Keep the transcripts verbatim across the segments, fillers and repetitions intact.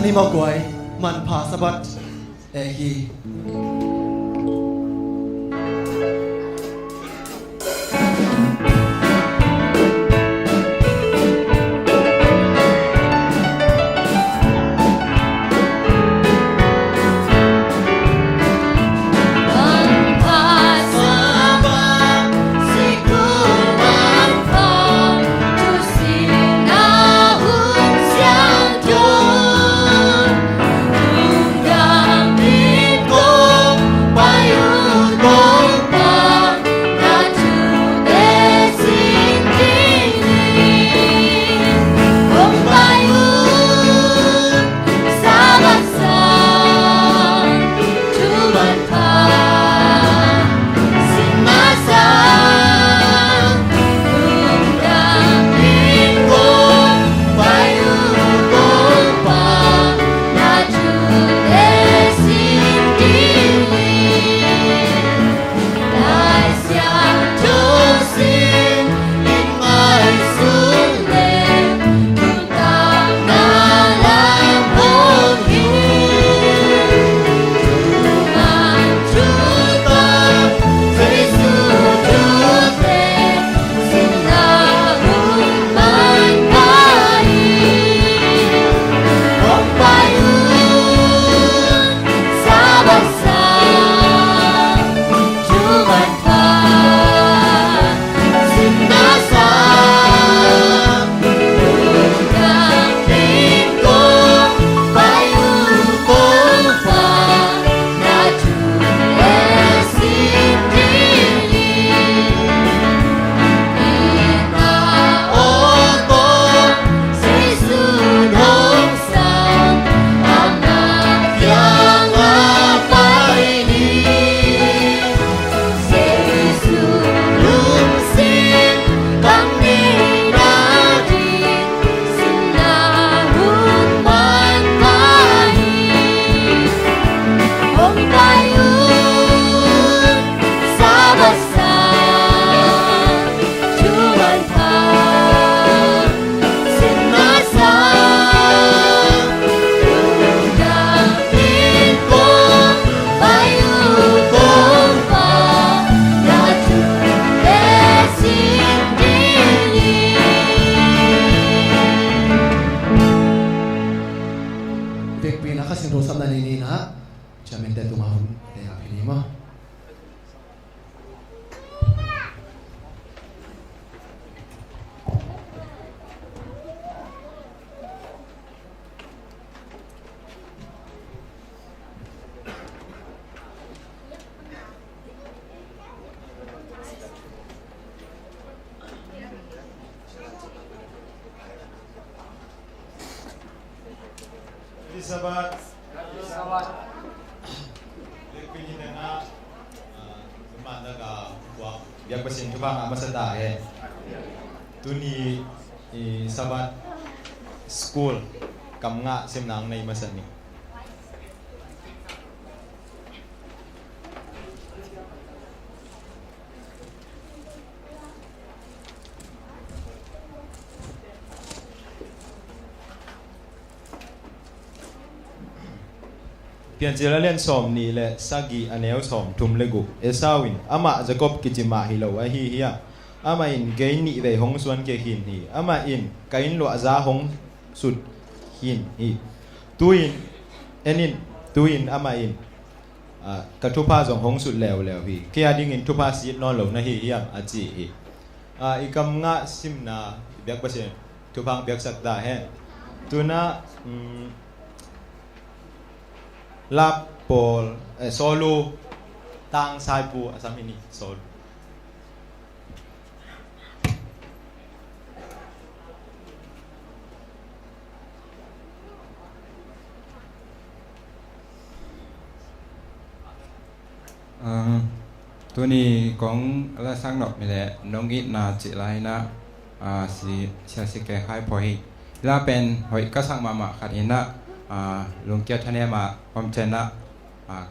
Hi mawk guai, manpha Sabbath eh hi. Vekpi in a Kha Siangtho Sapna Ni ni-in ah chairman te tungah hun nei ngah phin hi maw. Happy Sabbath. Happy Sabbath. Vekpi in ah, ah, zumah na ka puak biak Pasian thupha ngah masa ta hen. Tuni i Sabbath school kam ngah simna hong nei masa ni. Piancil a lian sawm nih le sagih a neu sawm thum le guk. Esau in amah Jacob kici mah hi lo ahi hiam? Amah in gei nih vei hong suan kei khin hi. Amah in ka inn luahza hong sut khin hi. Tu-in, en in, tu-in amah in, ah, ka thupha zong hong sut leuleu hi. Kei a dingin thupha sit nawn lo na hi hiam, a ci hi. Ah, i kam ngah simna i biak Pasian thupha hong piaksak ta hen. Tu-in ah, um, Lap Paul, eh, Sawlu Tang Saipu a sam hi ni, Sawlu. Ah, tuni kong lasak nop hi leh nong itna cih lai-in ah, ah, si, sia si kei khai pho hi. Hih lai pen hoih ka sak mahmah khat hi-in ah, ah, Lungkia Thanem ah om ciangin ah, ah,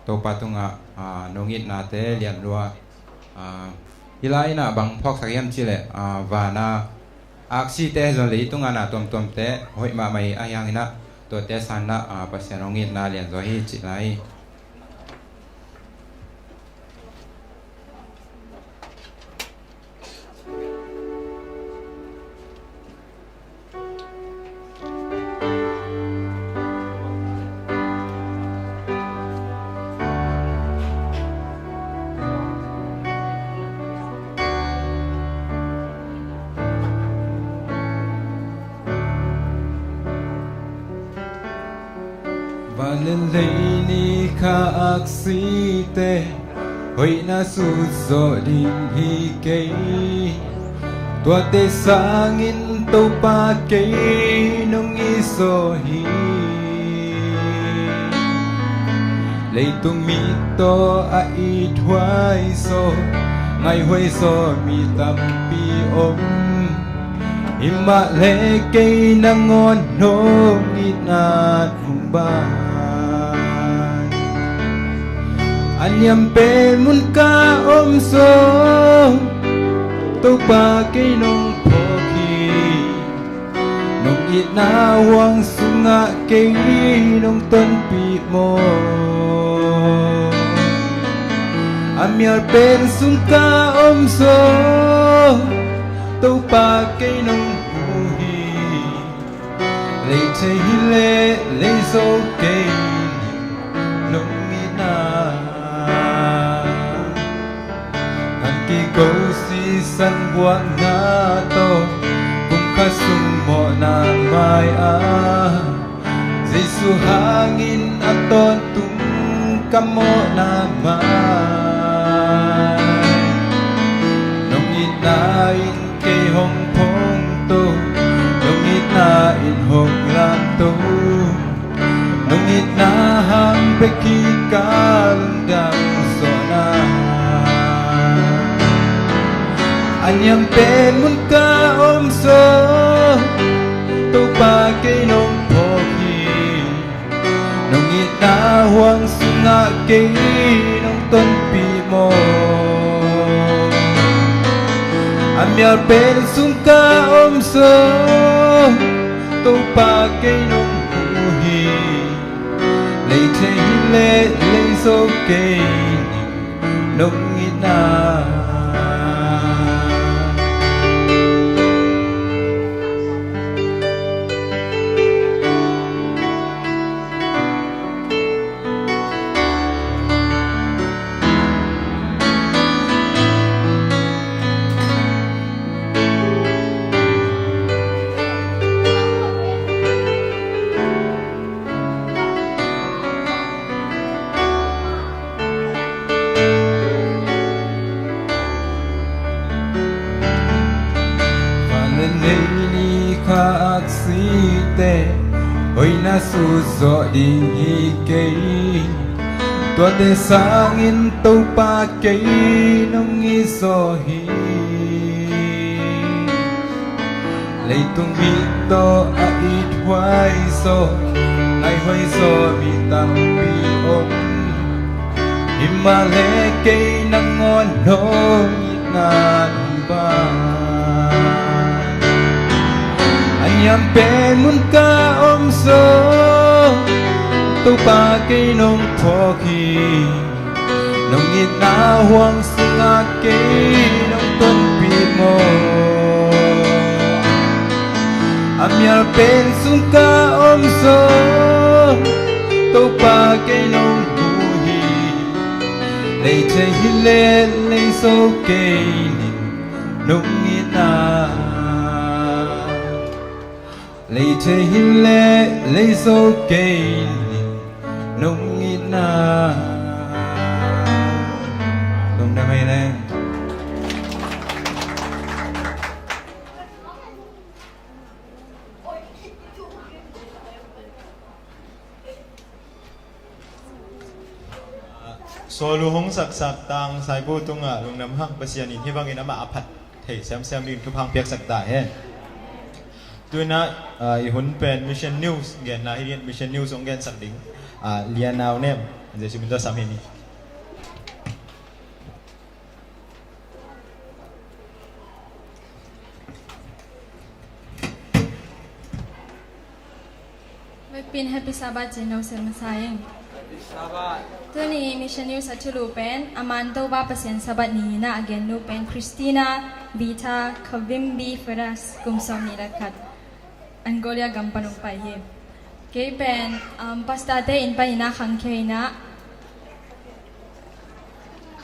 Topa tungah, ah, nong itnate lian lua. Ah, hih lai-in ah bang phawksak hiam cih leh, ah, van a aksite zong leitungah na tuamtuamte hoih mahmah hi, ahi hangin ah Tuate a sanna ah Pasian hong itna lianzaw hi cih lai. Van le lei ni kha aksite hoihna sut zawh ding hi kei. Tuate sangin Topa kei nong it zaw hi. Leitung mi tawh a ithuai zaw, ngaihuai zaw mi tampi om. Himahleh kei nangawn nong itna hong ban. A niam pen mun ka om zaw, Topa kei nong phawk hi. Nong itna huang sungah kei nong tonpih maw. A mial pen sung ka om zaw, Topa kei nong mu hi. Lei thei hi leh lei zo kei nong itna. Ngan kiko sisan buakna tawh kum khat sung mawhna mai-a, Jesu hangin a tawntung ka mawhna mai. Nong itna in kei hong phongto, nong itna in hong lamto, nong itna hang bek hi ka lungdam zawhna. A niam pen mun ka om zaw, Topa kei nong phawk hi. Nong itna huang sungah kei nong tonpih maw. A mial pen sung ka om zaw, Topa kei nong mu hi. Lei thei hi leh lei zo kei nong itna. Van le lei ni kha aksite hoihna sut zawh ding hi kei. Tuate sangin Topa kei nong it zaw hi. Leitung mi tawh a ithuai zaw, ngaihuai zaw mi tampi om. Himahleh kei nangawn nong itna hong ban. A niam pen mun ka om zaw, Topa kei nong phawk hi. Nong itna huang sungah kei nong tonpih maw. A mial pen sung ka om zaw, Topa kei nong mu hi. Lei thei hi leh lei zo kei nong itna. Lei thei hi leh lei zo kei nong itna. Lungdam ei le. Sawl uh hong saksak tang Saibu tungah lungdam hang, Pasian in hih bangin amah a phat thei semsem dingin thupha hong piaksak ta hen. Tu-in ah, ah, i hun pen Mission News genna hi ding, Mission News hong gensak ding, ah, Lianau Nem, Jesu min tawh sam hi ni. Vekpi in Happy Sabbath ci-in lo sem masa ing. Tuni Mission News a thulu pen a man Topa Pasian Sabbath ni hi-in a gen nu pen Christina Vita Kavimbi Ferraz, kum sawmnih le khat, Angola gam pan hong pai hi. Kei pen, um, pastor te inn panin a khangkhia in a,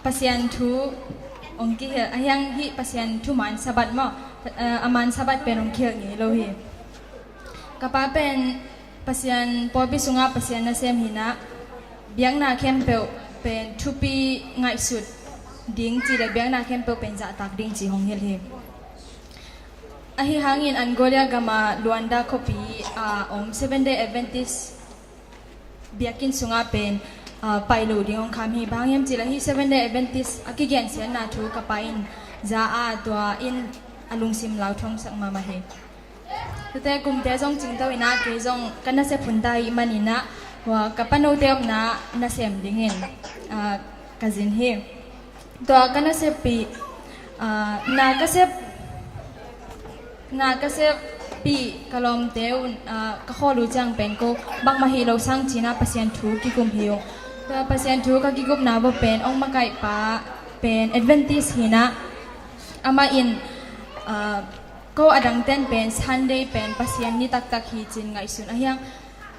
Pasian thu hong kihilh, a hiang hih Pasian thuman Sabbath maw, eh, a man Sabbath pen hong kihilh ngei lo hi. Ka pa pen Pasian, pawlpi sungah Pasian nasem hi-in a, biakna khempeuh pen thupi ngaihsut ding ci le biakna khempeuh pen zahtak ding ci hong hilh hi. Ahi hangin Angola gam a Luanda khuapi a om Seventh Day Adventist biakinn sungah pen, ah, pai lo ding hong kham hi. Bang hang hiam cih leh hih Seventh Day Adventist a kigensiatna thu ka pa in za a, tua in a lungsim lauthawngsak mahmah hi. Tuate kumte zong cingto in a, kei zong ka nasep hun ta ahih manin a, hua ka panote omna nasem dingin, ah, ka zin hi. Tua ka naseppih, ah, na ka sep, na ka seppih ka lawmte un, ah, ka khawl uh ciang pen ko bangmah hi lo sang ci-in a Pasian thu kikum hi ung. Tua Pasian thu ka kikupna bawh pen hong makaihpa pen Adventist hi-in a, amah in, ah, ko a dangten pen Sunday pen Pasian ni taktak hi ci-in ngaihsun a hiang.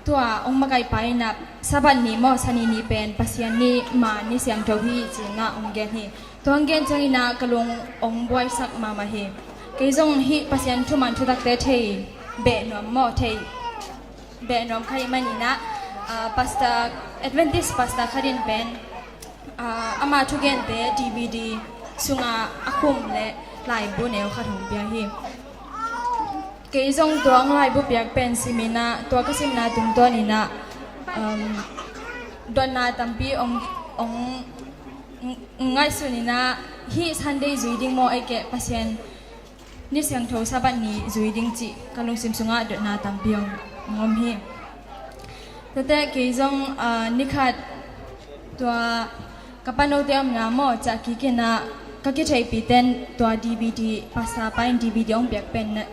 Tua hong makaihpa in a Sabbath ni maw, Sani ni pen Pasian ni, man ni siangtho hi ci-in a hong gen hi. Tua hong gen ciangin a ka lung hong buaisak mahmah hi. Kei zong hih Pasian thuman thutakte thei beh nuam maw, thei beh nuam ka hih manin a, ah, pastor, Adventist pastor khat in pen, ah, ama thugente D V D sungah a khum le laibu neu khat hong pia hi. Kei zong tua hong laibu piak pen sim in a, tua ka simna tungtawn in a, um, dotna tampi hong, hong ng-, ngaihsun in a, hih Sunday zui ding maw, ei keh Pasian ni siangtho Sabbath ni zui ding cih ka lungsim sungah dotna tampi hong, hong om hi. Tuate kei zong, ah, ni khat tua ka panote omna maw, ciah kik in a ka kitheihpihten tua D V D, pastor pa in D V D hong piak pen na,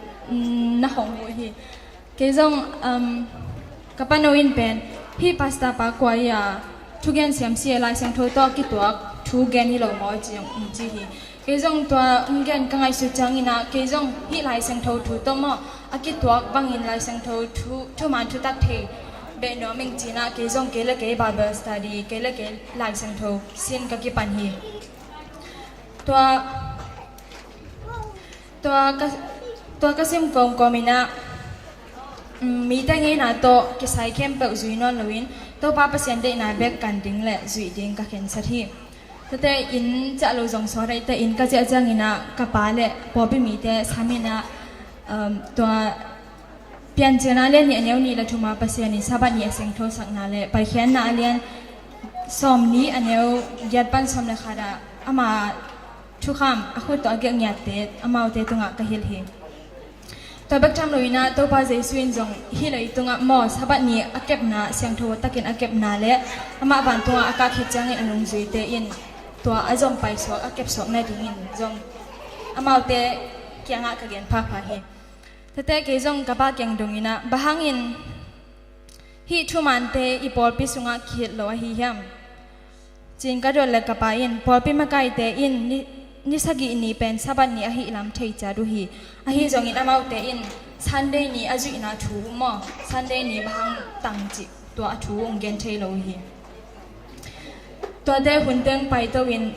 na hong huh hi. Kei zong, um, ka pano in pen, hih pastor pa kua hi a, thugen siam si e, Lai Siangtho tawh a kituak thu gen hi lo maw ci, ci hi. Kei zong tua hong gen ka ngaihsut ciangin a, kei zong hih Lai Siangtho thu tawh maw, a kituak bangin Lai Siangtho thu, thuman thutak thei beh nuam ing ci-in a, kei zong kei le kei Bible study, kei le kei Lai Siangtho sin ka kipan hi. Tua, tua ka, tua ka sim kawmkawm in a, mm, mite ngeina tawh kisai khempeuh zui nawn loin, Topa Pasian deihna bek kan ding le zuih ding ka khensat hi. Tuate inn ciah lo zong sawt ahih teh, inn ka ciah ciangin a ka pa le pawlpi mite sam in a, um, tua Piancilna a lian nih a neu nih le thum a Pasian in Sabbath ni a siangthosakna le Paikhiatna a lian sawmnih a neu giat pan sawm le khat ah ama thukham a khut tawh a gelh ngiatte amaute tungah ka hilh hi. Tua bek tham loin a Topa Jesu in zong hih leitungah maw Sabbath ni a kepna, siangtho takin a kepna le amah vantungah a kah khit ciangin a nungzuite in tua a zom paisuak, a kepsuak nadingin zong amaute kiangah ka gen phapha hi. Tuate kei zong ka pa kiang dongin a, bang hangin hih thumante i pawlpi sungah kihilh lo ahi hiam? Ci-in ka dot le ka pa in, pawlpi makaite in ni, ni sagih ni pen Sabbath ni ahih lam thei ciat uh hi. Ahi zongin amaute in Sunday ni a zuihna thu uh maw, Sunday ni bang hang tang cih tua a thu hong gen thei lo uh hi. Tuate hun teng paito in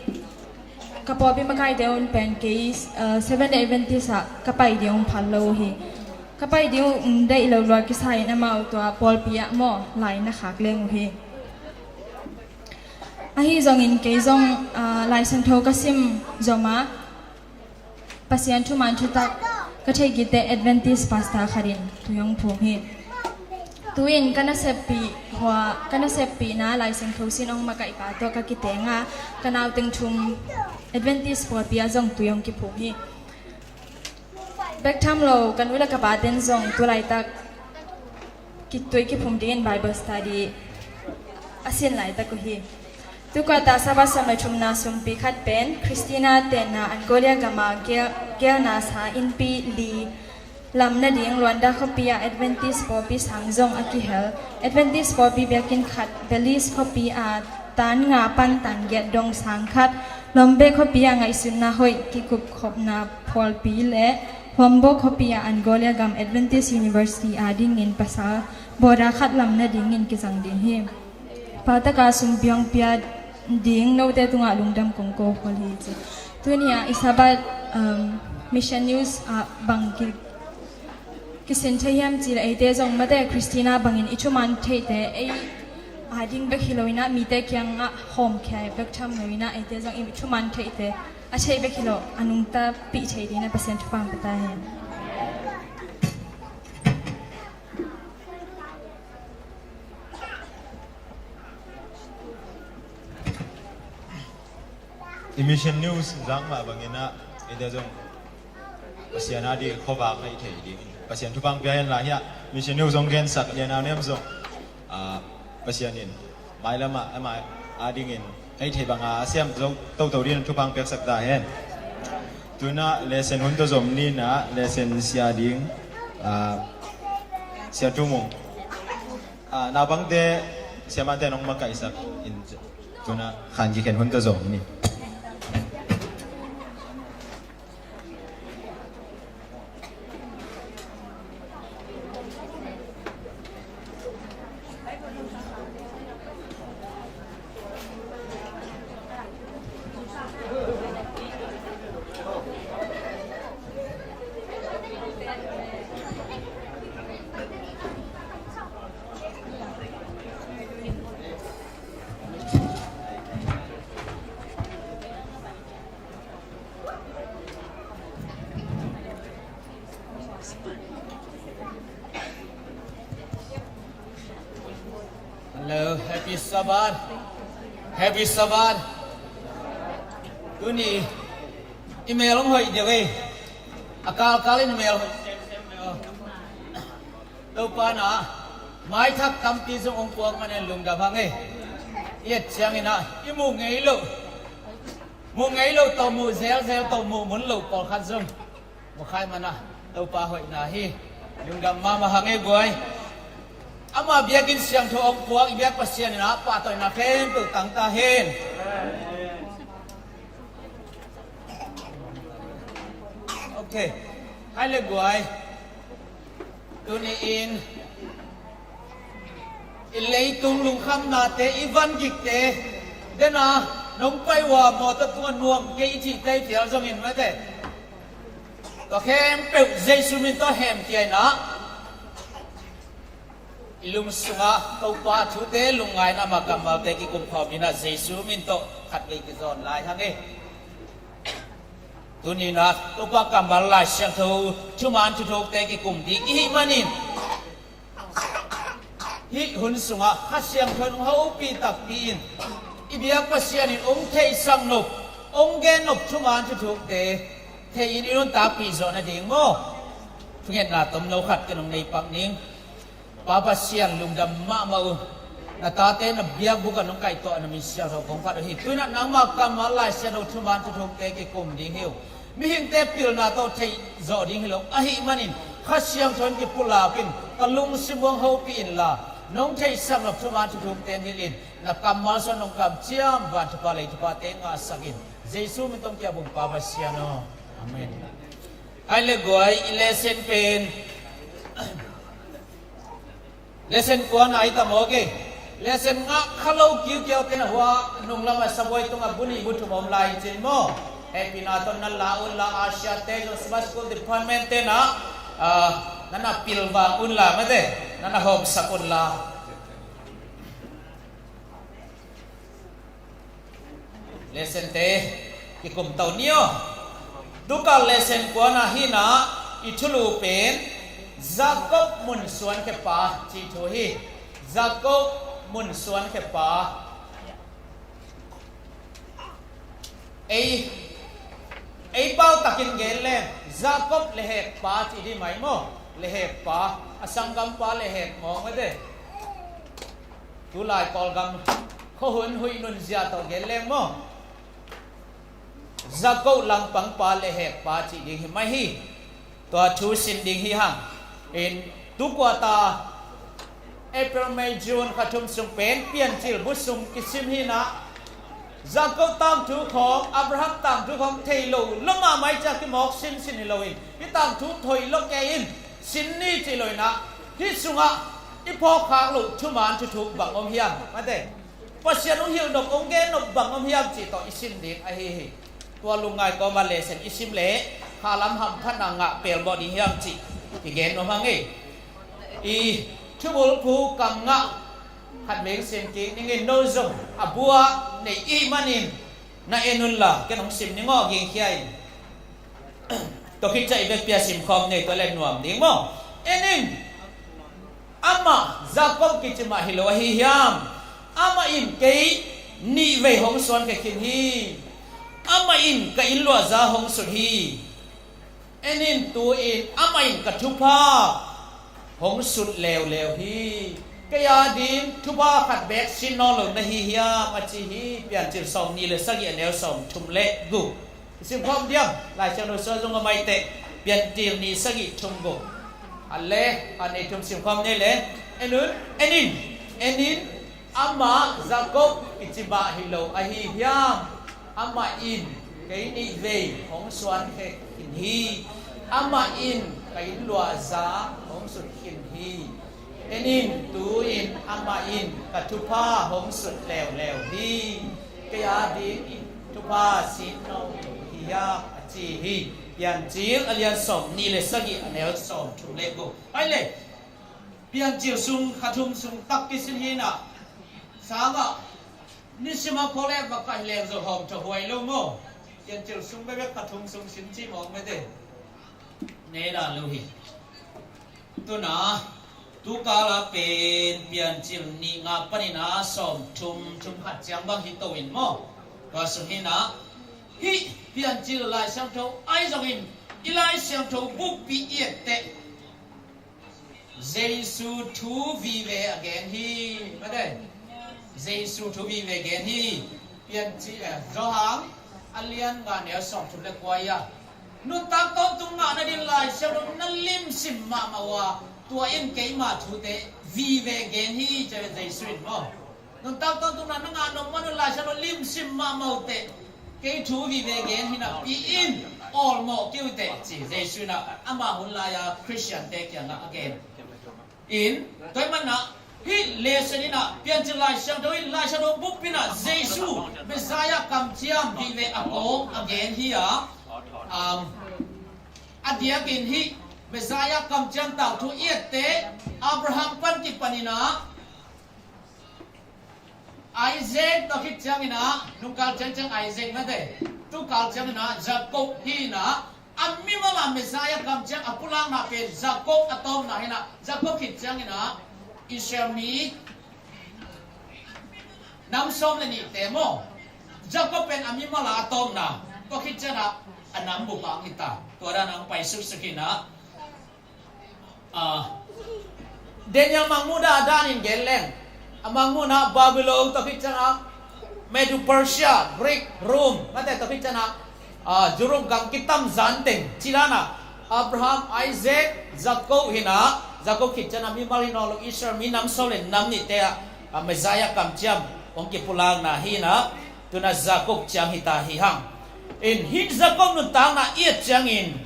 ka pawlpi makaite un pen kei, eh, Seventh Day Adventist ah ka pai ding hong phal lo uh hi. Ka pai ding uh hong deih lo lua kisa in amau tua pawlpi ah maw lai na khak leng uh hi. Ahi zongin kei zong, ah, Lai Siangtho ka sim zom a, Pasian thuman thutak ka theih khit teh Adventist pastor khat in tui hong phum hi. Tu-in ka naseppih hua, ka naseppihna Lai Siangtho sin hong makaihpa tawh ka kiteng a, ka nauteng thum Adventist pawlpi ah zong tui hong kiphum hi. Bek tham lo ka nu le ka paten zong tu laitak kitui kiphum dingin Bible study a sin laitak uh hi. Tukuata Sabbath sawm le thumna sumpi khat pen Christina tenna Angola gama gel, gelna sa innpi li Lam nading Luanda khuapi ah Adventist pawlpi sang zong a kihel. Adventist pawlpi biakinn khat, Belize khuapi ah tan nga pan tan giat dong sang khat, Lombe khuapi ah ngaihsutna hoih kikup khopna pawlpi le Huambo khuapi ah Angola gam Adventist University adingin pasal border khat lam nadingin kizang ding hi. Pautaka sum biang pia ding note tungah lungdam kong ko khol hi ci. Tuni ah i Sabbath, um, Mission News ah bang ki, kisin thei hiam ci le eite zong mate Christina bangin i thuman theite ei ading bek hi lo inah mite kiangah hawmkhia bek tham lo inah eite zong i thuman theite a theih bek hi lo a nungta pih thei dingin a Pasian thupha pia ta hen. I Mission News zak mah bangin ah eite zong Pasian a ding khuavak hei thei ding Pasian thupha pia hen la hiah Mission News zong gensak lian a nem zong, ah, Pasian in mailam ah ama a dingin hei thei banga a siam zo toto dingin thupha piaksak ta hen. Tunah lesson hun tawh zom ninah lesson sia ding, ah, Sia Tumung. Ah, naupangte siamahte nong makaihsak in tunah khan kikhen hun tawh zom ni. Hello, happy Sabbath. Happy Sabbath. Tuni i mel hong hoih deuh ei. A kalkal in mel hoih semsem deuh. Topa na maithak tampi zong hong puak manin lungdam hang ei. I et ciangin ah i muh ngei loh, muh ngei loh tawh, muh zelzel tawh, muh mun loh pawlkhat zong mukhai mana Topa hoihna hi. Lungdam mahmah hang ei guai. Ama biakinn siangtho hong puak i biak Pasian in ah pahtawina khempeuh tang ta hen. Ok. Hai le guai. Tuni-in i leitung lungkhamnate, i vangikte, dena nong pai ua mawtaw tungah nuam kei i cihte i phial zongin mate, tua khempeuh Jesu min tawh hemkhia inah i lung sungah Topa thute lungngaina, ama kammalte kikumkhawm inah Jesu min tawh khatvei kizawn lai hang ei. Tuni inah Topa kammal Lai Siangtho thuman thuthukte kikum ding i hih manin hih hun sungah Kha Siangtho in hong hopih takpi in i biak Pasian in hong theihsak nop, hong gen nop thuman thuthukte thei in i nuntakpih zawh nading maw? Thungetna tomno khat ka nong nei pak ning. Pa Pasian lungdam mahmah uh. Na tate na biakbuk ah nong kaihtuah na min siangtho kong phat uh hi. Tuinah nangmah kammal Lai Siangtho thuman thuthukte kikum ding hi uh. Mihingte pilna tawh theih zawh ding hi lo ahih manin Kha Siangtho in kipulak in ka lungsim uh hong hopih inla, nong theihsak nop thuman thuthukte in hilh in, na kammal sung nong kamciam van thupha lei thuphate ngahsak in. Jesu min tawh kiabung Pa Pasian aw. Amen. Hai le guai, i lesson pen lesson kuana i tam aw kei. Lesson nga kha lo kiukiau te na hua nung lamah sabuai tungah bu nih bu thum om lai cin maw? Hehpihna tawh na la unla, Asia te zong Sabbath School Department te na, ah, na na pilvang unla mate, na na hawmsak unla. Lesson te kikum to ni aw. Tukal lesson kuana hinah i thulu pen Jacob mun suan khepa cih thu hi. Jacob mun suan khepa. Ei, ei pau takin gen leng Jacob lehekpa cih dih mai maw? Lehekpa, a sanggampa lehek mawng a de. Tulai Kawlgam khuahun huih nunzia tawh gen leng maw? Jacob langpangpa lehekpa cih ding hi mai hi. Tua thu sin ding hi hang. In, tu quarter, April, May, June, kha thum sung pen Piancil bu sung kisim hi na. Jakob tangthu khawng, Abraham tangthu khawng thei lo, lo mahmah i ciah kimawk sinsin hi lo in, hih tangthu thoi lo kei in, sin ni ci lo in ah, hih sungah i phawkkhak loh thuman thuthuk bang om hiam? Mate. Pasian hong hilh nop, hong gen nop bang om hiam cih tawh i sin ding ahi hi. Tua lungngai kawma lesson i sim leh khalam hamphatna ngah pelmawh ding hiam cih i gen nuam hang ei. I thubulphu kam ngah khat veng sim kik ning in, no zong a bua nei i hih manin na en unla ken hong sim ning aw, gingkhia in. Tua khit ciah i vekpi a simkhawm nei tua le nuam ding maw? En in. Amah Jakob kici mah hi lo ahi hiam? Amah in kei nih vei hong suankhia khin hi. Amah in ka inn luahza hong sut hi. En in, tu-in amah in ka thupha hong sut leuleu hi. Kei a ding thupha khat beek sin nawn lo na hi hiam, a ci hi. Piancil sawmnih le sagih, a neu sawmthum le guk. Simkhawm diam, Lai Siangtho sung zong a maiteh, Piancil nih sagih thum guk. A le, a nei thum simkhawm ni le, en un, en in, en in, amah Jakob kici mah hi lo ahi hiam? Amah in kei nih vei hong suankhia khin hi. Amah in ka inn luahza hong sut khin hi. En in, tu-in amah in ka thupha hong sut leuleu hi. Kei a ding in thupha sin nawn lo hi hiam, a ci hi. Piancil a lian sawmnih le sagih, a neu sawmthum le guk. Ai le, Piancil sung, kha thum sung tak kisin hi na. Sangah nisim a pholep va kaih leng zo hawm tha huai lo maw? Piancil sung bekbek kha thum sung sin ci mawk mete. Nei dan lo hi. Tuna, tu kala pen Piancil nih nga panin a sawmthum, thum khat ciang bang hi to in maw? Tua sung hi na. Hih Piancil Lai Siangtho ahi zongin, i Lai Siangtho bukpi i et teh Jesu thu vive a gen hi. Mate. Jesu thu vive gen hi. Piancil, eh, Johan a lian nga, neu sawmthum le kua a. Nuntak tawntung ngah nading Lai Siangtho na limsim mahmah uh a, tua in keima thute vive gen hi, ci ve Jesu in maw. Nuntak tawntungna na ngah nop man un Lai Siangtho limsim mahmah uh teh, kei thu vive gen hi napi in awlmawh kei uh teh, ci Jesu in ah ama hun lai-a Khristiante kiangah a gen. In, tua ahih manin ah hih lesson in ah Piancil Lai Siangtho in Lai Siangtho bukpi in ah Jesu Messiah kamciam vive a kawng a gen hi a, um, a diakin hih Messiah kamciam tangthu i et teh Abraham pan kipan in ah Isaac, tua khit ciangin ah, nungkal ciangciang Isaac mate, tukal ciangin ah Jacob hi in ah, a mimal a Messiah kamciam a pulakna pen Jacob a tawpna hi in ah, Jacob khit ciangin ah Israel mi nam sawm le nihte maw. Jacob pen a mimal a a tawpna, tua khit ciangin ah a nam bup a hong hi ta. Tua dan a hong pai suksuk hi in ah, Ah, Daniel mangmuhna danin gen leng, a mangmuhna Babylon, tua khit ciangin ah Medo-Persia, Greek, Rome, mate, tua khit ciangin ah, ah, Europe gam kitam zan teng, ci dan a Abraham, Isaac, Jacob hi in ah, Jacob khit ciangin ah mimal hi nawn lo, Israel mi nam sawm le nam nihte ah, ah, Messiah kamciam hong kipulakna hi in ah, tu in ah Jacob ciang hi ta hi hang. In, hih Jacob nuntakna i et ciangin,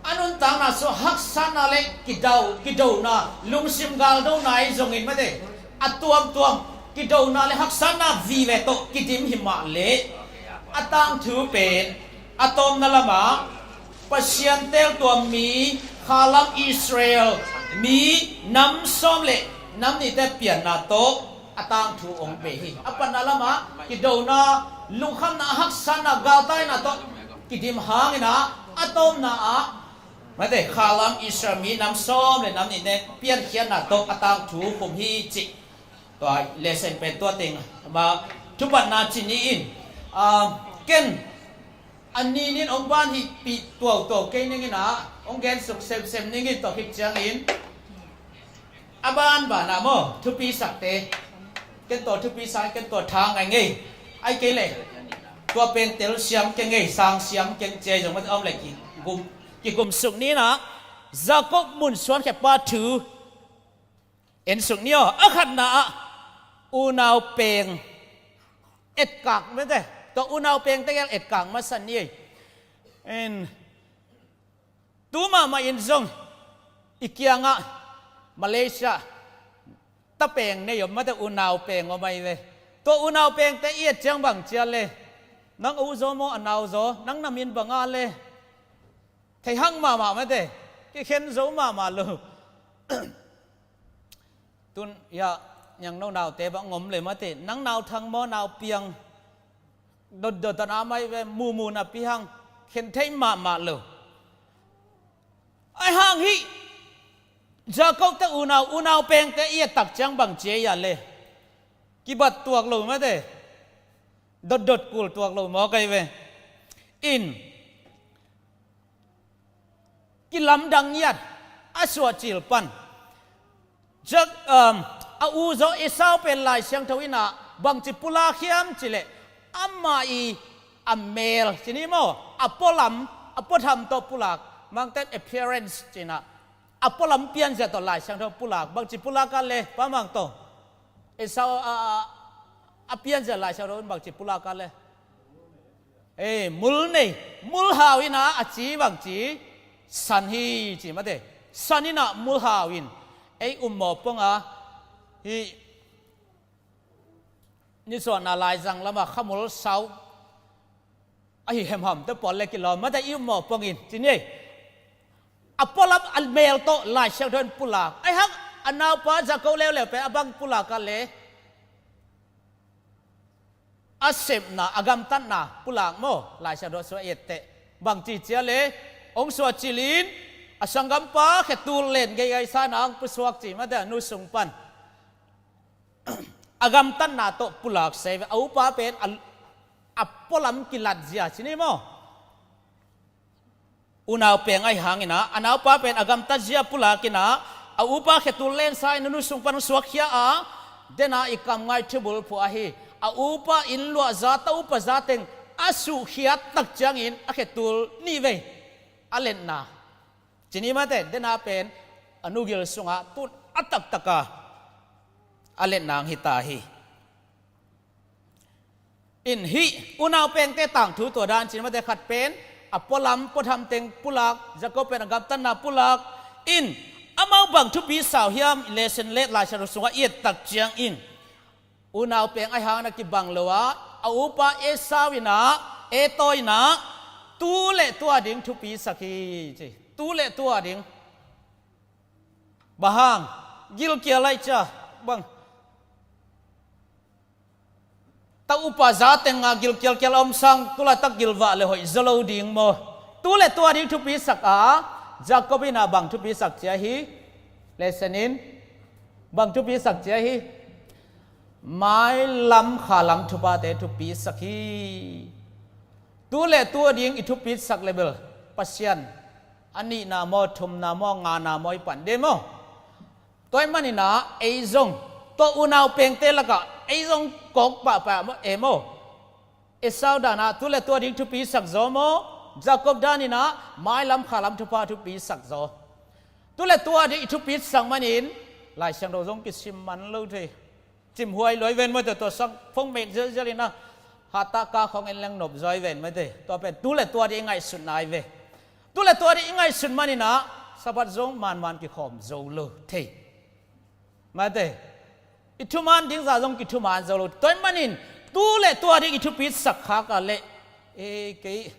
a nuntakna sung haksatna le kidau, kidona, lungsim galdona ahi zongin mate, a tuamtuam kidona le haksatna vive tawh kidim hi mah leh, a tangthu pen a tawpna lamah Pasian teeltuam mi, khalam Israel mi nam sawm le nam nihte pianna tawh a tangthu hong bei hi. A panna lamah kidona, lungkhamna, haksatna, galtaina tawh kidim hangin ah, a tawpna ah mate, khalam Israel mi nam sawm le nam nihte piankhiatna tawh a tangthu khum hi cih. Tua lesson pen tua teng mah thupatna ci ni in, ah, ken a nin in hong ban hihpih tuautuau kei ning in ah, hong gensuk semsem ning in, tua khit ciangin a banban ah maw, thupi sakte, ken tua thupi sa, ken tua tha ngai ngei. Ai kei leh Tua pengtel siam keng ei, sang siam keng ci ei zong mate, om le kigum, kigum suk ni in ah, Jacob mun suan khepa thu en suk ni aw. A khatna ah unau peng etkak mate, tua unau pengte gel etkak masa ni ei. En, tu mahmah in zong i kiangah Malaysia tapeng nei om mate, unau peng om ahi ve. Tua unau pengte i et ciang bang ci a le, nang a u zaw maw, a nau zaw, nang na min bang a le, thei hang mahmah mate, kikhen zo mahmah lo. Tun ya, niang no naute bang om le mate, nang nau Thang maw, nau Piang, dotdot a na mai ve, mumu napi hang khen thei mahmah lo. Ahi hang hih Jacob te unau, unau pengte i et tak ciang bang ci ei a le, kibat tuak lo mate, dotdot kul tuak lo maw kai ve. In, kilamdang ngiat a suahcil pan Jak-, um, a u zaw Esau pen Lai Siangtho in ah bangci pulak hiam ci leh, amah i a mel ci ni maw, a pualam, a puatham tawh pulak, mangten appearance ci in ah, a pualam pianzia tawh Lai Siangtho pulak, bangci pulak a le Pa Mang Tawng, Esau a, a, a pianzia Lai Siangtho in bangci pulak a le. Ei, mul nei, mul hau in ah a ci bangci san hi ci mate. San in ah mul hau in ei um mawh pong a, hih nisuahna laizang lamah khamul sau ahi hemham te pawl le kilawm mate, i um mawh pong in ci ni ei. A pualam a mel tawh Lai Siangtho in pulak. Ahi hang a naupa Jacob leuleu pen a bang pulak a le, a sepna, a gamtatna pulak maw, Lai Siangtho sung a etteh. Bangci ci a le, hong suahcil in a sanggampa khetul len geigai sa in ah hong pusuak ci mate, a nu sung pan. A gamtatna tawh pulak se ve, a upa pen a, a pualam kilatzia ci ni maw. Unau peng ahi hangin ah, a naupa pen a gamtatzia pulak in ah, a upa khetul lensa in a nu sung pan suakkhia a, den a i kam ngai thubul phuah ahi. A upa inn luahza, taupa za teng a suhkhiat tak ciangin a khetul nih vei a letna. Ci ni mate, den a pen a nu gil sungah tun a taktak a a letna hong hi ta hi. In hih unau pengte tangthu tua dan ci ni mate, khat pen a pualam, puatham teng pulak, Jacob pen a gamtatna pulak. In amau bang thupi sau hiam, lesson let Lai Siangtho sungah i et tak ciangin, unau peng ahi hangin a kibang lo a, a upa Esau in ah, Esau in ah, tu le tua ding thupi sak hi ci. Tu le tua ding. Bang hang, gilkial aih cia bang. Taupa za teng a gilkialkial a om sang, tu laitak gilvah le hoih zaw lo ding maw. Tu le tua ding thupi sak a, Jacob in ah bang thupi sak ci a hi. Lesson in bang thupi sak ci a hi. Mailam khalam thuphate thupi sak hi. Tu le tua ding i thupi sak le bel Pasian a nihna maw, thumna maw, ngana maw i pan de maw. Tua ahih manin ah ei zong tua unau pengte lakah ei zong kawk pahpah e maw. Esau dan ah tu le tua ding thupi sak zaw maw, Jacob dan in ah mailam khalam thupha thupi sak zaw. Tu le tua ding i thupi sak manin Lai Siangtho zong kisim man lo thei. Cimhuai luai ven maw, tua sang phone mek zelzel in ah, hatah ka khawng en leng nop zaw ven maw. Tua pen tu le tua ding i ngaihsutna hi ve. Tu le tua ding i ngaihsut manin ah Sabbath zong manman kikhawm zo lo thei. Mate, i thuman ding zah zong kithuman zo lo. Tua ahih manin tu le tua ding i thupi sak khak a leh, e, kei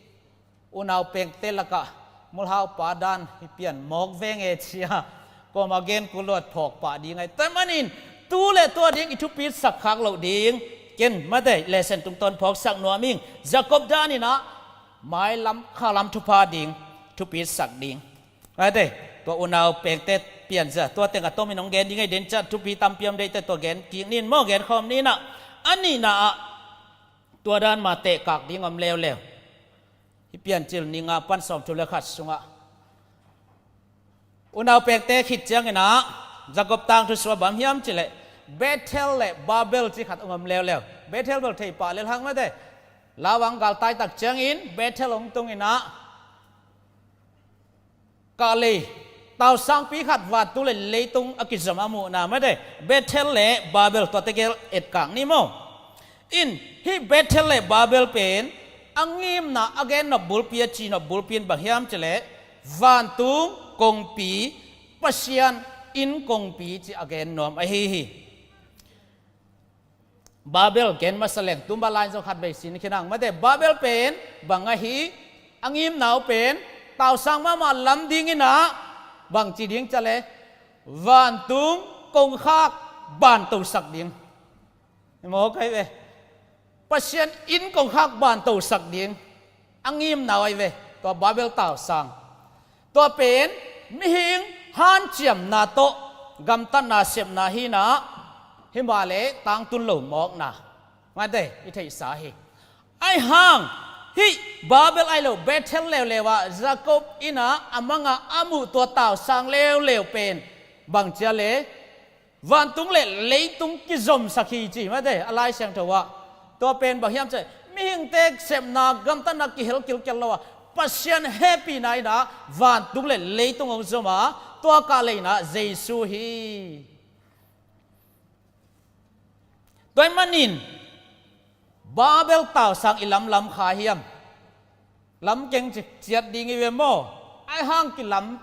unau pengte lakah mulhaupa dan hi pian mawk veng e cia, kuama gen kul luat phawk pah ding ahi. Tua ahih manin tu le tua ding i thupi sak khak loh ding. Ken mate, lesson tungtawn phawksak nuam ing. Jacob dan in ah mailam khalam thupha ding, thupi sak ding. Mate, tua unau pengte pianzia, tua teng a tomin hong gen ding ahi, den ciang thupi tampi om deihte, tua gen kik nin maw, gen khawm nin ah. A nihna ah tua dan mah tehkak ding om leuleu. Hih Piancil nih nga pan sawmthum le khat sungah unau pengte khit ciangin ah Jacob tangthu sua bang hiam cih leh Bethel le Babel cih khat hong om leuleu. Bethel bel thei pah lel hang mate. Laban galtai tak ciangin Bethel hong tung in ah, kahlei, tausangpi khat vantung le leitung a kizom a muhna, mate, Bethel le Babel, tuate gel etkak ni maw. In, hih Bethel le Babel pen a ngimna a gennop bulpi, a cihnop bulpi in bang hiam cih leh, vantung kongpi, Pasian inn kongpi cih a gen nuam ahi hi. Babel gen masa leng, tumba lai zong khat vei sin khin hang, mate, Babel pen bang ahi, a ngimna uh pen tausang mahmah lam ding in ah, bangci ding cih leh, vantung kongkhak bantosak ding. Maw, kai ve. Pasian inn kongkhak bantosak ding a ngimna uh ahi ve, tua Babel tausang. Tua pen mihing hanciamna tawh gamtatna sepna hi in ah, himahleh tangtun lo mawkna, mate, i theihsa hi. Ahi hang, hih Babel ahi lo, Bethel leuleu ah Jacob in ah a mang a a muh tua tausang leuleu pen bang cih leh, vantung le leitung kizomsak hi ci, mate, a Lai Siangtho ah. Tua pen bang hiam cih leh, mihingte sepna gamtatna kihel kilkel lo a, Pasian hehpihna in ah vantung le leitung hong zom a, tua kahlei in ah Jesu hi. Tua ahih manin Babel tausang i lamlam kha hiam? Lam keng ci-, ciat ding i ve maw? Ahi hang kilam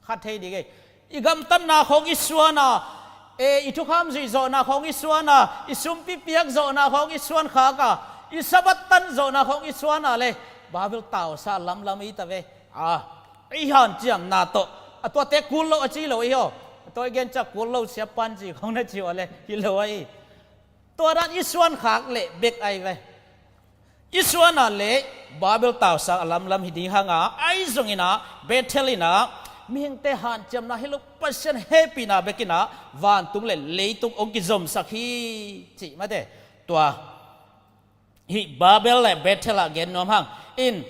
kha thei ding ei. I gamtatna khawng i suan a, e, i thukham zuih zawhna khawng i suan a, i sumpi piak zawhna khawng i suan khak a, i Sabbath tan zawhna khawng i suan a leh, Babel tausang lamlam i ta ve. A, i hanciamna tawh, a, tuate kul lo a ci lo i hi aw. A tua i gen ciang kul lo siapan ci khawng na ci uh a leh, hi lo a hi. Tua dan i suan khak leh bek ahi ve. I suan a leh Babel tausang a lamlam hi ding hang a, ahi zongin ah Bethel in ah mihingte hanciamna hi lo, Pasian hehpihna bek in ah vantung le leitung hong kizomsak hi ci, mate. Tua hih Babel le Bethel ah gen nuam hang. In,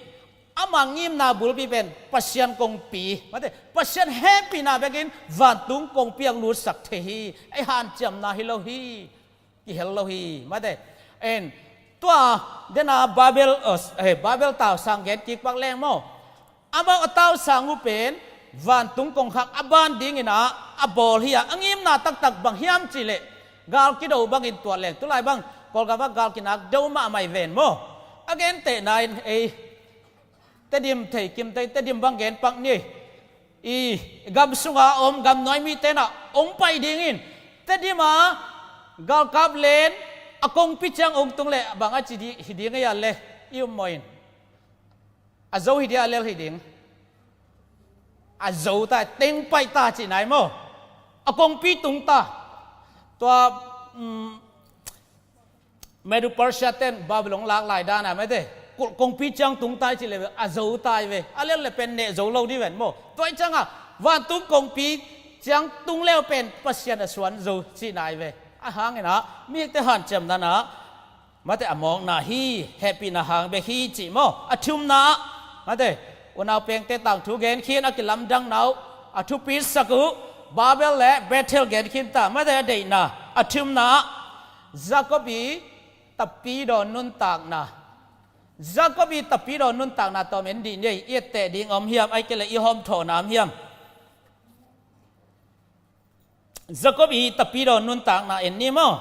ama ngimna bulpi pen Pasian kongpi, mate, Pasian hehpihna bek in vantung kongpi ah lutsak thei hi. Ei hanciamna hi lo hi. Kihel lo hi, mate. En, tua dena Babel, eh, Babel tausang gen kik pak leng maw. Amau a tausang uh pen vantung kongkhak a ban ding in ah a bawl hi a, a ngimna taktak bang hiam cih leh, gal kido bangin tuat leng, tulai bang Kawlgam ah gal kinak do mahmah hi ven maw. A gentehna in ei Tedim thei kim tei, Tedim bang gen pak ni. I gam sunga om gam nuai mite in ah hong pai ding in, Tedim a galkap len a kongpi ciang hong tung leh bang a ci di, hi ding ei a leh, i um maw in. A zo hi ding a lel hi ding. A zo ta, teng pai ta cih nai maw. A kongpi tung ta. Tua, um, Medo Persia ten Babylon lak lai dan a, mate, kul kongpi ciang tung ta i cih leh a zo ta hi ve. A lel leh pen neh zo lo ding ven maw. Tua hi ciang a, vantung kongpi ciang tung leu pen Pasian a suan zo cih nai ve. Ahi hangin ah mihingte hanciamna in ah, mate, a mawkna hi, hehpihna hang bek hi cih maw. A thumna ah, mate, unau pengte tangthu gen khin a kilamdangna uh a thupitsak uh, Babel le Bethel gen khin ta, mate, a deihna. A thumna ah Jacob i tapidawn nuntakna. Jacob i tapidawn nuntakna tawm en dih ni ei, i etteh ding om hiam, ahih kei leh i hawmthawhna om hiam? Jacob i tapidawn nuntakna en ni maw.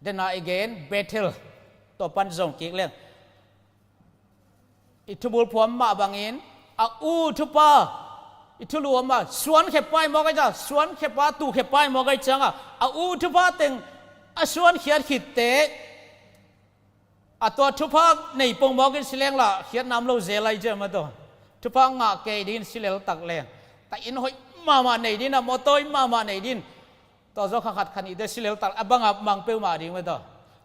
Dena i gen Bethel, tua pan zong kik leng. I thubulphuam mah bangin, a u thupha, i thulu om a, suan khia pai mawk ahih ciang, suan khia pa, tu khia pai mawk ahih ciang a, a u thupha teng a suan khiat khit teh, a tua thupha nei pong mawk in si leng lah, khiat nam lo zel lai ciang mah tua. Thupha ngah kei ding in si lel tak leng. Ta inn hoih mahmah nei ding a, mawtaw hoih mahmah nei ding. Tua zawh kha khat kha nihte si lel tak, a bang a mang peuhmah ding ve ta.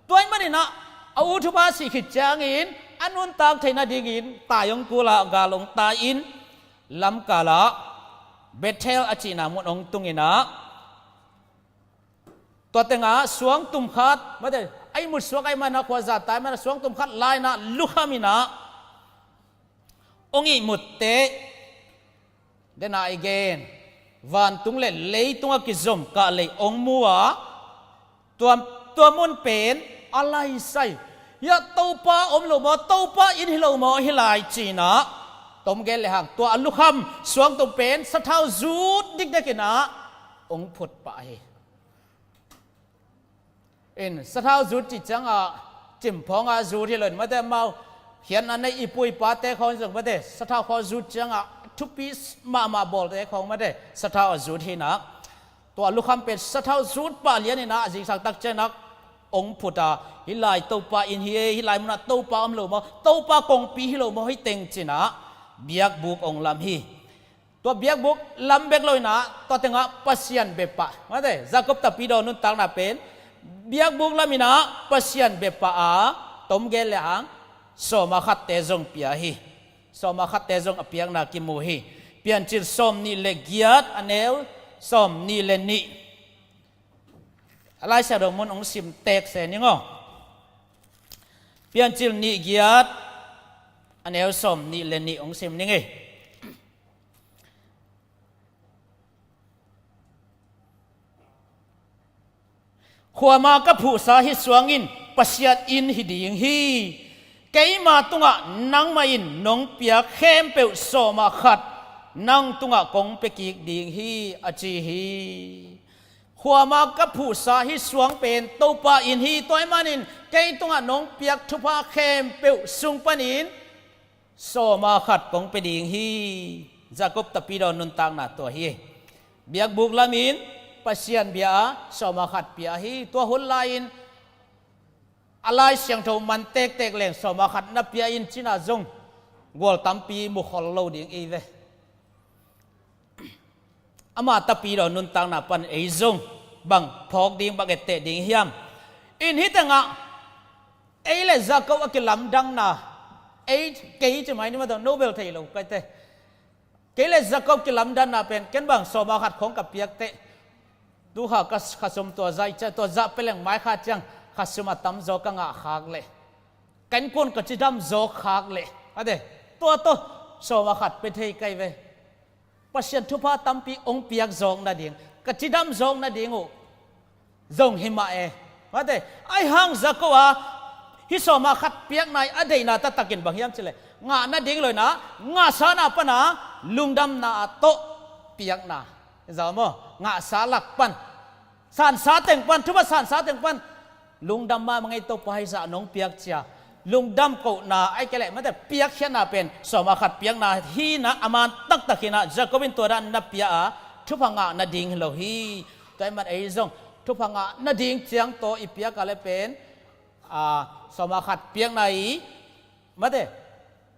Tua ahih manin ah, a u thupha sih khit ciangin, a nuntak theih nadingin, tai hong kul a, gal hong tai in, lamkal ah, Bethel a cihna mun hong tung in ah, tua teng ah, suangtum khat, mate, a ihmut suak ahih manin ah, khuaza tai manin ah, suangtum khat lai in ah, lukham in ah, hong ihmut teh, dena i gen, vantung le leitung a kizom kahlei hong mu a, tua Tua mun pen a laisai. Hiah Topa om lo maw, Topa inn hi lo maw, hi lai cinah. Tom gen le hang, tua a lukham suangtum pen sathau zut dikdekinah ong phut pah hi. In sathau zut cih ciangah cimphawngah zut hi lo in, mate, amau hian a nei i pu i pate khawng zong, mate, sathau khawng zut ciangah thupi mahmah bawlte khawng, mate, sathau a zut hinah. Tua lukham pen sathau zut pah lianinah a zingsang tak ciangah ong phut a, hih lai Topa inn hi e, hih lai munah Topa om lo maw, Topa kongpi hi lo maw, hih teng cinah biakbuk ong lam hi. Tua biakbuk lam bek lo inah tua tengah Pasian bia pah, mate, Jacob tapidaw nuntakna pen biakbuk laminah Pasian bia pah a, tom gen le hang sawma khatte zong pia hi. Sawma khatte zong a piakna kimu hi. Piancil sawm nih le giat, a neu sawm nih le nih. A Lai Siangtho mun ong sim tek se ning aw. Piancil nih giat, a neu sawm nih le nih ong sim ning ei. Khuama ka phuhsa hih suang in Pasian inn hi ding hi. Keima tungah nangmah in nong piak khempeuh sawma khat nang tungah kong pia kik ding hi, a ci hi. Khuama ka phuhsa hih suang pen Topa inn hi. Tua ahih manin kei tungah nong piak thupha khempeuh sung panin sawma khat kong pia ding hi. Jacob tapidaw nuntakna tua hi. Biakbuk lamin Pasian bia a, sawma khat pia hi. Tua hun lai-in a Lai Siangtho man tektek leng sawma khat na pia in cinah zong gual tampi mukhol lo ding ei ve. Ama tapidaw nuntakna pan ei zong bang phawk ding, bang etteh ding hiam? In hih tengah ei le Jacob a kilamdanna, ei, kei ci mai ni mah tawh no bel thei lo kaite. Kei le Jacob kilamdanna pen ken bang sawma khat khawng ka piak teh, tu kha ka khasum tua zah i ciah, tua zah peleng mai kha ciang khasum a tamzaw ka ngah khak leh, ka innkuan ka cidam zawk khak leh, a de, tua tawh sawma khat pia thei kai ve. Pasian thupha tampi ong piak zawk nading, ka cidam zawk nading uh zong hi mah e. Mate, ahi hang Jacob a hih sawma khat piakna i a deihna taktakin bang hiam cileh, ngah nading lo inah, ngahsana pana lungdamna a tawh piakna. Zau maw? Ngahsa lak pan, sansa teng pan, thupha sansa teng pan lungdam mahmah ngei, Topa hih zah nong piak cia. Lungdam kohna ahi kei leh, mate, piakkhiatna pen sawma khat piakna hinah, a man taktak hinah, Jacob in tua dan na pia a, thupha ngah nading hi lo hi. Tua ahih man ei zong thupha ngah nading ciang tawh i piak a le pen, a, sawma khat piakna i, mate,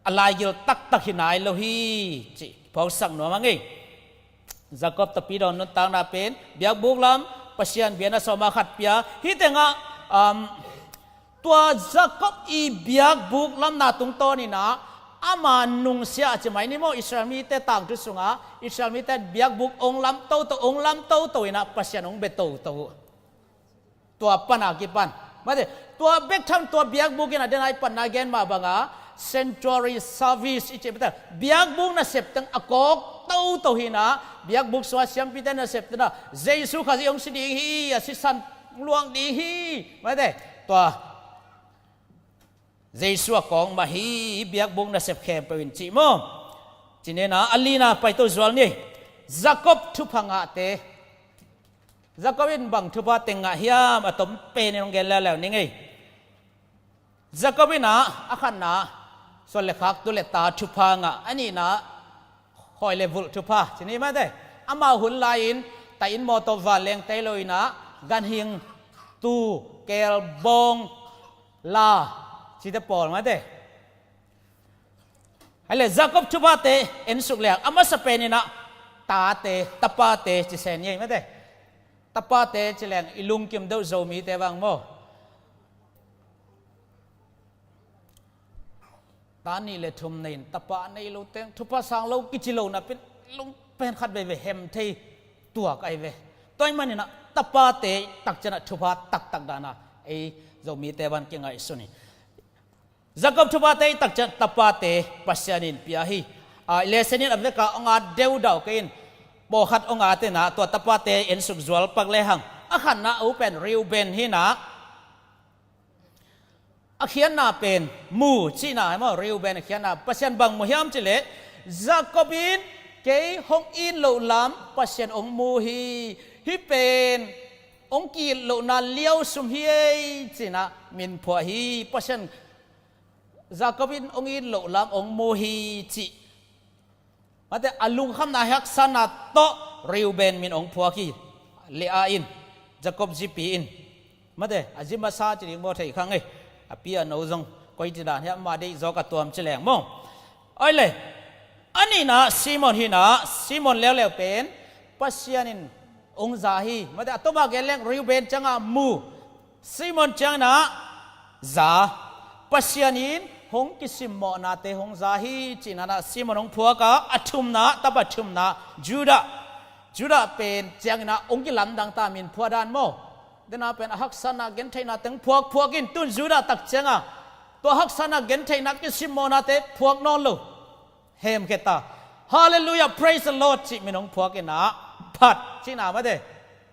a laigil taktak hi nai lo hi, ci phawksak nuam a ngei. Jacob tapidaw nuntakna pen biakbuk lam, Pasian bia na sawma khat pia. Hih tengah, um, tua Jacob i biakbuk lamna tungtawn inah ama nungsia a ci mai ni maw, Israel mite tangthu sungah Israel mite biakbuk ong lam toto, ong lam toto inah Pasian ong bia toto uh. Tua pana kipan, mate, tua bek tham, tua biakbuk in a dena i panna gen mah banga sanctuary service i cih, mate, biakbuk nasep teng a kawk toto hinah, biakbuk sua siampite nasep tena Jesu Khazih hong si ding hi, a sisan luang ding hi, mate, tua Jesu a kawng mah hi, biakbuk nasep khempeuh in cih maw? Cinena a lina paito zual ni. Jacob thupha ngahte. Jacob in bang thupha teng ngah hiam, a tom penin hong gen leuleu ni ngei. Jacob in ah, a khatna, suan le khak, tu le ta thupha ngah, a nihna, khawi le vulh thupha, ci ni mate. Amau hun lai-in, ta inn mawtaw vanleng tei lo inah, ganhing, tu, keel, bawng, la, cite pawl mate. Hei le, Jacob thuphate en suk leng, a masa pen inah, tate, tapate, ci sen ngei mate. Tapate ci leng, i lungkim deuh Zomite bang maw. Ta nih le thum nei in, tapa nei lo teng, thupha sang lo kici lo napi-in, lungpen khat veivei hem thei tuak ahi ve. Tua ahih man inah, tapate takcianah thupha taktak dana, ei Zomite bang kingaihsun hi. Jacob thuphate i takcian tapate Pasian in pia hi. A, i lesen in a veka hong at deudau kei in, pawlkhat hong at inah, tua tapate en suk zual pak lehang. A khatna uh pen Reuben hinah, A khiatna pen mu cihna hi maw, Reuben a khiatna Pasian bang mu hiam cih leh, Jacob in kei hong it loh lam Pasian hong mu hi. Hih pen hong ki-it lohna liau sum hi ei, ci-in ah min phuah hi. Pasian Jacob in hong it loh lam hong mu hi cih. Mate, a lungkhamna haksatna tawh Reuben min hong phuak hi. Leah in, Jacob zipi in. Mate, a zi masa ci ding maw, thei kha ngei. A pi a no zong koi ci dan hiam, ama deih zawk a tuam ci leng maw. Oi le, a nihna Simeon hi-in ah, Simeon leuleu pen Pasian in hong za hi. Mate, a tawpah gen leng Reuben ciangah mu, Simeon ciangin ah za. Pasian in hong kisimmawhnate hong za hi, ci-in ah Simeon hong phuak a, a thumna, tapa thumna, Judah. Judah pen ciangin ah hong kilamdang ta, min phuah dan maw. Dena pen a haksatna gentheihna teng phuak, phuak in, tun Judah tak ciangah tua haksatna gentheihna kisimmawhnate phuak nawn lo. Hemkhia ta. Hallelujah, praise the Lord, cih min hong phuak in ah, phat, cihna mate.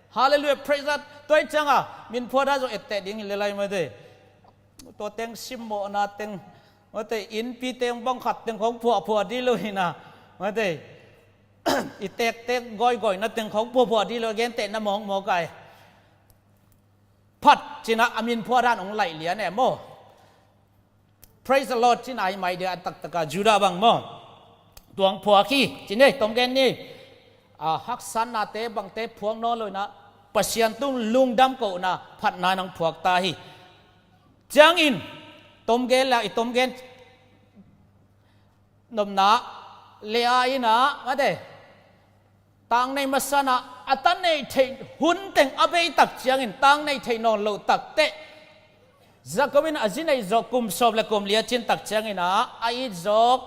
Hallelujah, praise the Lord. Tua hi ciangah min phuah dan zong etteh ding hi lel lai mate. Tua teng simmawhna teng, mate, innpi teng bang khat teng khong phuahphuah dih lo hi-in ah, mate. I tektek gawigawina teng khong phuahphuah dih lo, gentehna mawkmawk ai. Phat, ci-in ah a min phuah dan hong laih lian e maw. Praise the Lord, ci-in ah hi mai dia, a taktak a Judah bang maw. Tua hong phuak hi, ci-in ei, tom gen ni. A haksatnate bangte phuak nawn lo hi-in ah, Pasian tung lungdam kohna, phatna in hong phuak ta hi. Ciangin, tom gen la, i tom gen nopna, Leah in ah, mate, tang nei masa-in ah, a ta nei theih hun teng a bei tak ciangin, tang nei theih nawn loh takteh, Jacob in a zi neih zawh kum sawm le kum li a cin tak ciangin ah, a it zawk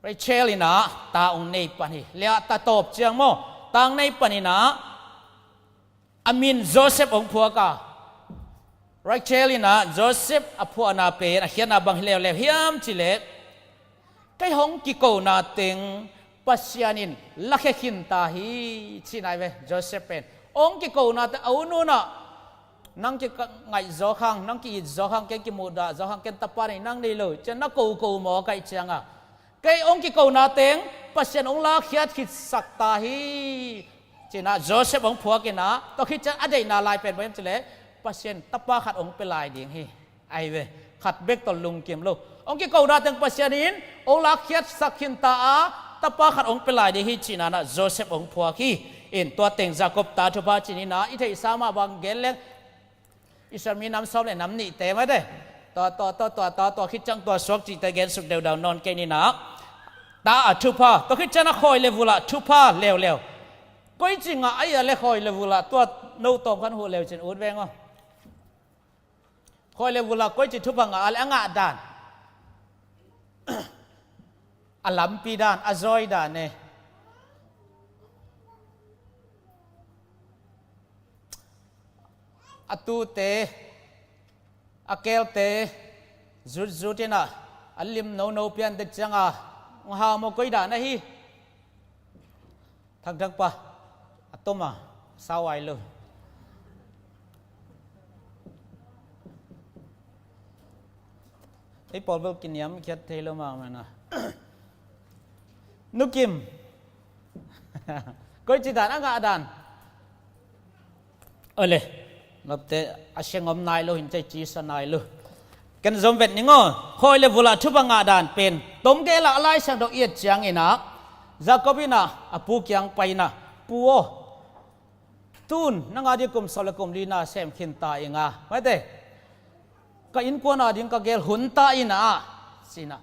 Rachel in ah ta hong nei pan hi. Leah ta tawp ciang maw, tang nei panin ah, a min Joseph hong phuak a. Rachel in ah Joseph a phuahna pen a khiatna bang hi leuleu hiam cih leh, kei hong kikona teng Pasian in lakhia khin ta hi, cihna hi ve. Joseph pen hong kikona teng, a u nu in ah, nang kingaih zawk hang, nang ki-it zawk hang, ken kimuhdah zawk hang, ken tapa nei, nang nei lo, ci-in na koko mawk ahih ciangah, kei hong kikona teng Pasian hong lakkhiat khitsak ta hi, ci-in ah Joseph hong phuak in ah, tua khit ciang a deihna lai pen bang hiam cih leh, Pasian tapa khat hong pia lai ding hi. Ahi ve, khat bek tawh lungkim lo. Hong kikona teng Pasian in hong lakkhiatsak khin ta a, tapa khat hong pia lai ding hi, ci-in ah Joseph hong phuak hi. In tua teng Jacob ta thupha ci-in ah, i theihsa mah bang gen leng, Israel mi nam sawm le nam nihte mate. Tua, tua, tua, tua, tua, tua khit ciang tua suak cihte gensuk deudau nawn kei ni-in ah. Ta a thupha, tua khit ciang a khawi le vul ah thupha leuleu. Koici ngah a hia le khawi le vul ah, tua no tawm khan huh leu cin ut veng aw. Khawi le vul ah koici thupha ngah a le a ngah dan. A lampi dan, a zawi dan e. A tute, a kelte, zutzut in ah, a lim nono pian dek ciangah, hong hau maw, koi dan ahi. Thakthak pa, a tom a, sau ai lo. Ei pawl bel kiniam khiat thei lo mahmah na. Nu Kim. Koici dan a ngah dan. Ole. Nopte a siang om nai lo, hin cei ci sa nai lo. Ken zom vet ning aw. Khawi le vul ah thupha ngah dan pen tom gel ah a Lai Siangtho i et ciangin ah, Jacob in ah a pu kiang pai in ah, Pu aw, tun nang a ding kum sawm le kum li na sem khin ta ing a, mate, ka innkuan a ding ka gel hun ta in ah, ci-in ah,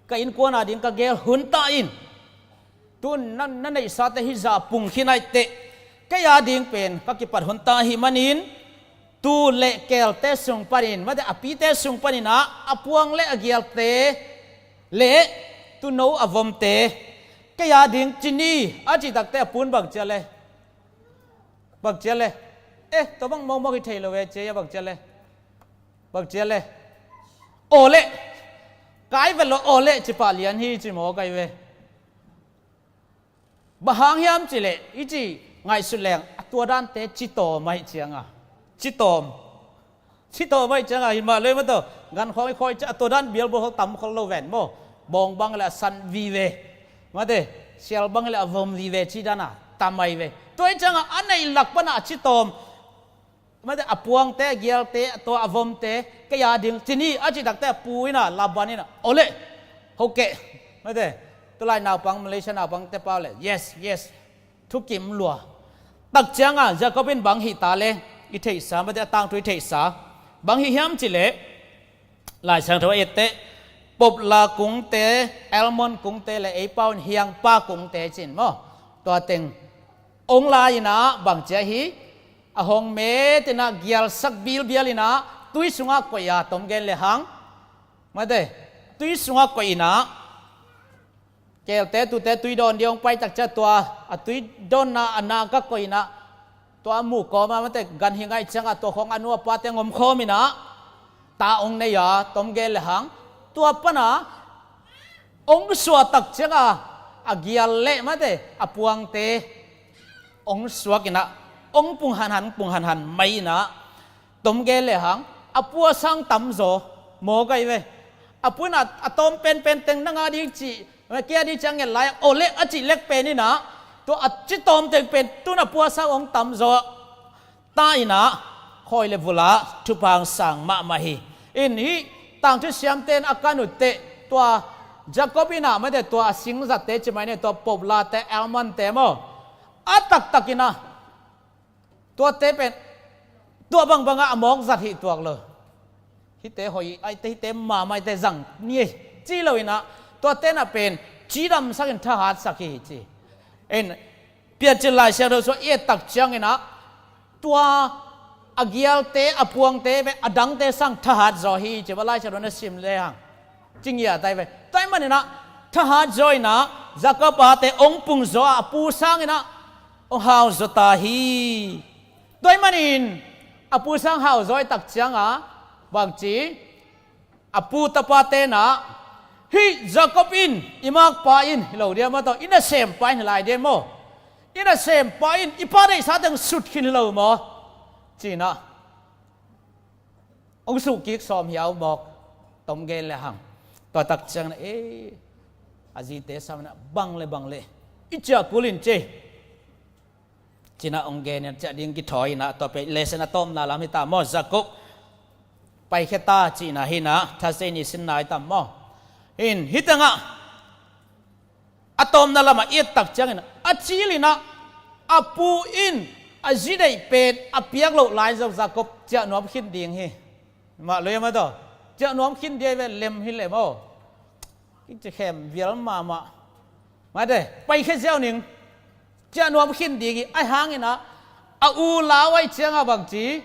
ka innkuan a ding ka gel hun ta in. Tun na, na neihsate hih zah pung khin ahih teh, kei a ding pen ka kipat hun ta ahih manin, tuu le keelte sung panin, mate, a pite sung panin ah, a puang le a gialte le tuuno a vomte, kei a ding ci ni, a cih takteh a pu'n bang ci a le? Bang ci a le? Eh, tua bang mawkmawk hi thei lo ve, ci a, bang ci a le? Bang ci a le? Aw le. Kai vet lo, aw le, ci pah lian hi, ci mawk ahi ve. Bang hang hiam cih leh, i cih ngaihsut leng, a tua dante ci tawm ahih ciangah. Ci tawm. Ci tawm ahih ciangah hi mah lei mah tawh, gan khawng i khawi ciah a tua dan bialbual khawng tam khol lo ven maw. Bawng bang le a san vive, mate, sial bang le a vom vive ci dan a tam ahi ve. Tua ahih ciangah a neih lak panah a ci tawm, mate, a puangte, a gialte, a tua a vomte kei a ding ci ni a cih takteh a pu in ah, Laban in ah, aw leh, ho keh, mate, tulai naupang, Malaysia naupangte pau le, yes, yes, thukim lua. Tak ciangah Jacob in bang hih ta le, i theihsa, mate, a tangthu i theihsa bang hih hiam cih leh, Lai Siangtho a etteh, poplar kungte, almond kungte le ei pau in hiangpa kungte ci-in maw, tua teng ong la in ah bang ci ahi, a hong met in ah gialsak bilbial in ah tui sungah koih a, tom gen le hang, mate, tui sungah koih in ah, keelte tuute tui dawn ding hong pai tak ciah tua a tui dawnna a nak ah koih in ah, tua a muh kawm ah, mate, gan hi ngaih ciangah tua khawng a nu a pate hong om khawm in ah, ta hong nei a, tom gen le hang, tua panah hong suah tak ciangah a gial le, mate, a puangte hong suak in ah, hong pung hanhan, pung hanhan mai in ah, tom gen le hang, a pu a sang tam zaw, mawk ahi ve. A pu in ah a tawm penpen teng nang a ding cih, kei a ding ci a nget lai, aw leh a cih lek pen in ah, tua a ci tawm teng pen tu-in a pu a sang hong tam zaw, ta in ah, khawi le vul ah thupha hong sang mahmah hi. In hih tangthu siamte in a kan utteh, tua Jacob in ah, mate, tua a singzatte ci mai ni, tua poplarte, almondte maw, a taktak in ah, tuate pen, tua bangbang ah a mawk zat hih tuak lo. Hihte hoih aite, hihte mahmah aite zang ni ei ci lo in ah, tuate in ah pen cidamsak in thahatsak hi ci. In, Piancil Lai Siangtho sung i et tak ciangin ah, tua a gialte, a puangte pen a dangte sang thahat zaw hi ci, va Lai Siangtho na sim le hang, ci ngiat ahi ve. Tua ahih manin ah, thahat zaw in ah, Jacob ate hong pung zaw a, a pu sang in ah hong hau zaw ta hi. Tua ahih manin a pu sang hau zaw i tak ciangah bang ci, a pu tapate in ah, hih Jacob in, i makpa in hi lo diam maw, tawh i nasempa in hi lai diam maw, i nasempa in i pa deihsa teng sut khin hi lo maw, ci in ah, hong suh kik sawm hiau mawk, tom gen le hang. Tua tak ciangin ah, e, a zite sam in ah, bang le bang le, i ciah kul in ci, ci in ah hong gen in ah, ciah ding kithawi in ah, tua pen lesson a tawpna lam hi ta maw, Jacob paikhia ta ci in ah, hi in ah Thursday ni sin nai tam maw. In, hih tengah a tawpna lamah i et tak ciangin ah, a cil in ah, a pu in a zi deih pen a piak loh lai zong Jacob ciah nuam khin ding hi. Mah lo ia maw, tawh ciah nuam khin ding hi ve, lem hi lem aw. Kici khem vial mahmah. Mate, paikhia ziau ning. Ciah nuam khin ding hi, ahih hangin ah, a u lau ahih ciangah bang ci,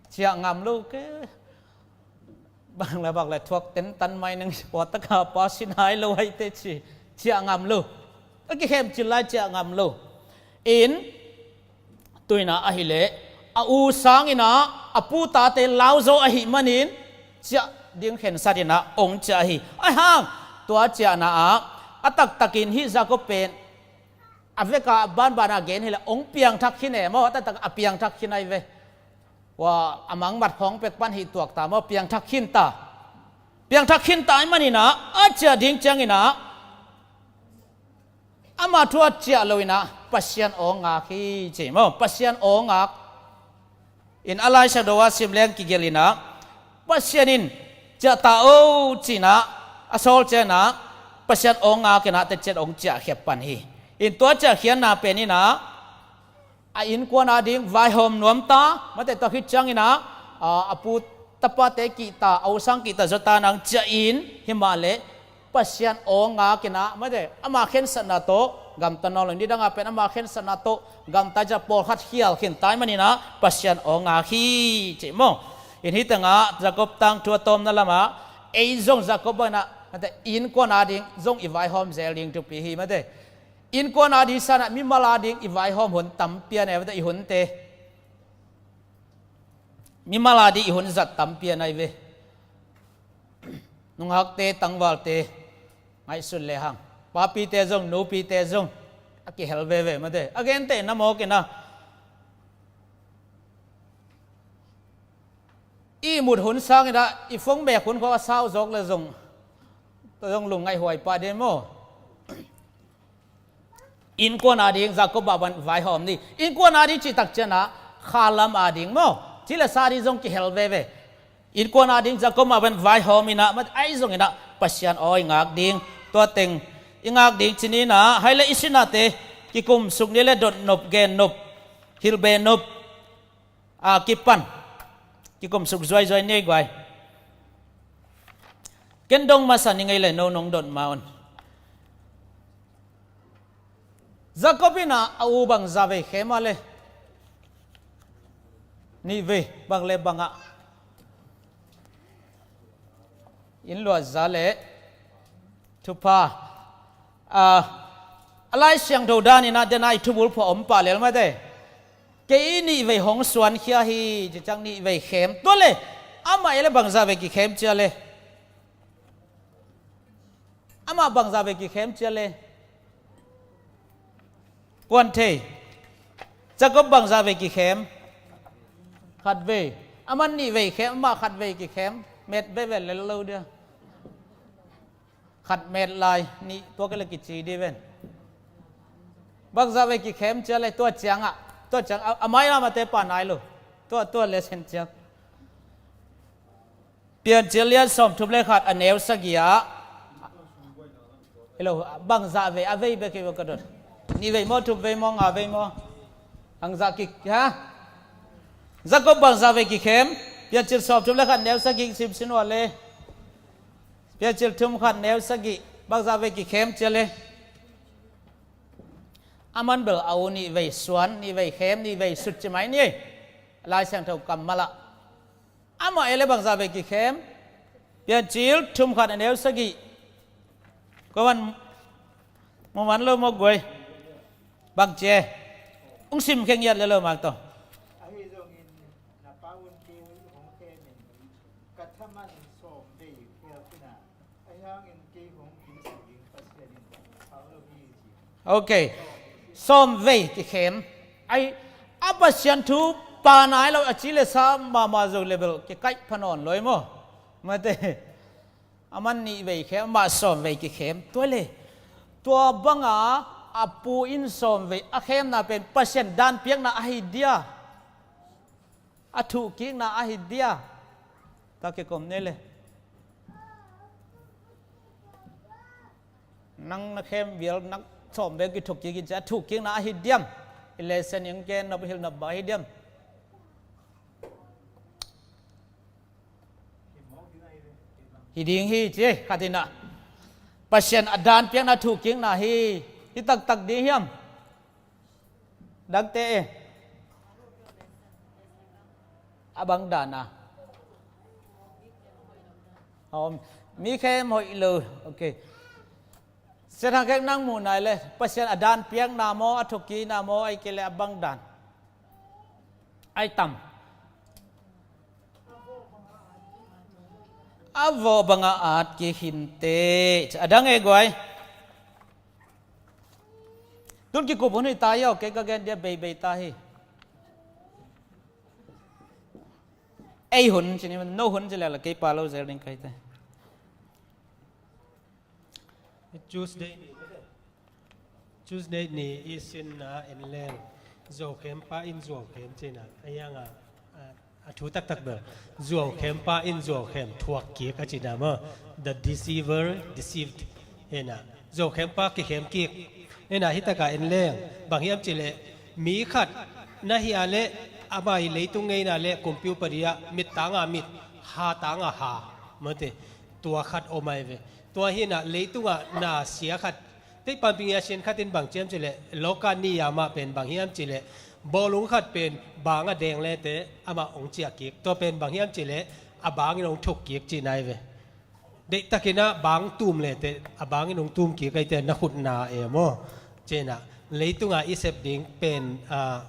ciah ngam lo ke. Bang le bang le thuak tentan mai ning, pua taka pa sin hai lo ahi teh ci, ciah ngam lo. A kikhem cil lai ciah ngam lo. In, tu in ah ahih leh, a u sang in ah, a pu tate lau zaw ahih manin, ciah ding khensat in ah hong ciah hi. Ahih hang, tua ciahna ah, a taktakin hih Jacob pen, a vekpi banban a gen hi leh, hong piangthak khin e maw, a taktak a piangthak khin ahi ve. Ua, a mangmat khawng pek pan hih tuak ta maw, piangthak khin ta. Piangthak khin ta ahih manin ah, a ciah ding ciangin ah, ama thu a ciah lo in ah, Pasian aw ngak hi ci maw, Pasian aw ngak. In a Lai Siangtho a sim leng kigelh in ah, Pasian in ciah ta o ci in ah, a sawl ciangin ah, Pasian aw ngak in ah, tua ciang hong ciahkhiat pan hi. In tua ciahkhiatna pen in ah, a innkuan a ding vaihawm nuam ta, mate, tua khit ciangin ah, a, a pu tapate kihta, a u sang kihta zaw ta in ah hong ciah in, hi mah leh, Pasian aw ngak in ah, mate, ama khensatna tawh gamta nawn lo, nidang a pen ama khensatna tawh gamta ciang pawlkhat khial khin ta ahih manin ah, Pasian aw ngak hi ci maw. In hih tengah Jacob tangthu a tawpna lamah, ei zong Jacob bangin ah, mate, innkuan a ding zong i vaihawm zel ding thupi hi, mate. Innkuan a ding sang in ah, mimal a ding i vaihawm hun tampi a nei, mate, i hunte. Mimal a ding i hun zat tampi a nei ve. Nungakte, tangvalte, ngaihsun le hang. Papite zong, nupite zong, a kihel veve, mate. A gentehna mawk in ah, Mut hun sangin ah i phone bek hun khawng a sau zawk le zong, zong lungngaih huai pah ding maw? Innkuan ading Jacob ah bang vaihawm ni. Innkuan ading cih tak ciangin ah khalam ading maw? Ci le sa ding zong kihel veve. Innkuan ading Jacob ah bang vaihawm in ah, mat ahi zongin ah Pasian aw i ngak ding, tua teng i ngak ding ci ni in ah, hai le i sinate kikum suk ni le dot nop, gen nop, hilh be nop a kipan kikum suk zuaizuai ni ei guai. Ken dong masa ning ei le, no nong dot ma un. Jacob in ah a u bangzah vei khem a le? Nih vei. Bang le bang ah? Inn luahza le thupha. A, a Lai Siangtho dan in ah den a i thubulphuh a om pah lel mate. Kei nih vei hong suankhia hi, ci ciang nih vei khem. Tua le amah ei le bangzah vei kikhem cia le? Amah bangzah vei kikhem cia le? Kuan thei. Jacob bangzah vei kikhem? Khat vei. Aman nih vei khem, amah khat vei kikhem. Met veve lel lo dia. Khat met lai, nih tua kei le kici di ven. Bangzah vei kikhem cia le? Tua ciang ah, tua ciang ah, a mai lamate pah nai lo. Tua, tua le sen ciang. Piancil lian sawmthum le khat, a neu sagih ah. Hello, bangzah vei, a vei bek hi ka dot. Nih vei maw, thum vei maw, nga vei maw? Bangzah kik, ha? Jacob bangzah vei kikhem? Piancil sawmthum le khat, neu sagih sim sin ua le. Piancil thum khat, neu sagih. Bangzah vei kikhem cia le? Aman bel a u nih vei suan, nih vei khem, nih vei sut ci mai ni. Lai Siangtho kammal ah. Amah ei le bangzah vei kikhem? Piancil thum khat, a neu sagih. Ko man, mo man lo mo guai. Bang cie. Ung sim kheng yat le lo mak to. Ahi zongin na pa un kei hong khem in, ka thaman sawm vei khel kina. Ahi hangin kei hong kin sa ding Pasian in phal lo hi ci. Ok. Sawm vei kikhem. Ai, a Pasian thu pah nai lo a ci le sa mahmah zo le bel kikaih pha nawn lo ei maw? Mate. Aman nih vei khem, amah sawm vei kikhem. Tua le, tua banga a pu in sawm vei a khemna pen Pasian dan piakna ahi dia? A thuhkikna ahi dia? Ka kikom ni le. Nang na khem vial, nang sawm vei kithuhkik in cia, a thuhkikna ahi diam? I lesson in ken nop hilh nop bang ahi diam? Hi ding hi ci, khat in ah. Pasian a dan piakna thuhkikna hi, hi taktak ding hiam? Dangte e. A bang dan a? Om, mi khem hoih lo. Ok. Sia Thang Khek, nang muh nai le, Pasian a dan piakna maw, a thuhkikna maw, ahih kei le a bang dan? Ai tam. A vawh banga at kik hi inteh. A dang e guai. Tun kikup hun hi ta hi aw, kei ka gen dia beibei ta hi. Ei hun ci ni, no hun ci le la kei pha lo zel ding ka hi te. Tuesday ni, Tuesday ni i sinna en leng, zuaukhempa in zuaukhem cihna a hiang a, a, a thu taktak bel. Zuaukhempa in zuaukhem thuak kik a cihna maw? The deceiver deceived. Ena, zuaukhempa kikhem kik. Ena, hi taka en leng, bang hiam cih leh, mi khat na hih a leh, ama i leitung ngeina leh kumpi upadi ah, mit tanga mit, ha tanga ha, mate, tua khat om ahi ve. Tua hi inah leitungah na sia khat, tei panping a sian khat in bang ci hiam cih leh, loka ni a mah pen bang hiam cih leh, bawlung khat pen bang a deng lete amah hong ciah kik. Tua pen bang hiam cih leh, a bangin hong thuk kik cihna ahi ve. Deihtakin ah bang tum lete a bangin hong tum kik ahite na khut na e maw? Ci inah leitungah i sep ding pen, ah,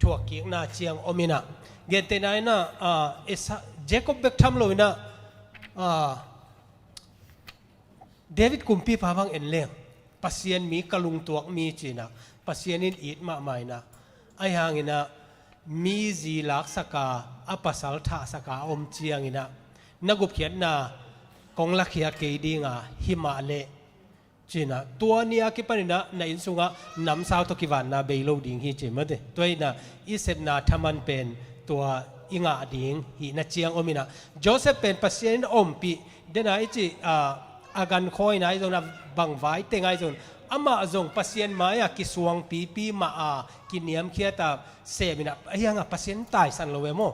thuak kikna ciang om inah. Gentehna inah, ah, Esau, Jacob bek tham lo inah, ah, David kumpipa bang en leng, Pasian mi ka lungtuak mi ci inah, Pasian in it mahmah inah. Ahi hang inah, mi zi laksaka, a pasal thahsaka a om cianginah, na gupkhiatna kong lakhia kei dinga, himah leh cinah, tua ni a kipaninah na inn sungah namsau tawh kivanna bei lo ding hi ci mate. Tua inah i sepna thaman pen tua i ngah ding hihna ciang ominah, Joseph pen Pasian in ompih dena i cih, a, a gankhawina i zong, a bangvai tenga i zong, amah zong Pasian mai-a kisuangpipi mah a, kiniamkhiata seminah, a hiangah Pasian taisan lo e maw?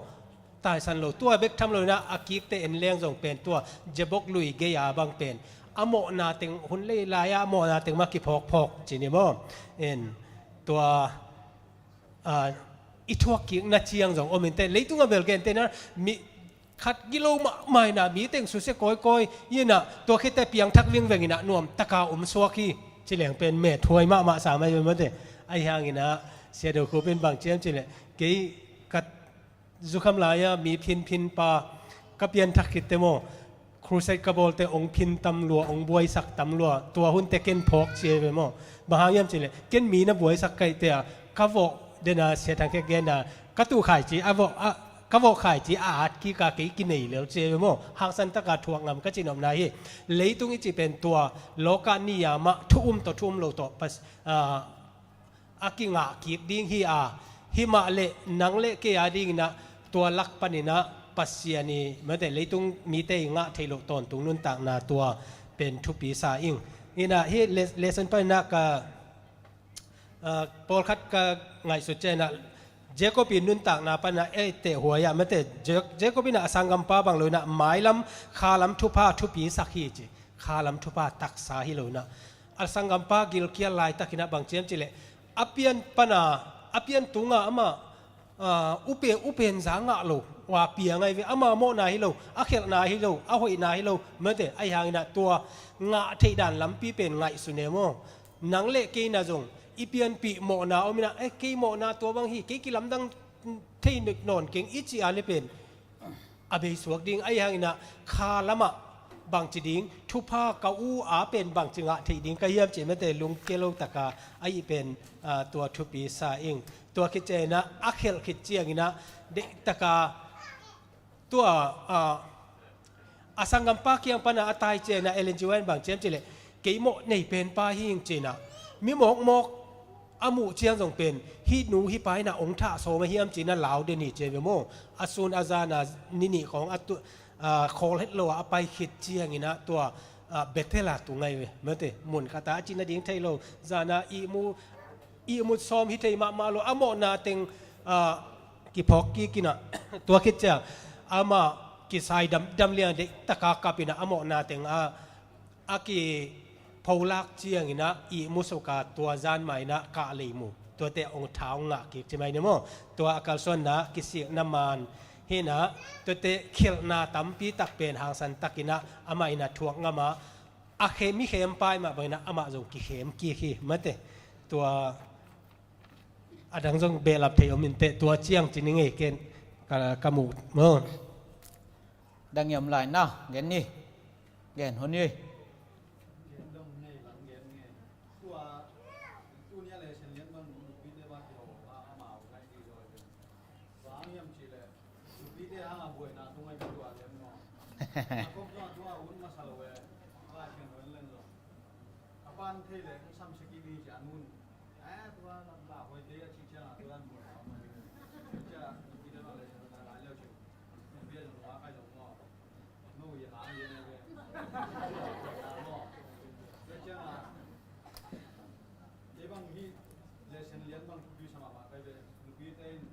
Taisan lo, tua bek tham loinah a kikte en leng zong pen tua Jabok lui gei-a bang pen a mawhna teng, hun lei lai-a a mawhna teng mah kiphawkphawk cini maw? En tua, a, i thuak kikna ciang zong om inteh, leitunga bel gentehna mi khat gilo mahmah inah, mi teng susia kawikawi inah, tua khitteh piangthak vingveng inah nuamtaka om suak hi. Ci leng pen methuai mahmah sa mai mate. Ahi hanginah Sia Do Khup in bang ciam cileh, kei ka zukham lai-a mi phinphin pa ka pianthak khitteh maw, crusade ka bawlte ong phin tam lua, ong buaisak tam lua, tua hunte ken phawk cia ve maw? Bang hang hiam cileh, ken mi na buaisak kaihte a, ka vawh dena Sia Thang Khek genna, ka tuh khaici a vawh, a, ka vawh khaici a at kika kei kinei lel cia ve maw? Hangsan taka thuak ngam ka cinopna hi. Leitung i ci pen tua lawka ni-a mah thu um tawh thu um lo tawh pas, a, a kingah kik ding hi a, himah leh nang leh kei a dinginah tua lak paninah Pasian i mate, leitung mite i ngah theih loh tawntung nuntakna tua pen thupi sa ing. Inah hih le-, lesson paninah ka, a, pawlkhat ka ngaihsut cianginah, Jacob i nuntakna paninah ei tehhuai ah mate, Ja-, Jacob inah a sanggampa bang loinah mailam khalam thupha thupi sak hi ci. Khalam thupha taksa hi loinah, a sanggampa gilkial laitakinah bang ciam cileh, a pian pana, a pian tunga amah, a, upe, upen za ngah lo, wa pia ngai ve, ama mawhna hi lo, a khelhna hi lo, a hoihna hi lo mate. Ahi hanginah tua ngah theihdan lampi pen ngaihsun e maw? Nang leh kei na zong i pianpih mawhna ominah, e, kei mawhna tua bang hi, kei kilamdang thei nawn keng i ci a le pen a beisuak ding. Ahi hanginah khalamah bangci ding, thupha ka u a pen bangci ngah theih ding ka hiam cih mate, lungkia lo taka a ih pen, a, tua thupi sa ing. Tua khit cianginah a khelh khit cianginah deihtaka tua, a, a sanggampa kiang pana a tai cianginah Ellen G. White bang ciam cileh, kei mawh nei penpa hi ing cinah, mi mawkmawk a muh ciang zong pen hih nu hih pa inah ong thah sawm a hiam cinah lau den hi cia ve maw? A sun a zana ni nih khawng a tu, a, khawl het lo a, a pai khit cianginah tua, a, Bethel a tu ngai ve mate. Mun khata a cina ding thei lo, zana ihmu, ihmut sawm hi thei mahmah lo, a mawhna teng, a, kiphawk kikinah tua khit ciang amah kisai dam, dam liang deihtaka kapinah a mawhna teng a, a kipholak cianginah ihmu suka tua zan mah inah kah lei mu. Tuate ong tha ong ngah kik ci mai ni maw? Tua a kalsuanna kisikna man hinah, tuate khelhna tampi tak pen hangsan takinah amah inah thuak ngam a, a khem, mi khempa i mah banginah amah zong kikhem kik hi mate. Tua a dang zong behlap thei om inteh, tua ciang ci ni ngei ken ka, ka muh maw? Dang i om lai na, gen ni. Gen hun hi. Kei bang hi lesson lian bang thupi sa mahmah kai ve, nupite in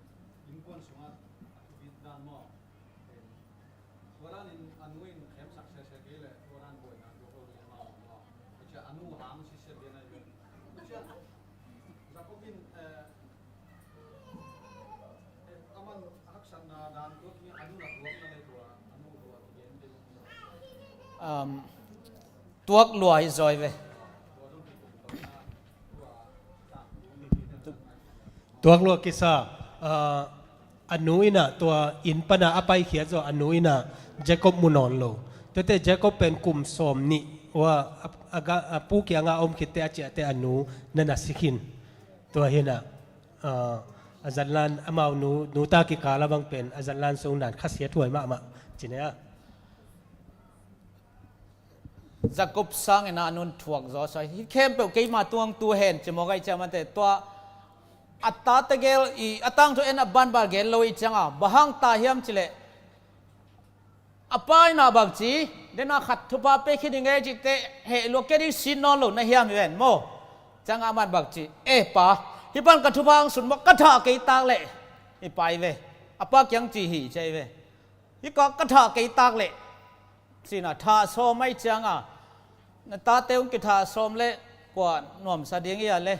innkuan sungah a thupi dan maw? Tua dan in a nu in khemsak sese kei leh tua dan buaina tuak lo ding amau maw? Tua ciang a nu hang sisiat lian ahi ve. Tua ciang Jacob in, eh, eh, aman haksatna dan tuak ni a nu na tuak na le tua, a nu tua kigen kei maw? Um, tuak lua hi zaw ve. Tuak lua kisa, ah, a nu inah tua inn pana a paikhiat zaw a nu inah Jacob mu nawn lo. Tuate Jacob pen kum sawm nih ua a, a, ga, a pu kiangah a om khitte a ciahte a nu na na si khin. Tua hinah, ah, A zanlan amau nu, nu ta kikal a bang pen a zanlan sung nan khasiat huai mahmah ci ne a. Jacob sangin a nun thuak zaw sa hi khempeuh keima tuang tu hen ci mawk a i ciang mate tua a ta tegel i a tangthu en a banbal gen lo i cianga bang hang ta hiam cileh a pa in a bang ci, dena khat thupha pek hi ding e cih teh heh lua kei ding sin nawn lo na hiam hi ven maw? Ciangah a man bang ci, e pa, hih pan ka thupha hong sun maw, ka thah kei tak leh i pai ve. A pa kiang ci hi ci hi ve. Hih ka, ka thah kei tak leh cina thah sawm ahi cianga na tate hong kithah sawm leh kua nuamsa ding i a le.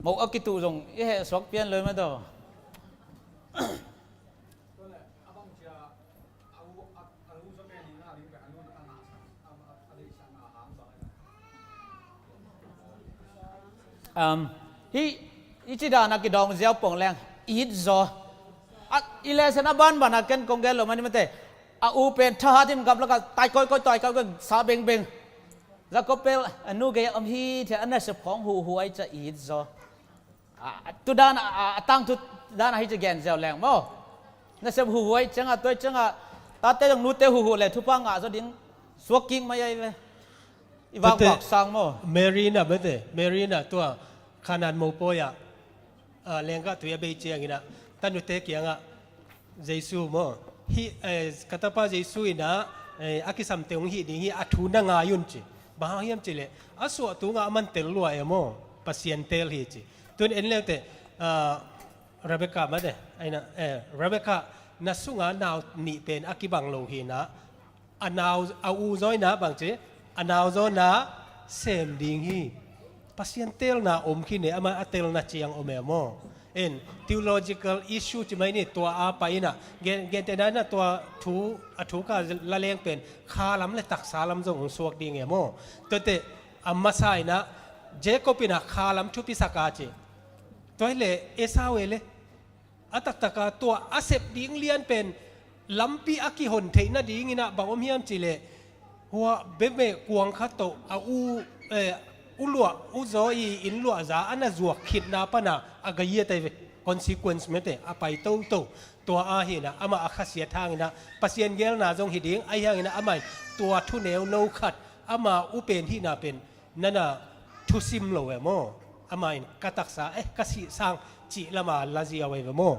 Moh a kituh zong i heh suak pian lo i ma daw. Um, hih, hih ci dan a kidawng ziau pong leng it zaw. A, i lesson a banban a ken kong gen lo mani mate. A u pen thahat in gap laka tai koikoi tai koikoi sa bengbeng. Jacob pel a nu gei a om hi thia a nasep khawng huhu ai ca it zaw. A, a, tu dan a, a, a tangthu dan a hi ci gen ziau leng maw? Nasep huhuai cianga tuai cianga tate dong nute huhu le thupha ngah zaw ding suak kik mai ai ve. I vakvak sang maw? Mary na bete, Mary na tua Khanan mopawi ah, a, lenggah tui a bei ciangin ah tanute kiangah Jesu maw? Hih, eh, ka tapa Jesu in ah, eh, a kisamte hong hih ding hi a thu na ngai un ci. Bang hang hiam cileh a suah tungah a man tel lua e maw? Pasian tel hi ci. Tun en leute, ah, Rebecca mate, aina, eh, Rebecca na sunga nau nih pen a kibang lo hi na, a nau, a u zawina bang ci, a nau zawina sem ding hi. Pasian telna om khin e, ama a telna ciang om e maw? En, theological issue ci mai ni tua a pai ina, gen, gentehna ina tua thu, a thu ka la leng pen, kha lam le taksa lam zong hong suak ding e maw? Tuate, a masa ina, Jacob ina kha lam thupi saka ci. Tua hi le, Esau e le. A taktaka tua a sep ding lian pen lampi a kihon theih nadingin ah bang om hiam cileh hua beme kuang khat toh a u, eh, u luah u zaw i inn luah za a na zuak khitna pana a gaiat ai ve. Consequence mete a pai toto. Tua ahinah amah a khasiat hanginah Pasian gelna zong hi ding ahi hanginah amah in tua thuneu no khat ama u pen hihna pen nana thusim lo e maw? Amah in ka taksa, eh, ka sih sang cih lama la ziau e ve maw?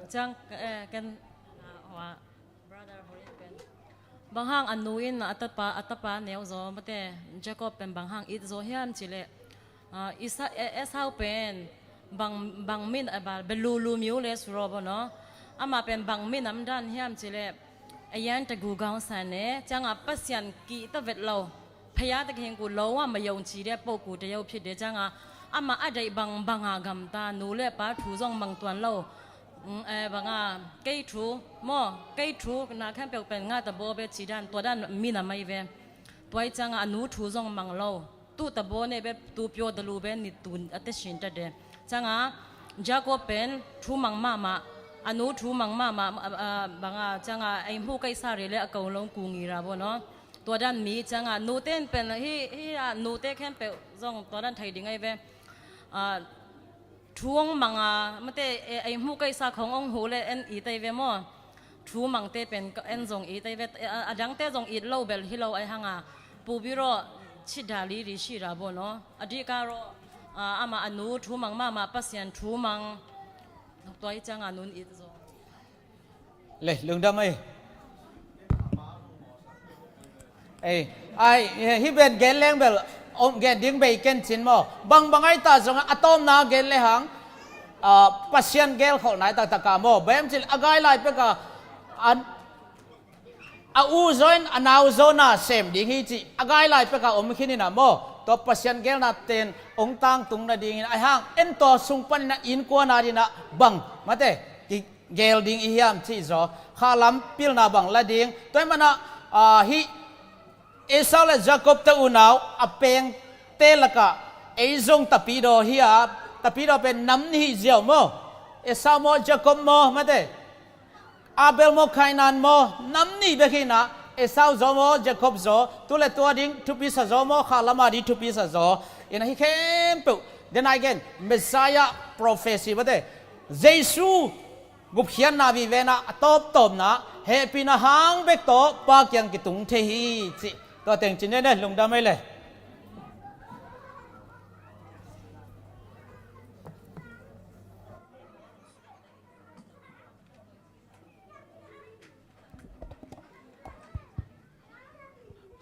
Ciang, eh, ken, ah, hua, brother Horin pen. Bang hang a nu in a tapa, a tapa neu zaw mate, Jacob pen bang hang it zaw hiam cileh, ah, Isa-, eh, Esau pen bang, bang min a bal, belulu miu le suro bo no. Ama pen bang minam dan hiam cileh, a yan ta gu gaung san ne, cianga Pasian ki ta vet lo. Phaya te kihing ku lo a mayong ci de po ku te yo phit de cianga ama a dei bang banga gamta nu le pa thu zong mang tuan lo. Mm, eh, banga kei thu maw, kei thu na khempeuh pen nga ta bo be ci dan tua dan minam ai ve. Tuai cianga a nu thu zong mang lo. Tu ta bo ne be tu pio ta lu be ni tu a te sin ta de. Cianga Jacob pen thu mang mahmah, a nu thu mang mahmah, a, a, banga cianga ei hmu kai sa re le a kau lo ku ngi ra bo no. Tua dan mi cianga nute in pen hi, hi a nute khempeuh zong tua dan thei ding ai ve. A, thu ong manga mate, e, ei hmu kai sa khong ong hu le en i tei ve maw? Thu mangte pen ka en zong i tei ve, e, a, a dangte zong it lo bel hi lo ai hanga. Pu biro chit da li ri shi ra bo no. A di ka ro, a, ama a nu thu mang mahmah Pasian thu mang. Tua i cianga nun it zong. Le, lungdam ai. Ei, ai, hi ben gen leng bel, om gen ding bei ken cin maw. Bang bang ai ta zong a tawmna gen le hang, a, Pasian gel khol nai taktak a maw. Bem cil a gai lai pek a, an, a u zoin a nau zona sem ding hi ci. A gai lai pek a om khin ina maw. Tua Pasian gelna ten ong tangtung na dingin ai hang. En tua sung pan ina innkuan a dina bang. Mate, ki gel ding i hiam cih zaw kha lam pilna bang la ding. Tua i mana, a, hih Esau le Jacob te unau a pengte lakah ei zong tapidaw hi a, tapidaw pen nam nih hi ziau maw? Esau maw, Jacob maw, mate? Abel maw, Kainan maw, nam nih bek hi na, Esau zaw maw, Jacob zaw, tu le tua ding thupi sa zaw maw, kha lama ding thupi sa zaw. Ina hi khempeuh, then again, Messiah prophecy, mate? Jesu gupkhiatna vive na a tawptawpna hehpihna hang bek tawh Pa kiang kitung thei hi cih. Tua teng ci ni le, lungdam ei le.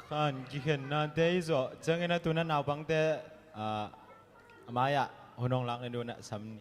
Khan kikhenna te i zawh ciangin a tuna naupangte, ah, a mai-ah hun hong lak ni, tuna sam ni.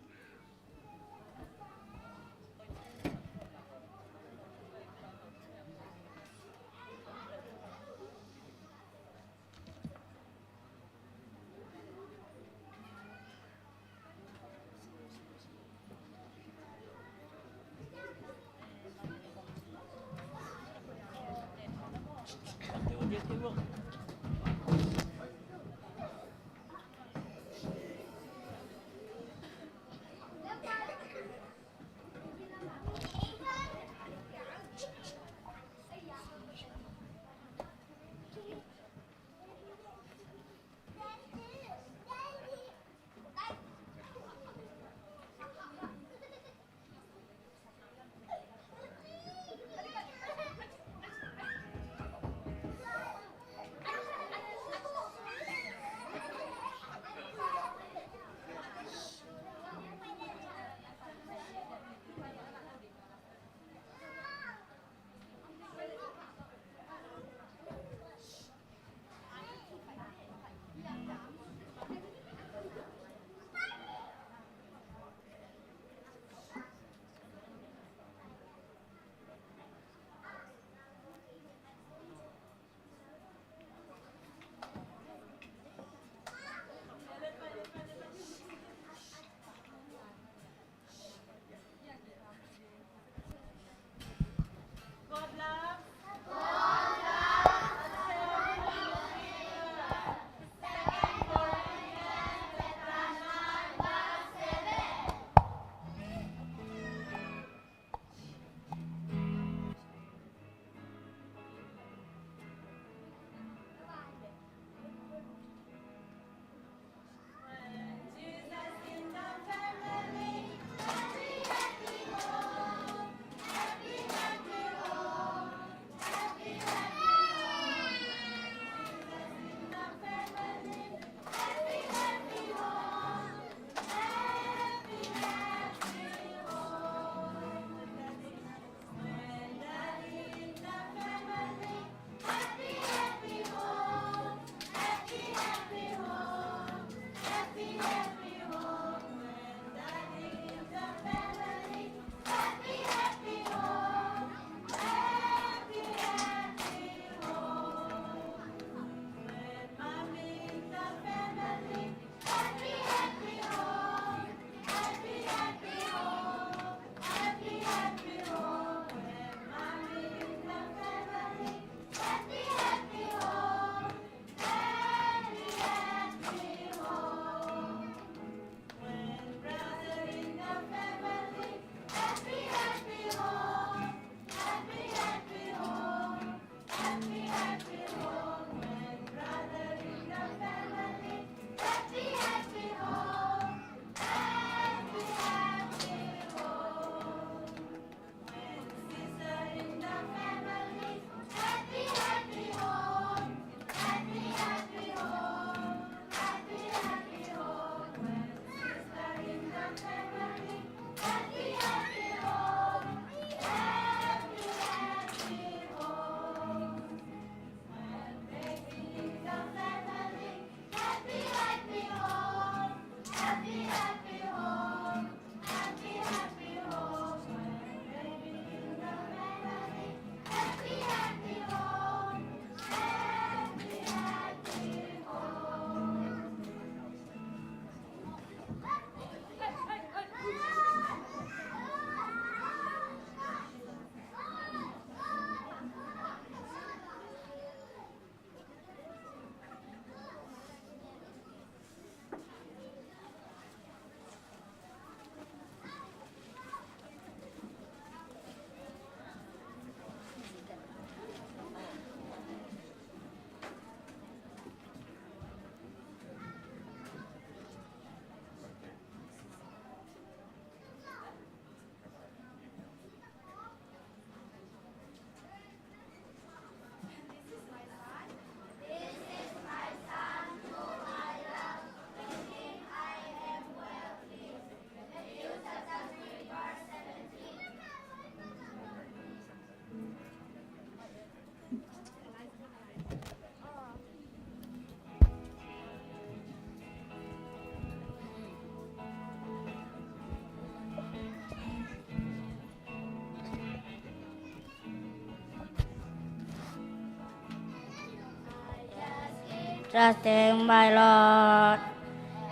trusting my Lord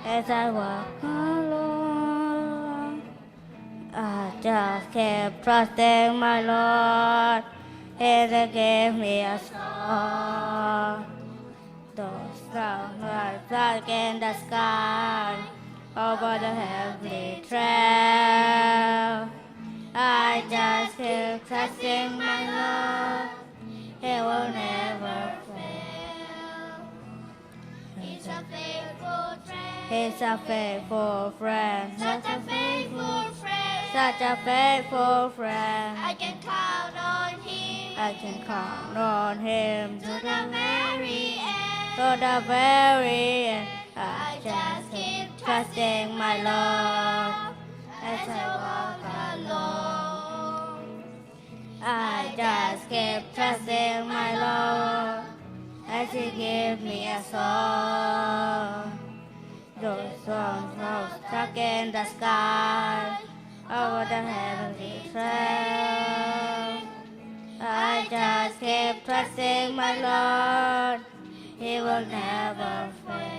as I walk along. I just keep trusting my Lord. He will give me a song. Those songs rise up in the sky over the heavenly trail. I just keep trusting my Lord. He will never fail. He's a faithful friend. He's a faithful friend. Such a faithful friend. Such a faithful friend. I can count on him. I can count on him to the very end. To the very end. I just keep trusting my Lord as I walk along. I just keep trusting my Lord as he give me a song. Those songs rise up in the sky over the heavenly trail. I just keep trusting my Lord. He will never fail.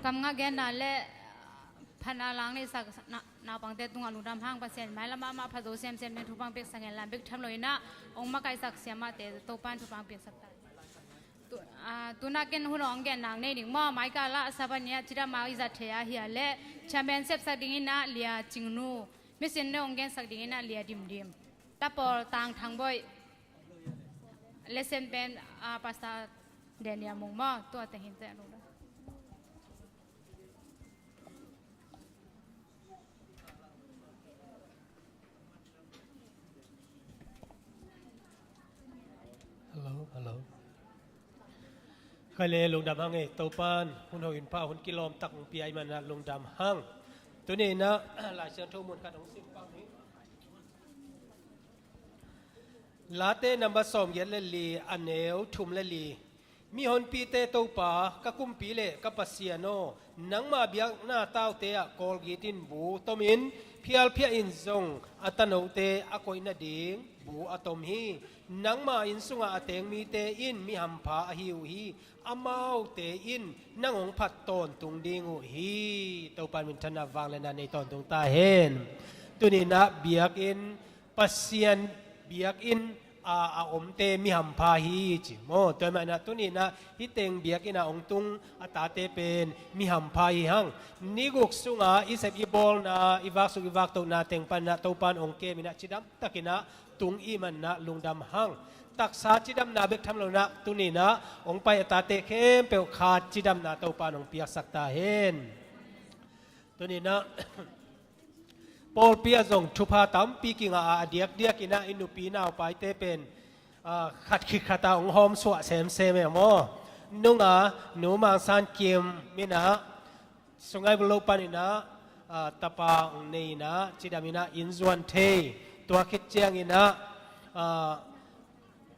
Kamngah genna le phatna lang neihsak na-, naupangte tungah lungdam hang. Pasian mailam ah mah phat zo semsem ding thupha hong piaksak hen la, bek tham loinah hong makaihsak siamahte Topan thupha hong piaksak ta. Tu, ah, tuna ken hun hong gen nang nei ding maw, maikal ah Sabbath ni ah cidam a i zat thei a hia leh chairman sepsak ding inah Lia Cingnu, mission ne hong gensak ding inah Lia Dimdim, tapol Tang Thangboih, lesson pen, ah, Pastor Daniel Mung maw, tua teng hin teh lungdam. Hello, hello. Khai le lungdam hang e, Topan hun hoih hun pha, hun kilawm tak hong pia i manah lungdam hang. Tuni inah Lai Siangtho mun khat hong sim pang hi. Late number sawmgiat le li, a neu thum le li. Mihonpite Topa, ka kumpi le ka Pasian aw, nangma biakna taute ah kawlgit in bu tomin, phialphiah in zong a tanote a koih nading bu a tom hi. Nangma inn sungah a teng mite in mi hampha ahi uh hi. Amaute in nang hong phat tawntung ding uh hi. Topa minthanna vangliatna nei tawntung ta hen. Tuni inah biakinn, Pasian biakinn a, a omte mi hampha hi ci maw. Tua hi mah inah tuni inah hih teng biakinn a hong tung a tate pen mi hampha hi hang. Ni guk sungah i sep i bawlna, i vaksuk i vaktohna teng pan inah Topan hong kem inah cidam tak inah tung i manah lungdam hang. Taksa cidamna bek tham loinah tuni inah hong pai a tate khempeuh khat cidamna Topan hong piaksak ta hen. Tuni inah pawlpi ah zong thupha tampi kingah a, a diakdiak inah i nupi naupaite pen, ah, khat khit khat ah hong hawmsuah semsem e maw. Nunga Nu Mang San Kim inah Sungai Buloh pan inah, ah, tapa hong nei inah cidam inah inn zuan thei. Tua khit ciang inah, ah,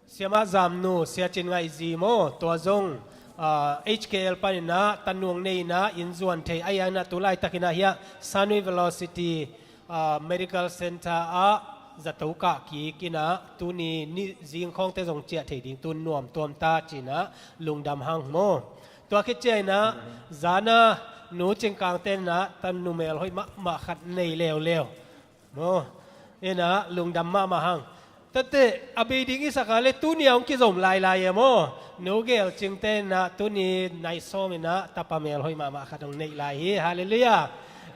Siamah Zamnu, Sia Cin Ngaih zi maw, tua zong, ah, H K L pan inah tanu hong nei inah inn zuan thei. Ahi hang inah tu laitak inah hiah Sanui Velocity, ah, Medical Center ah zato kah kik inah tuni ni zing khawngte zong ciah thei ding tun nuam tuam ta ci inah lungdam hang maw. Tua khit ciang inah zan a Nu Cing Kangte inah tanu melhoih mahmah khat nei leuleu maw. Inah lungdam mahmah hang. Tate a bei ding i sak a le tuni a hong kizom lailai e maw. Nu Gel Cingte inah tuni nai sawm inah tapa melhoih mahmah khat hong neih lai hi. Halleluiah.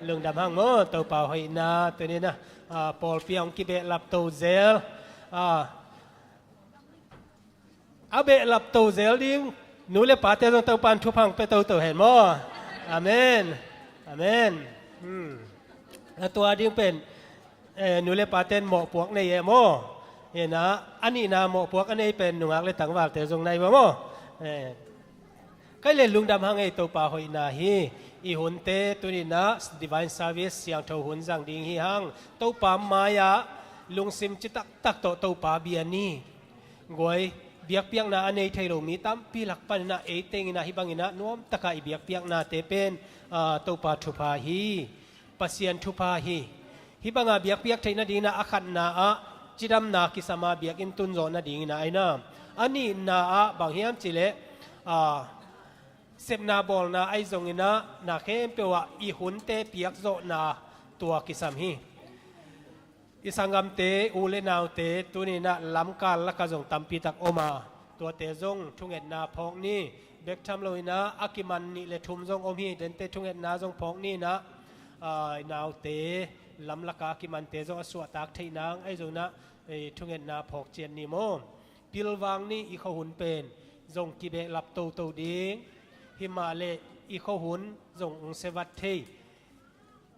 Lungdam hang maw. Topa hoihna tuni inah, ah, pawlpi a hong kibehlap to zel, ah, a behlap to zel ding nu le pate zong Topan thupha hong pia toto hen maw. Amen. Amen. Hmm. A tua ding pen, eh, nu le paten mawhpuak nei e maw. Inah a nihna mawhpuak a nei pen nungak le tangvalte zong nai va maw. Eh. Khai le lungdam hang e, Topa hoihna hi. I hunte tuni inah divine service, siangtho hun zang ding hi hang. Topa mai-ah lungsim citaktak tawh Topa bia ni. Guai, biakpiakna a nei thei lo mi tampi lak pan inah ei teng inah hih bang inah nuam takah i biakpiaknate pen, ah, Topa thupha hi. Pasian thupha hi. Hih banga biakpiak theih nading inah a khatna ah cidamna kisam a biakinn tun zawh nading inah ahi inah. A nihna ah bang hiam cih leh, ah, sepna bawlna ahi zong inah na khempeuh ah i hunte piakzawhna tua kisam hi. I sanggamte, u le naute tuni inah lamkal lakah zong tampi tak om a, tuate zong thungetna phawk ni. Bek tham lo inah a kiman nih le thum zong om hi, dente thungetna zong phawk ni inah, ah, i naute lam lakah a kimante zong a suahtak theih nang ahi zong inah, eh, thungetna phawk ciat ni maw. Pilvang ni, i khuahun pen zong kibehlap toto ding. Himah le i khuahun zong hong siavat thei.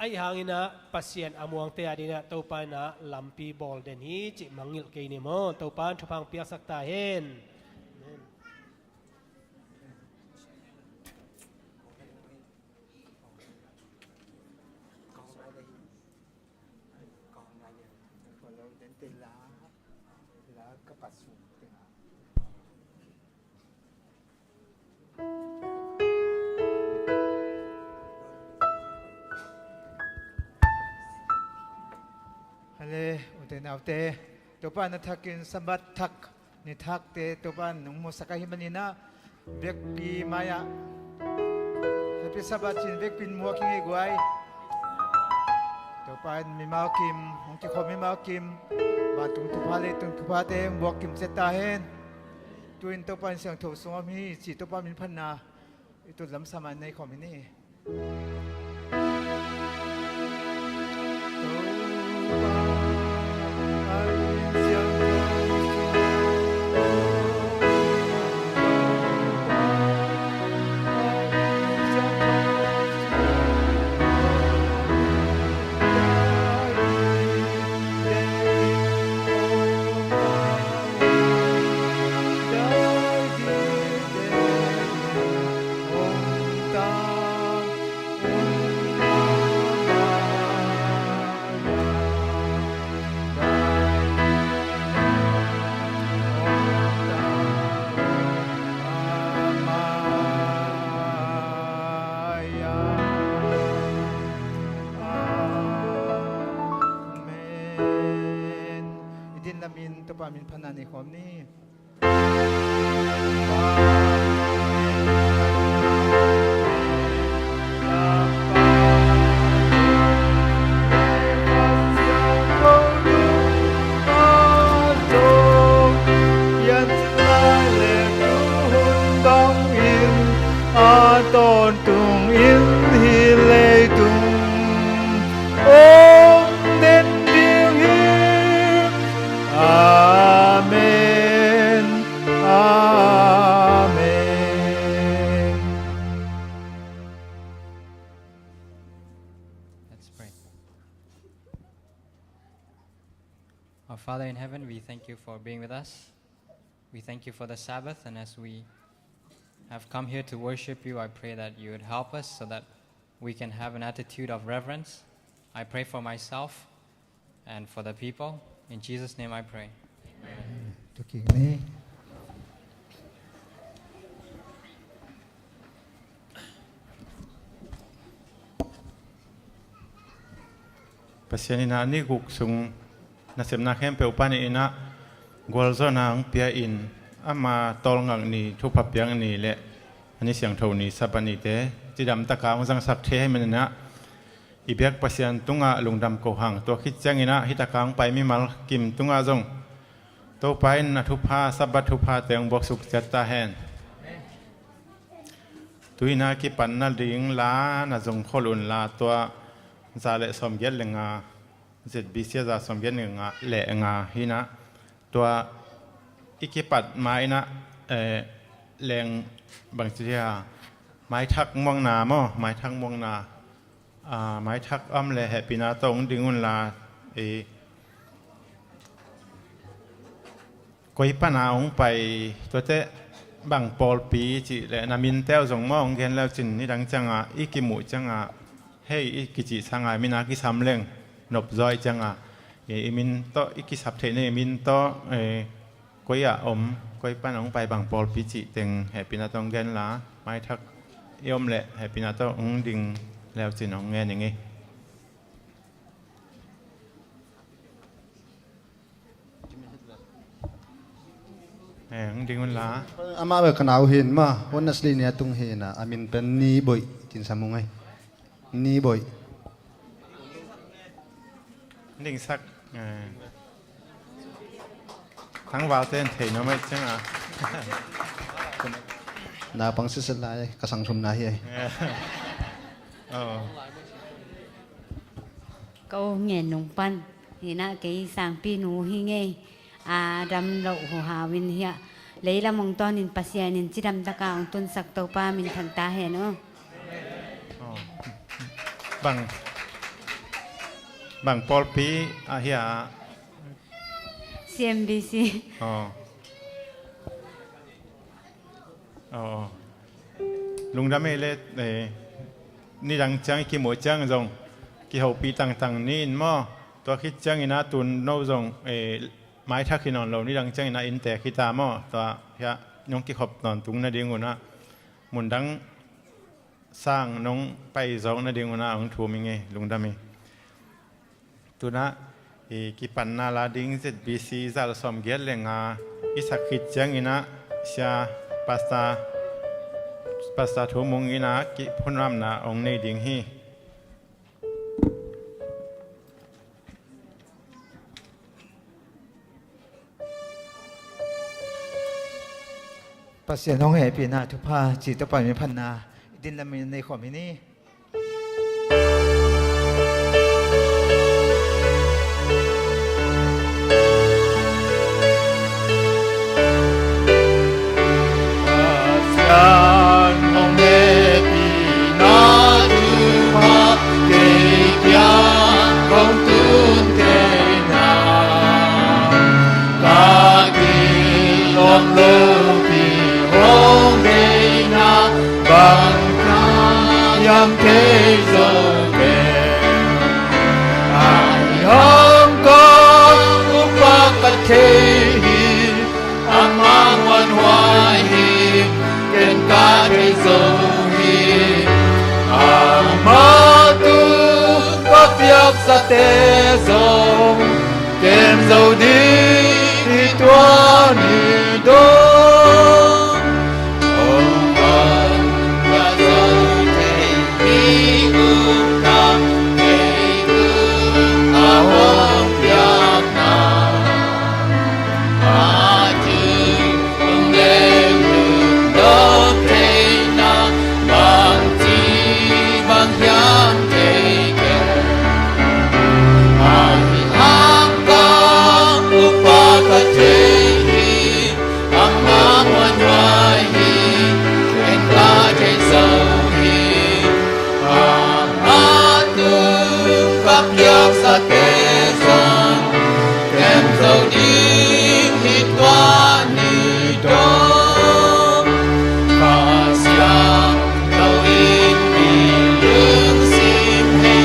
Ahi hang inah Pasian a muangte a ding inah Topa inah lampi bawl den hi cih mangngilh kei ni maw. Topa in thupha hong piaksak ta hen. Amen. Hale, ute naute, Topa na thakin Sabbath thak, ni thakte Topa nong musak ahih manin ah, biakpi mai-ah Pi Sabbath cin vekpi in muak hi ngei guai. Topa in mimau kim, hong kikhawm mimau kim, vantung thupha, leitung thuphate hong muak kim ciat ta hen. Tu-in Topa in siangtho sung om hi ci Topa min phatna i tut lamsam a nei khawm hi ni. Amen. I din lamin Topa min phatna nei khawm ni. Tawntung in hih leitung om den ding hi. Amen. Amen. Let's pray. Our Father in heaven, we thank you for being with us. We thank you for the Sabbath, and as we have come here to worship you, I pray that you would help us so that we can have an attitude of reverence. I pray for myself and for the people. In Jesus' name I pray. Amen. Tuking ni. Pasian in a ni guk sung nasepna khempeuh panin a gualzawhna hong pia in, ama tawlngak ni, thupha piak ni le a ni siangtho ni, Sabbath nite cidamtaka hong zangsak thei ahih manin a, i biak Pasian tungah lungdam ko hang. Tua khit ciangin a, hih taka hong pai mimal kim tungah zong Topa in a thupha, Sabbath thuphate hong buaksuk ciat ta hen. Tu-in a kipan nading la na zong khol un la, tua za le sawmgiat le nga, Z B C a za sawmgiat le nga, le nga hi na. Tua i kipat ma in a, eh, leng bangci dia, maithak muakna maw, maithak muakna, ah, maithak om le hehpihna tawh hong ding un la, eh, koi pana hong pai, tuate bang pawlpi cih le na minte uh zong maw hong gen leu cin, nidang cianga i kimuh cianga hei i kicih sanga mina kisam leng nopzaw ih cianga i, i min tawh i kisap theih ni, i min tawh, eh, koi ah om, koi pana hong pai, bang pawlpi cih teng hehpihna tawh hong gen la, maithak i om le hehpihna tawh hong ding leu cin hong ngen ing ei. Eh, hong ding un la. Amah bel ka nau hi in maw, Wednesday ni a tung hi in a, a min pen Ni Boih, cin sam ung ei. Ni Boih. Dingsak, eh. Thangvalte in thei nuam ei ciang a. Naupang sitset lai, ka sang thumna hi ei. Eh. Oh. Ka u ngen nung pan hi na, kei sangpi nu hi ngei. A dam loh hu hau in hiah leilam hong tawnin Pasian in cidam taka hong tunsak Topa min thang ta hen uh. Oh. Bang, bang pawlpi ah hiah? C M B C. Oh. Oh, oh. Lungdam ei le, eh, nidang ciang i kimuh ciang zong kihopih tangtang ni in maw? Tua khit ciangin a tun no zong, eh, maithak hi nawn lo, nidang ciangin a innte khita maw? Tua hiah nong kikhop tawntung nading un a, mundang sang nong paizawk nading un a hong thum ing ei, lungdam ei. Tunah i kipanna la ding Z B C zal sawmgiat le nga i sak khit ciangin ah sia pastor Pastor Thu Mung in a kiphunramna hong nei ding hi. Pasian hong hehpihna thupha ci Topa min phatna i din lamin nei khawm hi ni. Pasian hong hehpihna thupha kei kiang hong tun kei na. Ka kilawm lopi hong deihna bang hiam kei zo kei. Ahi hang ka upa ka thei hi, ama muanhuai hi, ken ka thei zo hi. Ama tung ka piaksate zong kem zo ding hi tua ni dong. Hong hong ka zo thei hi, um tak kei tung a hong piakna. A ci hong lem tung dong theihna bang ci bang hiam thei kei. Ahi hang ka upa ka thei hi, ama muanhuai hi, ken ka thei zo hi. Ama tung ka piaksate zong kem zo ding hi tua ni dong. Kha siang lo in mi lungsim hi,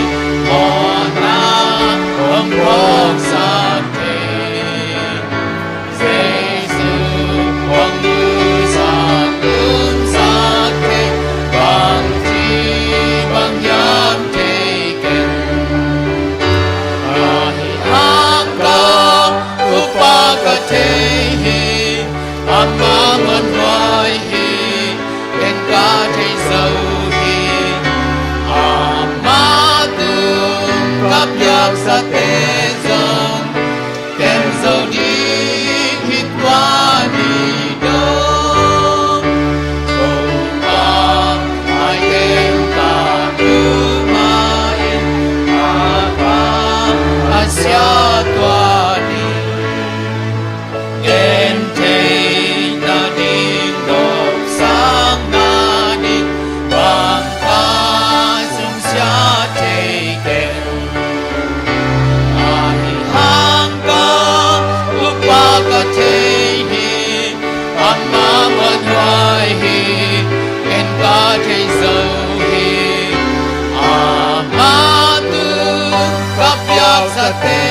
mawhna hong phawksak thei. Jesu hong nusak, umsak thei, bang ci bang hiam thei ken. Ahi hang ka upa ka thei hi, ama muanhuai hi, ken ka thei zo hi. Ama tung ka piaksate zong kem zo ding hi tua ni dong. Topa mai kem ta tu ma in, a pa a sia tua ni. Ken theihna ding dopsakna ding bang ka sungsia thei ken. Ahi hang ka upa ka thei hi, ama muanhuai hi, ken ka thei zo hi. Ama tung ka piaksate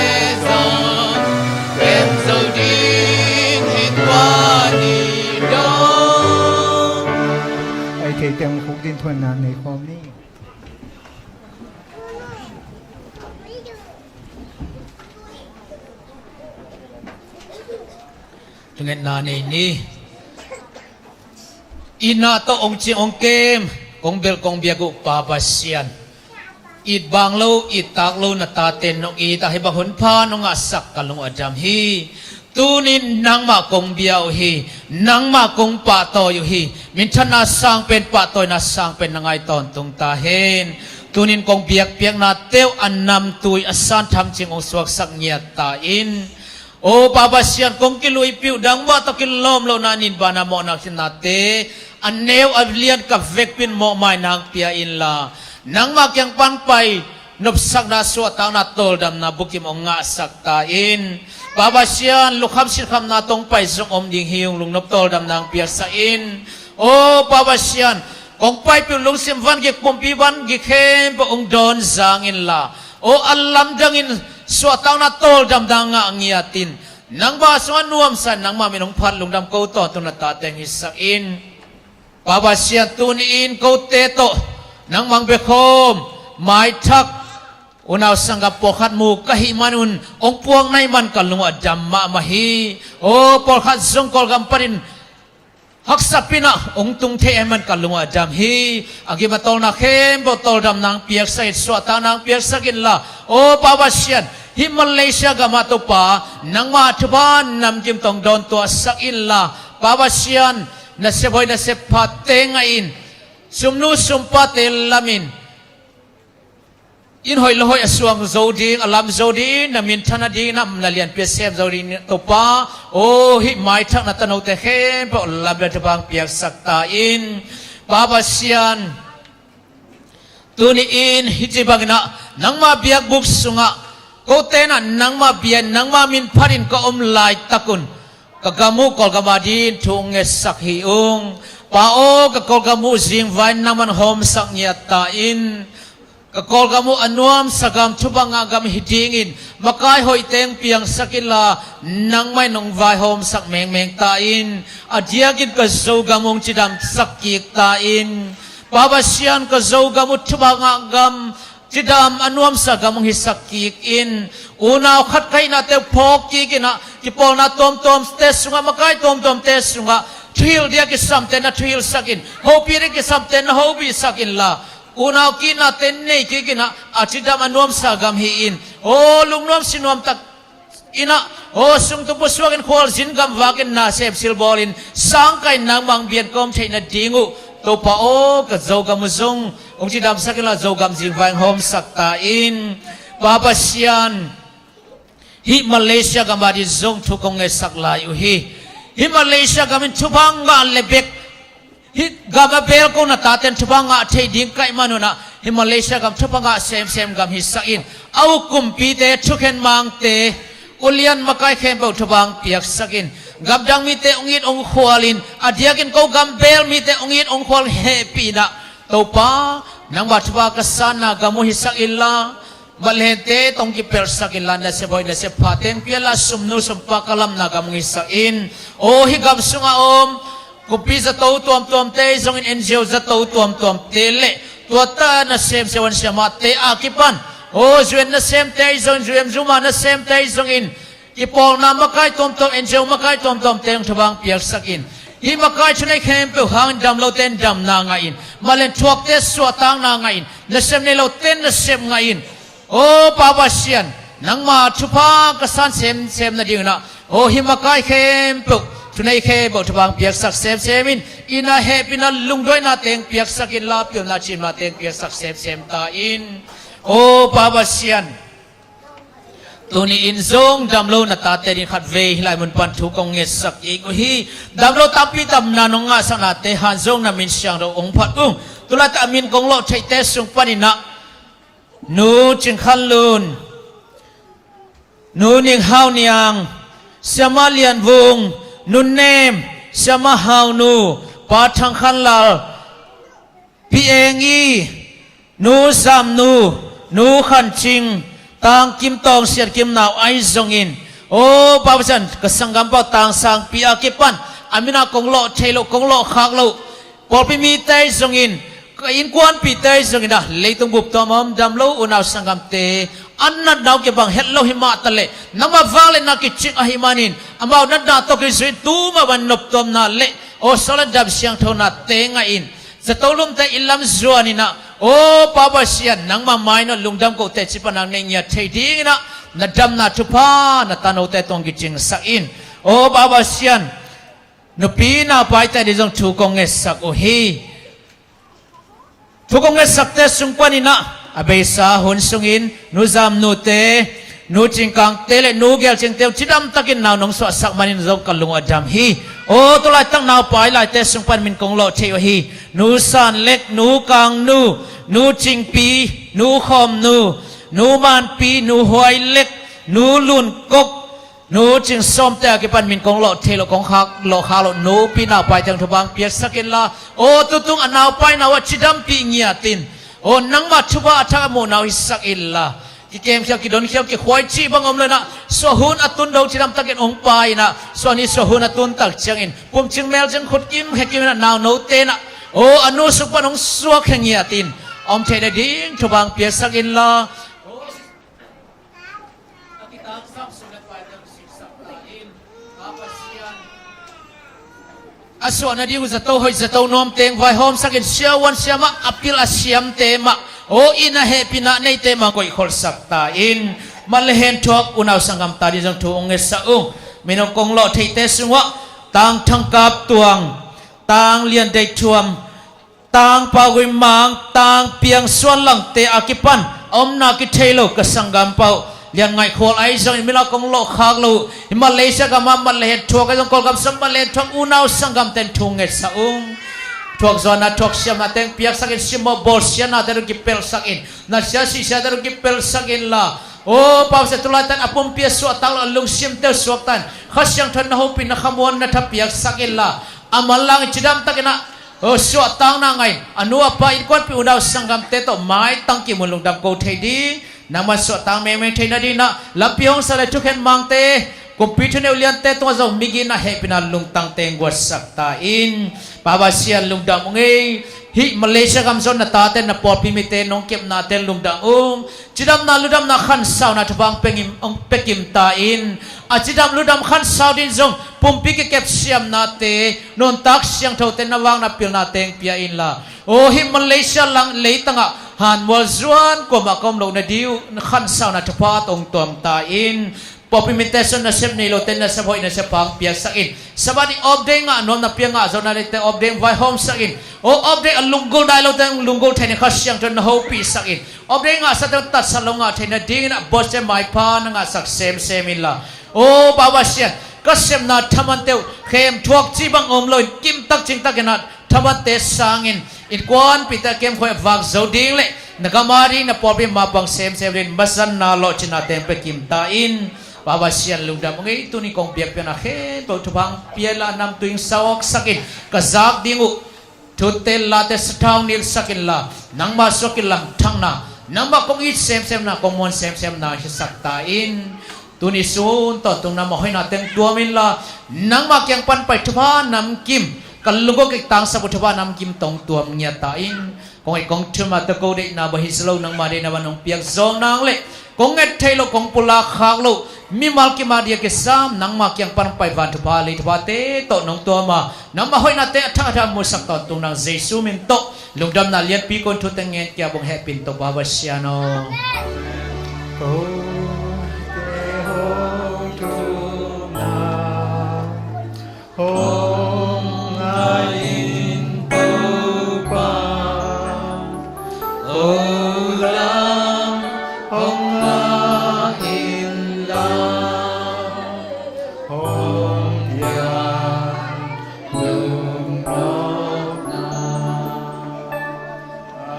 zong kem zo ding hi tua ni dong. Ai thei teng khuk din thuanna nei khawm ni. Lungngaihna nei ni. Itna tawh hong cing hong kem, kong bel kong biak uh Pa Pasian, it bang lo, it tak lo na tate nong it a, hih bang hun pha nong ngahsak ka lung a dam hi. Tunin nangmah kong bia uh hi, nangmah kong pahtawi uh hi. Minthanna sang pen, pahtawina sang pen na ngai tawntung ta hen. Tunin kong biakpiakna teuh a namtui a san tham cing hong suaksak ngiat ta in. O Pa Pasian, kong kiluipih uh, nangmah tawh kilawm lohna, ninbana mawhna, khiatnate a neu a lian ka vekpi in mawhmaina hong pia inla, nangmah kiang pan pai nopsakna, suahtakna, tawldamna bukim hong ngahsak ta in. Pa Pasian, lukham sinkhamna tawh hong pai zong om ding hi ung, lungnop tawldamna hong piaksak in. O Pa Pasian, kong paipih uh lungsim vangik, pumpi vangik khempeuh hong dawn zang inla, o a lamdangin suahtakna, tawldamna ngah ngiat in, nangmah sungah nuamsa in nangmah min hong phat lungdam ko tawntung na tate hong hisak in. Pa Pasian, tuni-in kote tawh nangmah hong bia khawm, maithak unau sanggam pawlkhat mu ka hih manun hong puak nai man ka lung uh a dam mahmah hi. O pawlkhat zong Kawlgam panin haksat pinah hong tung thei ahih man ka lung a dam hi. A gim a tawlna khempeuh tawldam nang piaksak in, suahtak nang piaksak inla, aw Pa Pasian, hih Malaysia gamah Topa, nangmah thupha namkim tawh dawn tuahsak inla, Pa Pasian, na sephoih na seppha teng ngah in, sumnu sumpate lamin, inn hoih lo hoih a suang zo ding, a lam zo ding, na minthan a ding, na lianpi a sem zo ding Topa, aw hih maithak na tanote khempeuh lam le thupha piaksak ta in. Pa Pasian, tuni-in hih ci banginah nangmah biakbuk sungah kote inah nangmah bia in, nangmah min phatin ka om laitakun ka gam uh Kawlgam adingin thu hong ngetsak hi ung. Pa aw, ka Kawlgam uh zingvai nangman hawmsak ngiat ta in. Ka Kawlgam uh a nuamsa gam, thupha ngah gam hi dingin makai hoih teng piangsak inla, nangmah in hong vaihawmsak mengmeng ta in. A diakin ka Zogam hong cidamsak kik ta in. Pa Pasian, ka Zogam uh thupha ngah gam, cidam a nuamsa gam hong hisak kik in. Unau khat ka hihnate uh phawk kik inah, kipawlna tuamtuamte sungah, makai tuamtuamte sungah thuhilh dia kisamte na thuhilhsak in, hopih dia kisamte na hopihsak inla, unau kihnate nei kik inah, a cidam a nuamsa gam hi in, aw lungnuam sinuam tak inah, aw sungtum pusuakin khualzin gamvakin na semsil bawlin, sangkain nangmah hong biak kawm theih nading uh Topa aw, ka Zogam uh zong hong cidamsak inla, Zogam zingvai hong hawmsak ta in. Pa Pasian, hih Malaysia gam adingin zong thu kong ngetsak lai uh hi. Hih Malaysia gam in thupha ngah le bek, hih gam a belko na taten thupha ngah thei ding ka hih man unah, hih Malaysia gam thupha ngah semsem gam hisak in. A uk kumpite, thukhen mangte, ulian makai khempeuh thupha hong piaksak in. Gamdang mite hong it hong khual in, a diakin ko gam bel mite hong it hong khual hehpih inah, Topa, nangmah thupha ka sanna gam uh hisak inla, malhente tawh hong kipelhsak inla, na sephoih na seppha teng pia inla, sumnu sumpa ka lamna gam hong hisak in. Aw hih gam sungah a om kumpi zato tuamtuamte zongin, N G O zato tuamtuamte le tuate na semsiam, siamahte a kipan, aw U N nasemte zongin, U N Zuma nasemte zongin, kipawlna makai tuamtuam, N G O makai tuamtuamte hong thupha hong piaksak in. Hih makai thuneih khempeuh hangin damlote in damna ngah in, malhen thuakte suahtakna ngah in, nasep neilote in nasep ngah in. Aw Pa Pasian, nangmah thupha ka san semsem nading unah, aw hih makai khempeuh, thuneih khempeuh thupha hong piaksak semsem in. Inn ah hehpihna, lungduaihna teng piaksak inla, pialna, cimna teng piaksak semsem ta in. Aw Pa Pasian, tuni-in zong damlo na tate adingin khatvei hih lai mun pan thu kong ngetsak kik uh hi. Damlo tampi tam na nong ngahsaknate hang zong na min siangtho hong phat ung. Tulaitak a min kong lawh theihte sung paninah Nu Cing Khan Lun, Nu Ning Hau Niang, Siamah Lian Vung, Nu Nem, Siamah Hau Nu, Pa Thang Khan Lal, Pi Eng I, Nu Zam Nu, Nu Khan Cing, Tang Kim Tawng, Sian Kim Nau ahi zongin, aw Pa Pasian, ka sanggampa Tang Sang Pi a kipan a min ah kong lawh thei loh, kong lawh khak loh pawlpi mite ahi zongin, ka innkuanpihte ahi zongin ah, leitung bup tuam a om damlo unau sanggamte a natna uh kibang het lo hi mah taleh, nangmah vangliatna kicing ahih manin, amau natna tawh kizui in tu mah bang noptuamna le, aw sawlna, dam siangthonate ngah in. Zato lumte inn lam zuan inah, aw Pa Pasian, nangmah mai-ah lungdam kote cih pan nang neih ngiat thei dinginah, na damna thupha na tanote tungah kicingsak in. Aw Pa Pasian, nupi naupaite ading zong thu kong ngetsak uh hi. Thu kong ngetsakte sung paninah, a beisa hun sungin Nu Zam Nute, Nu Cing Kangte le Nu Gel Cingte uh cidamtakin nau nong suahsak manin zong ka lung uh a dam hi. Aw tulaitak naupai laite sung pan min kong lawh thei uh hi. Nu San Lek, Nu Kang Nu, Nu Cing Pi, Nu Khawm Nu, Nu Man Pi, Nu Huai Lek, Nu Lun Kok, Nu Cing Sawmte a kipan min kong lawh thei loh, kong khak, lawh khak loh nupi naupaite hong thupha hong piaksak inla, aw tutung a naupai nau ah cidampih ngiat in. Aw nangmah thupha a thak a muhna uh hisak inla, kikemkhial, kidonkhial, kikhuai cih bang om lo inah, suah hun a tun dong cidamtakin hong pai inah, suah ni suah hun a tun tak ciangin pumcing melcing, khut kim khe kim inah, naunote inah, aw a nu sung pan hong suak khe ngiat in, a om theih nading thupha hong piaksak inla, a kitangsam sum le paite hong siksak ta in. Pa Pasian, A suahna ding uh zato hoih zato nuam teng vaihawmsakin siavuan siamah a pil a siamte mah, aw, inn a hehpihna neite mah koihkholhsak ta in. Mat le hen thuak unau sanggam ta ding zong thu ong ngetsak ung. Minung kong lawh theihte sungah Tang Thangkap Tuang, Tang Lian Deih Thuam, Tang Pau Gui Mang, Tang Piang Suan Langte a kipan a omna kithei lo ka sanggam pau Lian Ngaih Khual ahi zongin milau kong lawhkhak lo uh. Hi Malaysia gamah mat le hen thuak ahi zong Kawlgam sung mat le hen thuak unau sanggamte in thu ngetsak ung. Thuak zuanna thuak siamna teng piaksakin simmawh bawlsiatnate tung kipelhsakin natsia sihsiate tung kipelhsak inla, aw, pau sia tulaitan a pumpi a suahtak lo a lungsimte uh suaktan Kha Siangtho in na hopih na khamuan na thapiaksak inla, a manlangin cidamtakin ah, aw, suahtakna ngah in a nu a pa innkuanpih unau sanggamte tawh maitang kimun lungdam ko thei ding, nangman suahtak mengmeng theih nadingin ah lampi hong sa le thukhen mangte, kumpi thuneuh liante tungah zong migitna hehpihna lungtangte ong guatsak ta in. Pa Pasian lungdam ung ei. Hih Malaysia gam zong na tate na pawlpi mite nong kepnate lungdam ung. Cidamna ludamna khansauna thupha ong pia kim, ong pia kim ta in. A cidam ludam khansau ding zong pumpi kikep siamnate, nuntak siangthote na vak na pilnate ong pia inla, aw, hih Malaysia lang leitangah hanmual zuan kuamah ka om loh nading uh khansauna thupha tawh ong tuam ta in. Pawlpi mite sung nasep nei lote nasep hoih nasep pha ong piaksak in. Sabbath ni off day ngah nuam na pia ngah zo na deihte off day ong vaihawmsak in. Aw, off day a lunggulh nai lote ong lunggulh theih nading Kha Siangtho in na hopihsak in. Off day ngahsate ong tatsat lo ngah theih nadingin ah bawlsiat maipha na ngahsak semsem inla, aw, Pa Pasian, ka sepna thamante uh khem thuak cih bang om loin kimtak cingtakin ah thamante sangin innkuanpihte a kemkhuai a vak zo ding le na gam a ding na pawlpi mapang semsem dingin mazanna lawhcinna teng pia kim ta in. Pa Pasian lungdam ung ei. Tuni kong biakpiakna khempeuh thupha ong pia inla namtui ong sauawksak in ka zak ding uh thute late sathau nilsak inla, nangmah suak in lamthakna, nangmah kong it semsemna kong muan semsemna hisak ta in. Tuni sun tawntung nangmah hoihna teng tuam inla, nangmah kiang pan pai thupha namkim, ka lungkong kik tangsak uh thupha namkim tawh ong tuam ngiat ta in. Kong et kong thum a tawh ko deihna bang hi si lo nangmah deihna bang nong piak zawh nang le kong et theih loh kong pulak khak loh mimal kim a dia kisam nangmah kiang pan pai van thuphate lei thuphate tawh nong tuam a nangmah hoihnate a thak a thak musak tawntung nang Jesu min tawh lungdamna lianpi kong thute ngen kia bong hehpih in Topa Pasian aw. Kote hong thumna hong ngah in Topa, hong lam hong ngah in la, hong piang lungdamna.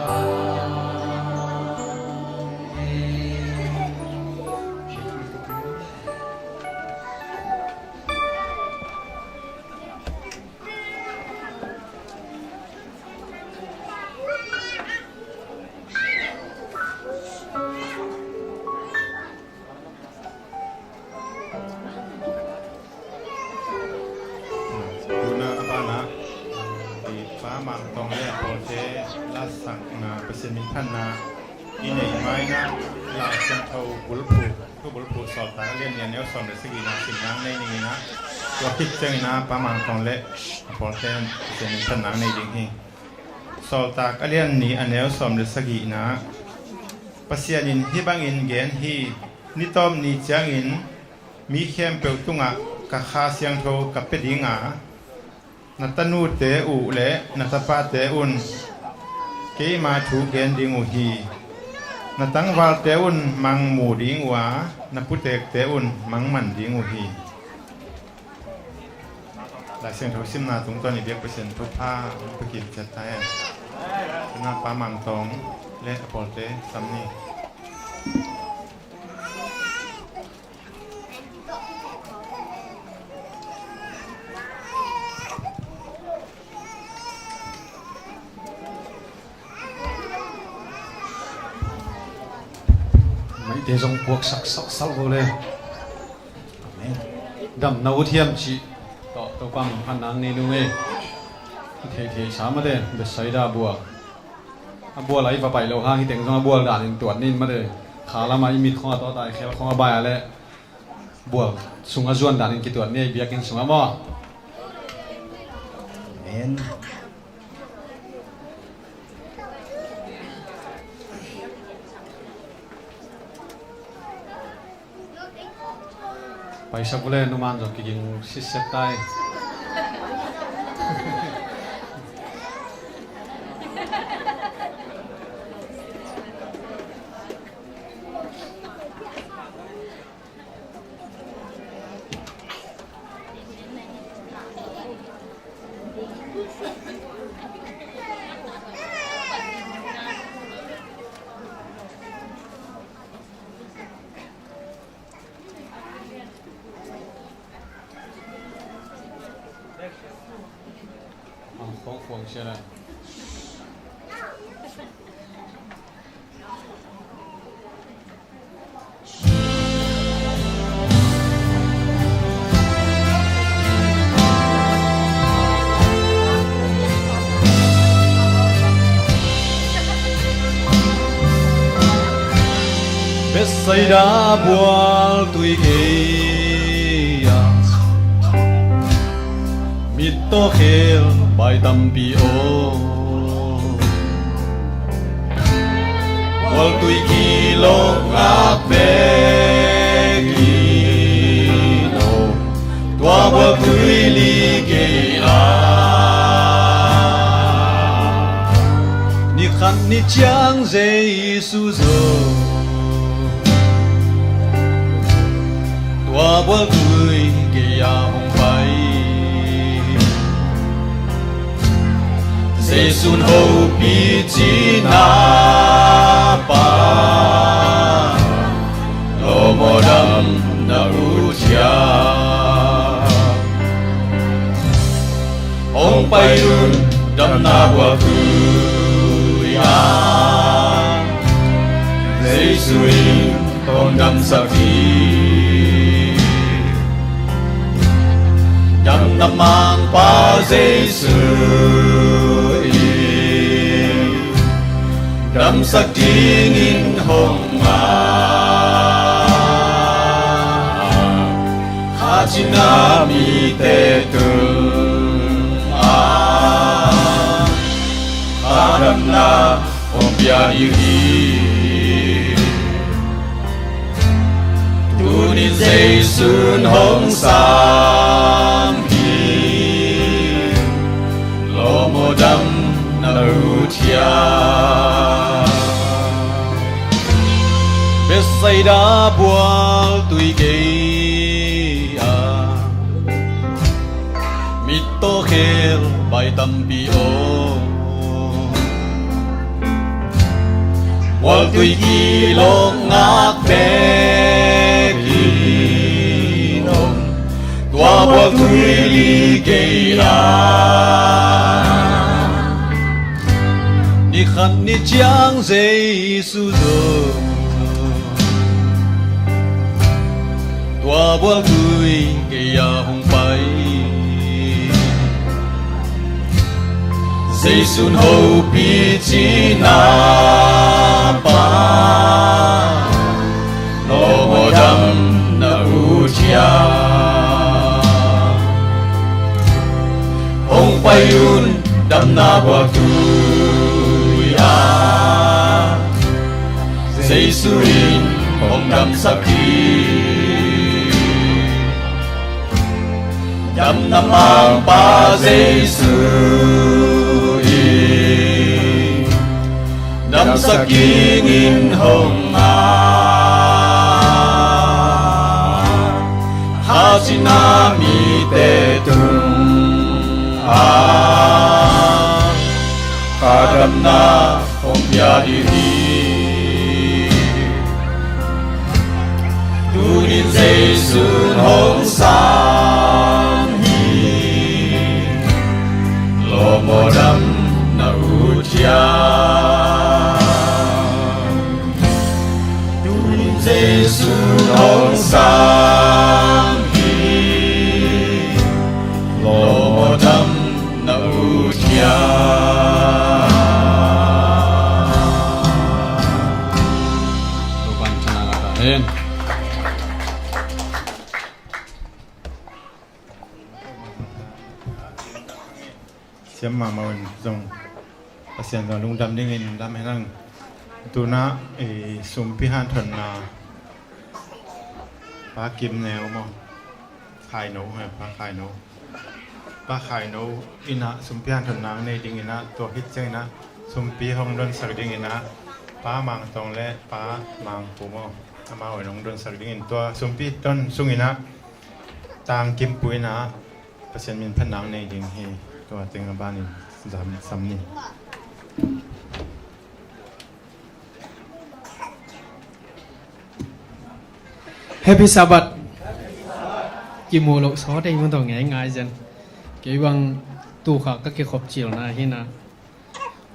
Amen. Tuna a banah i Pa Mang Tawng le a pawlte lasakna Pasian min phatna i neih maina Lai Siangtho bulphuh, thu bulphuh Sawltak a lian nih a neu sawm le sagihna simna nei ning ina, tua khit ciangina Pa Mang Tawng le a pawlte Pasian min phatna nei ding hi. Sawltak a lian nih a neu sawm le sagihna, Pasian in hih bangin gen hi, ni tawp ni ciangin mi khempeuh tungah ka Kha Siangtho ka pia dinga, na tanute uh le na tapate un keima thu gen ding uh hi. Na tangvalte un mang mu ding uh a, na putekte un mang man ding uh hi. Lai Siangtho simna tungtawn i biak Pasian thupha hong pia kim ciat ta hen. Tuna Pa Mang Tawng le a pawlte sam ni. Maite zong puaksak salsal vo le. Amen. Damna ut hiam cih tawh Topa min phatna nei nung e. Theihtheih sa mate, Bethsaida bual. A bual a i va pai lo hang hi teng zong a bual danin tuat nin mate. Kha lama i mit khong a tawt a i khel khong a bai a le bual sung a zuan danin kituat ni a i biakinn sungah maw? Amen. Paisak uh le, numan zong kiging sitset tai. Bethsaida bual tui gei-ah, mittaw khel bai tampi om. Bual tui kilawh ngak bek in om, tua bual tui li gei-ah. Ni khat ni ciang Jesu zong tua bual tui gei-ah hong pai. Jesu'n hopih cihna pan, lawm aw, dam na ut hiam. Hong pai un, damna bual tui-ah, Jesu in hong damsak hi. Damna mangpa Jesu in damsak dingin hong ngen, kha cihna mite tungah, kha damna hong pia ding hi. Tuni-in Jesu'n hong sam hi, lawm aw, dam na ut hiam. Bethsaida bual tui gei-ah, mittaw khel bai tampi om. Bual tui kilawh ngak bek in om, tua bual tui li gei-ah. Ni khat ni ciang Jesu zong tua bual tui gei-ah hong pai. Jesu'n hopih cihna pan, lawm aw, dam na ut hiam. Hong pai un, damna bual tui-ah, Jesu in hong damsak hi. Damna mangpa Jesu in damsak dingin hong ngen, kha cihna mite tungah, kha damna hong pia ding hi. Tuni-in Jesu'n hong sam hi, lawm aw, dam na ut hiam. Tuni-in Jesu'n hong sam hi, lawm aw, dam na ut hiam. Topa'n thupha ngah ta hen. Siam mahmah un zong, Pasian zong lungdam dingin lam hen ang. Tuna, eh, sumpi hanthotna, Pa Kim Neu maw? Khai No, eh, Pa Khai No. Pa Khai No in ah sumpi hanthotna nei dingin ah, tua khit ciangin ah sumpi hong donsak dingin ah Pa Mang Tong le Pa Mang Pu maw, amau in hong donsak dingin, tua sumpi don sungin ah Tang Kim Pu in ah Pasian min phatna nei ding hi. Tua teng a banin zam sam ni. Happy Sabbath. Kimu lo sawt ei maw, tawh ngei ngai zen. Kei bang tu kha ka kikhop cilna hi na.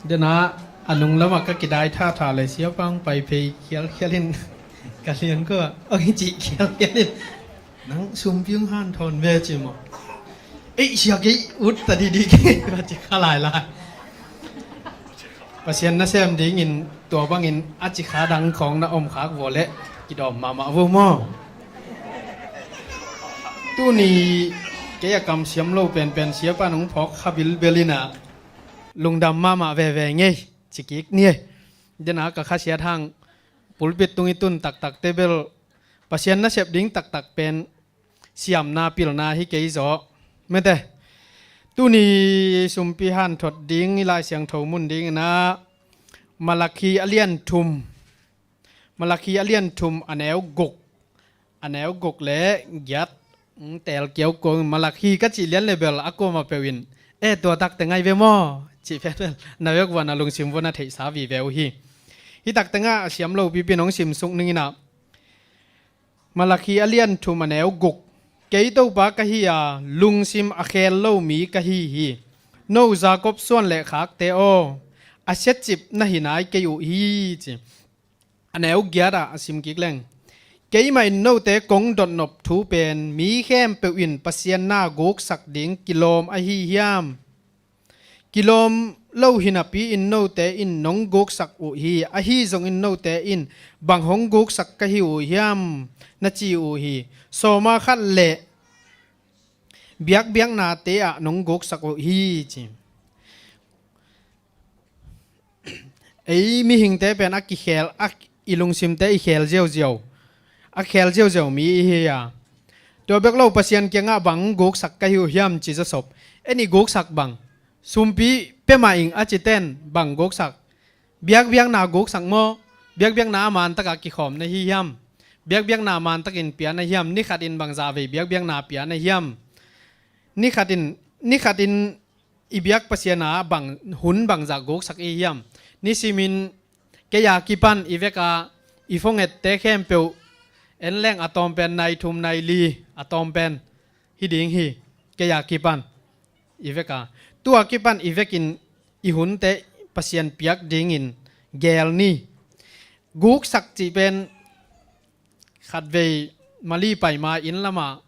Dena a nung lamah ka kidai thatha le siapa hong pai phei khialkhial in ka lian ko ah, hong hi cih khialkhial in, "Nang sumpi hong hanthawn ve," ci maw. "Ei, sia kei ut ta didi kei," va ci kha lailai. Pasian nasem dingin tua bangin a ci kha dang khawng na om khak vua leh kidawm mahmah vua maw. Tuni kei a kamsiam lo penpen siapa nong phawk kha bilbel in ah lungdam mahmah veve ngei ci kik ni. Dena ka khasiat hang pulpit tung i tun taktakte bel Pasian nasep ding taktak pen siamna pilna hi kei zaw. Mete, tuni sumpi hanthot ding i Lai Siangtho mun dingin ah Malakhi a lian thum, Malakhi a lian thum a neu guk, a neu guk le giat. Tel kiau kong Malakhi ka cih lian le bel a kuama peuh in, "E, tua takte ngai ve maw?" cih phet bel na vek vua na lungsim vua na theihsa vive uh hi. Hi takte ngah a siam lo pipi nong simsuk ning in ah, Malakhi a lian thum a neu guk. "Kei Topa ka hi a, lungsim a khel lo mi ka hi hi. No Jakob suan le khakte aw, a siacip na hi nai kei uh hi," ci. A neu giat ah a sim kik leng, "Keimah in note kong dotnop thu pen mi khempeuh in Pasian na guksak ding kilawm ahi hiam? Kilawm lo hi napi in note in nong guksak uh hi. Ahi zongin note in, 'Bang hong guksak ka hi uh hiam?' na ci uh hi. Sawma khat le biakbiaknate ah nong guksak uh hi," ci. Ei mihingte pen a kikhel, a, i lungsimte i khel ziauziau, a khel ziauziau mi i hi a. Tua bek lo Pasian kiangah, "Bang guksak ka hi uh hiam?" ci zawsop. En i guksak bang? Sumpi pia mah ing a citen bang guksak? Biakbiakna guksak maw? Biakbiakna a mantakah kikhawm na hi hiam? Biakbiakna mantakin pia na hiam? Nikhatin bangzah vei biakbiakna pia na hiam? Nikhatin, nikhatin i biak Pasian a bang, hun bangzah guksak i hiam? Nisimin kei a kipan i veka i phone-ette khempeuh en leng a tawmpen nai thum nai li a tawmpen hi ding hi. Kei a kipan i veka, tua kipan i vekin i hunte Pasian piak dingin gel ni. Guksak cih pen khatvei Mali paima inn lama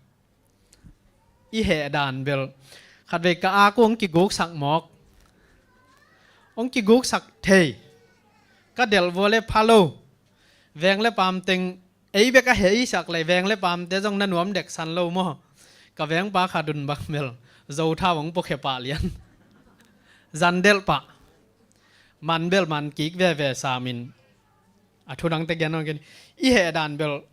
i heh dan bel, khatvei ka ak uh hong kiguksak mawk, hong kiguksak thei. Ka delh vua le pha lo. Veng le paam teng ei bek a heh i sak lei, veng le paamte zong na nuam deksan lo maw? Ka vengpa khat un bang bel zo thau hong puakhia pah lian. Zan delh pah. Man bel man kik veve samin. A thu dangte gen hong gen. I heh dan bel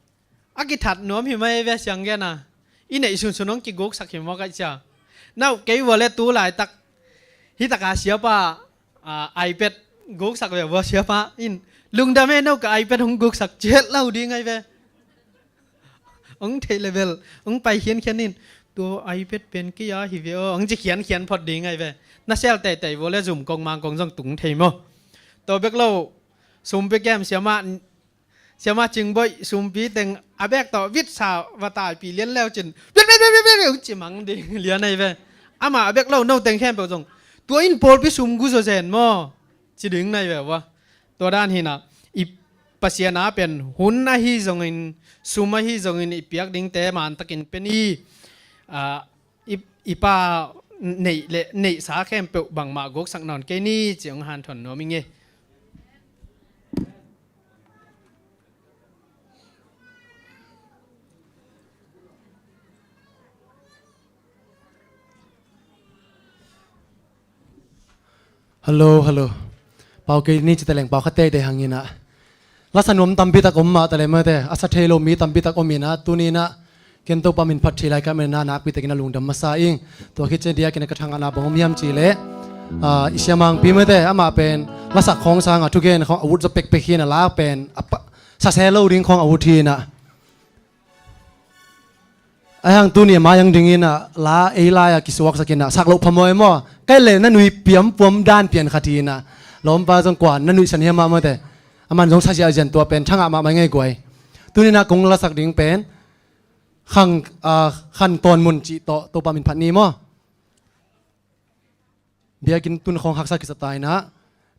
a kithat nuam hi mai ve siang gen a. I neih sunsun hong kiguksak hi mawk aih cia. Nau kei vua le tu laitak hi taka siapa, a, iPad guksak ve vua siapa in, "Lungdam e, no ka iPad hong guksak," ci het lo ding aih ve. Hong theih le bel hong pai khiankhian in, "Tua iPad pen kei a hi ve aw," hong ci khiankhian phot ding aih ve. Na sel teitei vua le zum kong mang kong zong tung thei maw? Tua bek lo sumpi kem siama, siama Cingboih sumpi teng a bek tawh vitsa va taipih lian leu cin, "Vet, vet, vet, vet, vet," ci mang ding lian aih ve. Ama a bek lo no teng khempeuh zong, "Tua in pawlpi sum gu zaw zen maw?" ci ding nai ve vua. Tua dan hi na, i Pasian a pen hun ahi zongin, sum ahi zongin i piak dingte mantakin pia ni. A, i, i Pa neih le neihsa khempeuh bangmah guksak nawn kei ni ci hong hanthawn nuam ing e. Hello, hello. Pau kei ni ci ta leng pau kha teitei hang in ah, la sa nuam tampi tak om mah ta leh mate, a sa thei lo mi tampi tak om in ah, tuni in ah ken Topa min phat thei lai ka man in ah nakpi takin a lungdam masa ing. Tua khit ciang dia ken ka thangahna bang om hiam cih leh, ah, i siamangpi mate, amah pen la sak khawng sangin thugen khawng a ut zaw pekpek hi in ah, la pen a pa, sa se lo ding khawng a ut hi in ah. Ahi hang tuni a mai-ah ding in ah, la ei lai-ah kisuaksak in ah, sak loh phamawh e maw. Kei leh na nuih pianpuam dan pian khat hi in ah, lawmpa zong kua na nuihsan hiam mah mate. Aman zong sa ziahziah in, tua pen thangah mahmah ing ei guai. Tuni in ah kong lasak ding pen Khan, ah, Khan Tawn Mun cih tawh Topa min phat ni maw. Biakinn tun khawng haksa kisa ta in ah,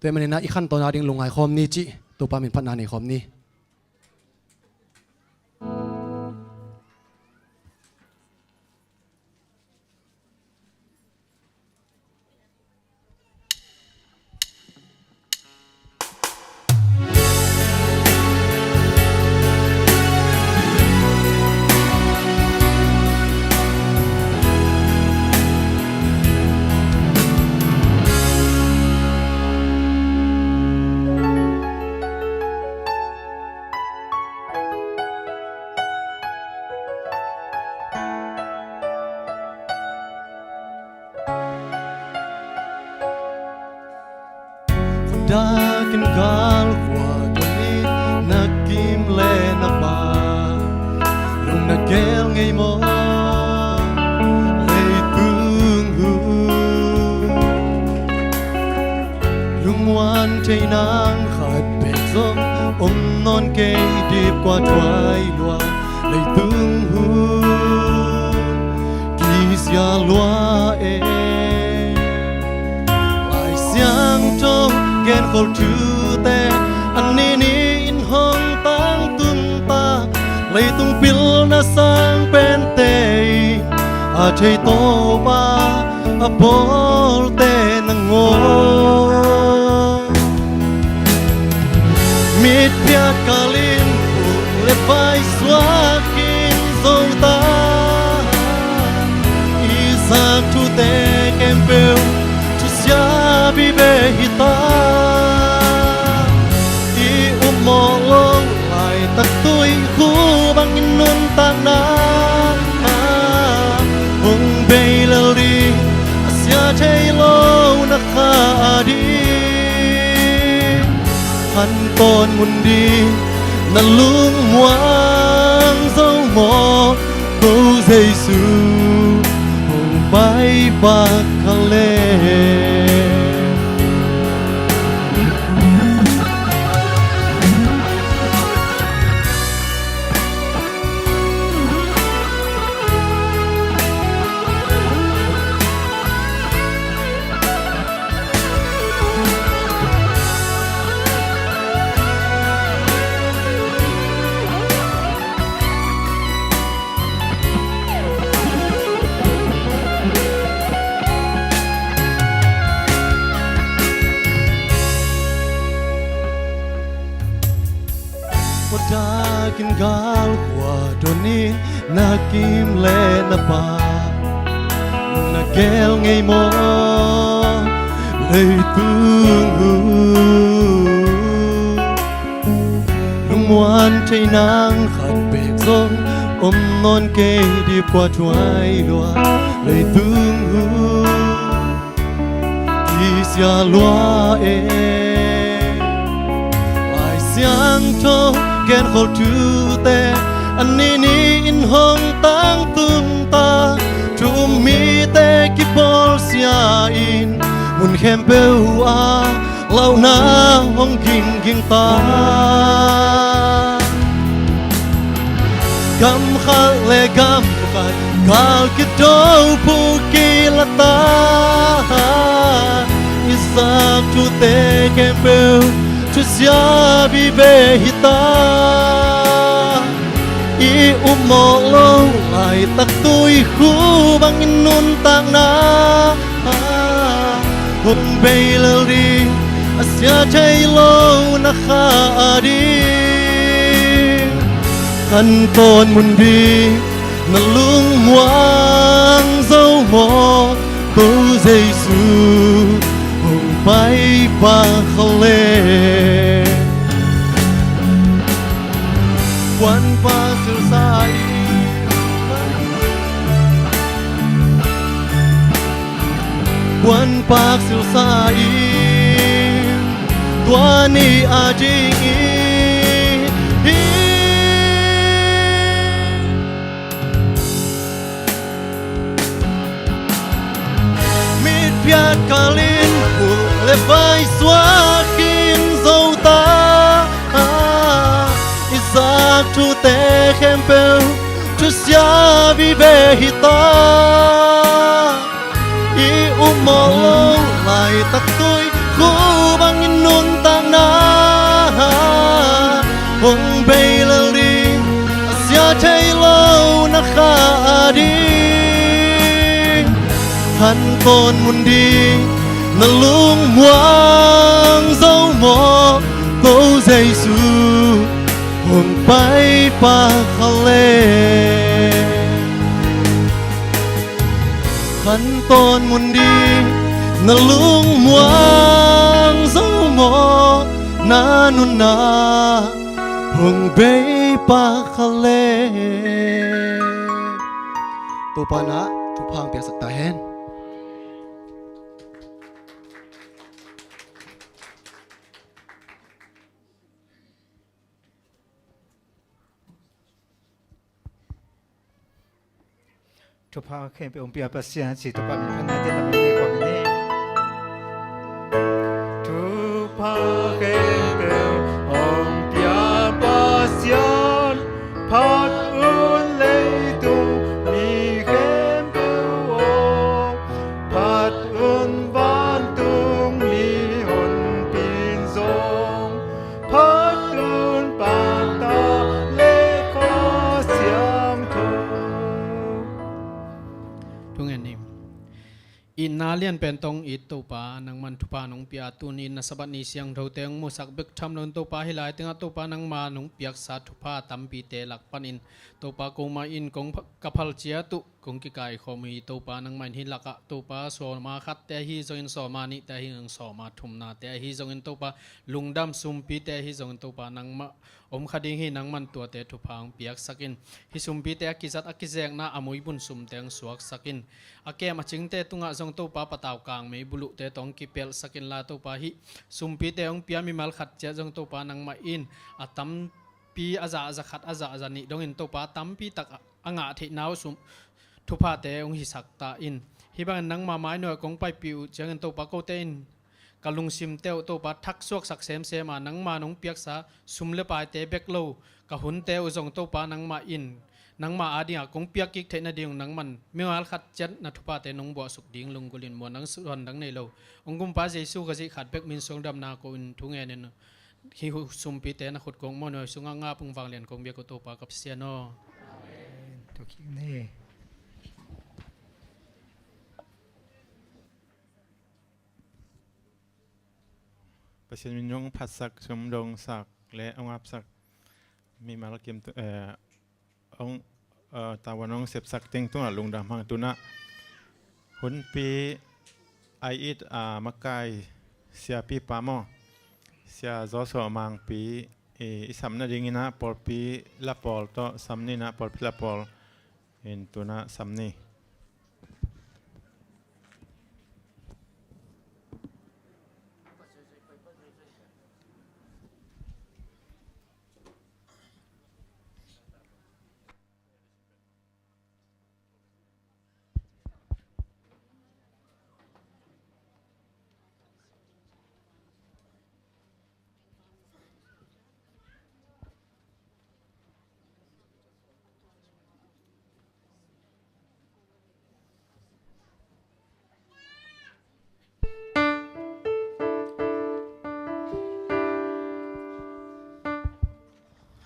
tua ahih manin ah i khan tawn a ding lungngai khawm ni cih, Topa min phatna nei khawm ni. Dak in gal khua tawh ni, na kim le na pha, lung na gel ngei maw? Leitung hun, lungmuan thei nang khat bek zong om nawn kei, dip kua thuai lua, leitung hun kisia lua e. Lai Siangtho genkholh thute a ni ni in hong tangtung ta, leitung pilna sang pente in a thei Topa a pawlte nangawn. Mitphiat kalin puk le vai suak in zo ta, i zak thute khempeuh thusia vive hi ta. I upmawh lo laitak tuikhuk bangin nuntakna hong bei lel ding, a sia thei lo na kha a ding. Khan Tawn Mun ding na lungmuang zo maw, ko Jesu hong pai pak kha leh. Dak in gal khua tawh ni, na kim le na pha, na gel ngei maw? Leitung hun, lungmuan thei nang khat bek zong om nawn kei, dip kua thuai lua, leitung hun kisia lua e. Lai Siangtho genkholh thute a ni ni in hong tangtung ta, thu um mite kipawlsia in mun khempeuh ah launa hong gingging ta. Gam khat le gam khat gal kido phuk kila ta, i zak thute khempeuh thusia vive hi ta. I upmawh lo laitak tuikhuk bangin nuntakna hong bei lel ding, a sia thei lo na kha a ding. Khan Tawn Mun ding na lungmuang zo maw, ko Jesu hong pai Puanpak silsa in tua ni a ding in hi. Mitpiat kalin bulh le vai suakin zo ta. I zak thute khempeuh thusia vive hi ta. I upmawh lo laitak tui khu bangin nuntakna hong bei lel ding, a sia thei lo na kha a ding. Khantawn mun ding na lungmuang zo maw, ko Jesu hong pai pah kha le. Khantawn mun ding na lungmuang zo maw, na nunna hong bei pah kha le. Topa na thupha hong piaksak ta hen. Thupha khempeuh hong pia Pasian ci, thupha min phat nai te lam in nei khawm ni. Thupha khempeuh hong pia Pasian, phat un leitung mi khempeuh aw, phat un vantung mihonpi in zong, phat un Pa, Ta le Kha Siangtho. Thungen ni. Itna lianpen tawh hong it Topa, nangman thupha nong pia, tuni in na Sabbath ni siangthote hong musak bek tham loin Topa, hih lai tengah Topa nangma nong piaksa thupha tampite lak panin Topa, koma in kong pha-, ka phal ciat uh kong kikaikhawm uh hi. Topa nangmah in hih lakah Topa sawma khatte ahi zongin, sawma nihte ahi zongin, sawma thumnate ahi zongin Topa, lungdam sumpite ahi zongin Topa nangmah om kha ding hi. Nangman tuate thupha hong piaksak in. Hih sumpite a kizat a kizekna a muibun sumte hong suaksak in. A kem a cingte tungah zong Topa patau kang mei buluhte tawh hong kipelhsak inla Topa, hih sumpite hong pia mimal khat ciat zong Topa nangmah in a tampi a zah a za khat a zah a za nih dongin Topa tampi tak a a ngah theihna uh sum thuphate hong hisak ta in. Hih bangin nangma mainuai kong paipih uh ciangin Topa kote in ka lungsimte uh Topa thaksuaksak semsem a, nangma nong piaksa sum le paite bek lo ka hunte uh zong Topa nangmah in nangma adingah kong piak kik theih nading uh nangman mimal khat ciat na thuphate nong buahsuk ding lunggulh in maw, nang suan dang nei lo hong Kumpa Jesu Khazih khat bek min suang damna ko in thu ngen in. Hih sumpite na khut kong mawhnuai sungah ngap ung, vanglian kong biak uh Topa ka Pasian aw. Amen. Thukik ni. Pasian min hong phatsak, sum dongsak le hong apsak mimal kim tu, eh, hong, eh, tavuan hong sepsak teng tungah lungdam hang. Tunah hunpi a it a makai siapipa maw, Sia Joshua Mangpi, i, i sam nadingin ah pawlpi lapawl tawh sam ni in ah, pawlpi lapawl in tunah sam ni.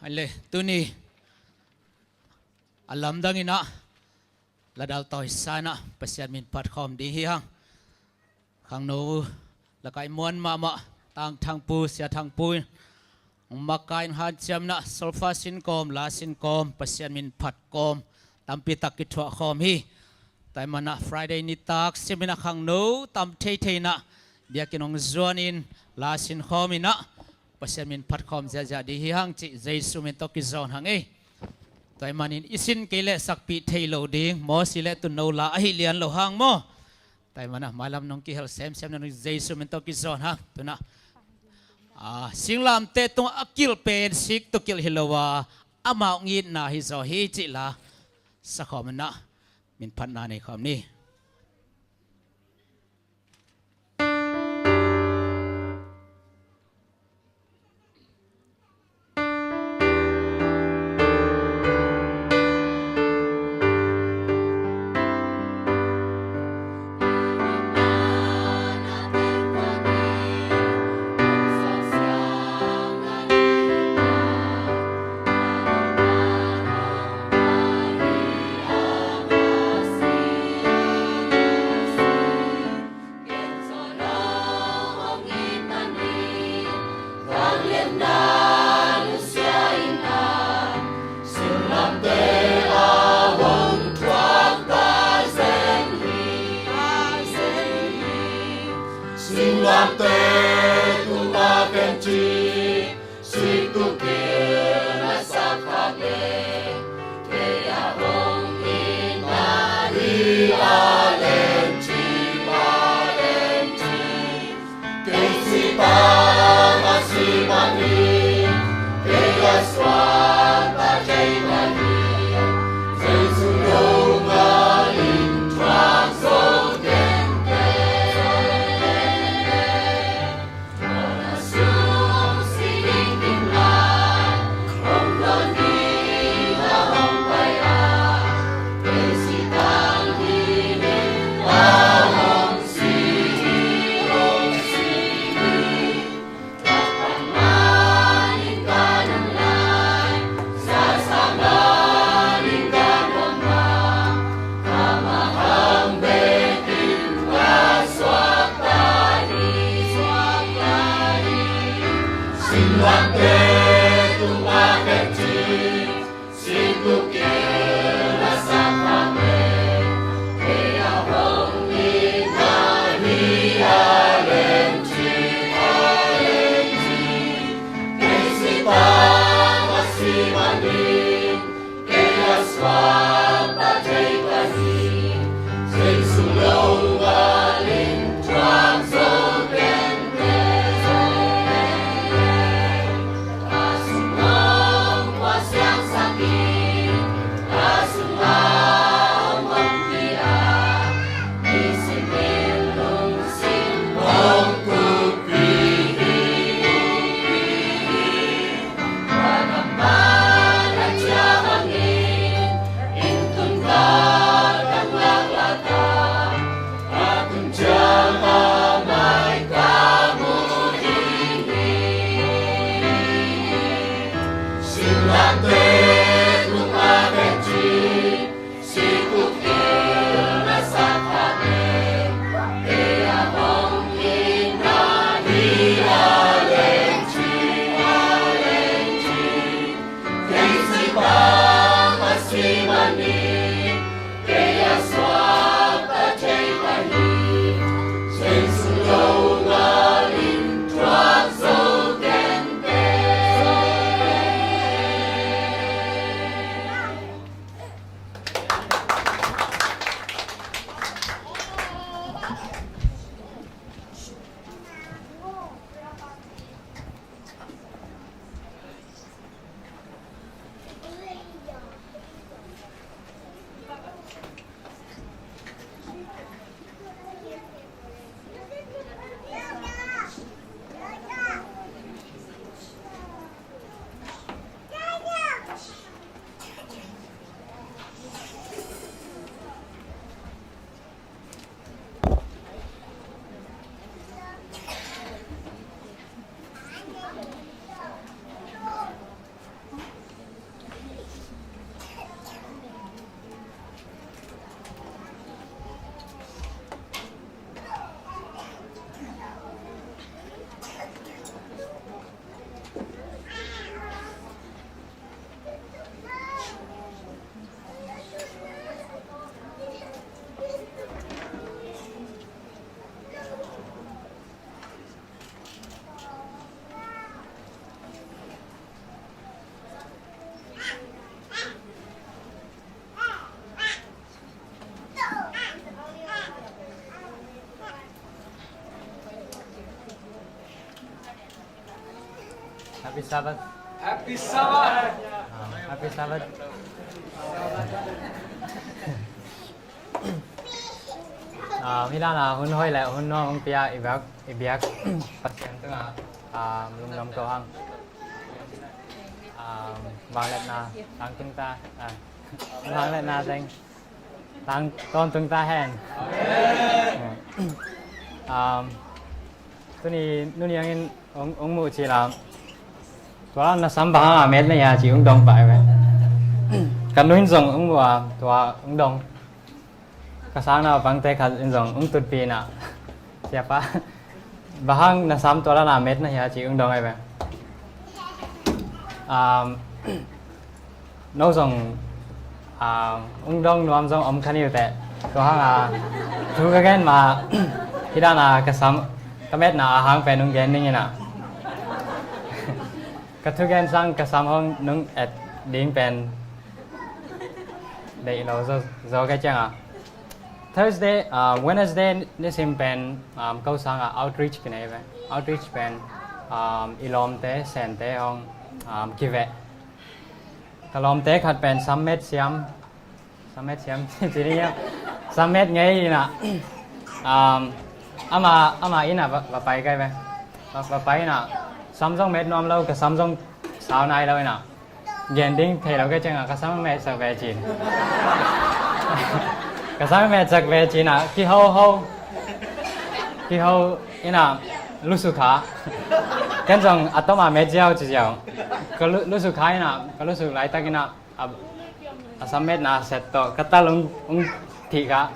Ale, tuni a lamdang in ah ladal tawisa in ah Pasian min phat khawm ding hi hang. Khangno lakaih muan mahmah Tang Thang Pu, Sia Thang Pu in hong makai in hanciam in ah solfa sin kawm, la sin kawm, Pasian min phat kawm tampi tak kithuah khawm hi. Tua ahih manin ah Friday nitak sim in ah khangno tam theithei in ah biakinn hong zuan in la sin khawm in ah Pasian min phat khawm ziahziah ding hi hang cih Jesu min tawh kizawn hang ei. Tua ahih manin i sin kei leh sakpih thei lo ding, Mosi le Tuuno la ahi lian lo hang maw. Taimana mailam nong kihel semsem na nong Jesu min tawh kizawn hang. Tuna, ah, singlamteh tungah a kilh pen sik tawh kilh hi lo a, amau ngitna hi zaw hi cih la sakhawm inah min phatna nei khawm ni. Happy Sabbath. Happy Sabbath. Ah, happy Sabbath. Ah, hi dan a hun hoih le hun nuam hong pia i biak, i biak Pasian tungah, ah, lungdam ko hang. Ah, vangliatna tangtung ta, ah, vangliatna teng tang tawntung ta hen. Um, tuni nuni angin ong, ong muh cila. Tua na sam bang hanga met na hia ci ong dong pai ve. Ka nu in zong ong muh a tua ong dong. Ka sang naupangte khat in zong ong tutpi na. Siapa. Bang hang na sam tua dan a met na hia ci ong dong ai ve. Um, no zong, ah, ong dong nuam zong om kha ni uh teh. Tua hang a, thu ka gen ma, hi dan a ka sam, ka metna a hang pen ong gen ning ina. Ka thugen sang ka sam hong nong et ding pen deih lo zaw, zaw ka ciang a. Thursday, ah, Wednesday nisim pen, um, ko sang a outreach kinei ve. Outreach pen, um, i lawmte, sente hong, um, kiveh. Ka lawmte khat pen sammet siam, sammet siam ci ding ia. Sammet ngei ina. Um, ama, ama ina va, va pai kai ve. Va, va pai ina. Sam zong met nuam lo, ka sam zong sau nai lo ina. Gen ding thei lo ka ciang a ka sam met sak ve cin. Ka sam met sak ve cin a kiho ho. Kiho ina lusu kha. Ken zong a tom a met ziau ci ziau. Ka lu, lusu kha ina, ka lusu laitak ina. A, a sam metna set tawh ka tal ung, ung thih kha.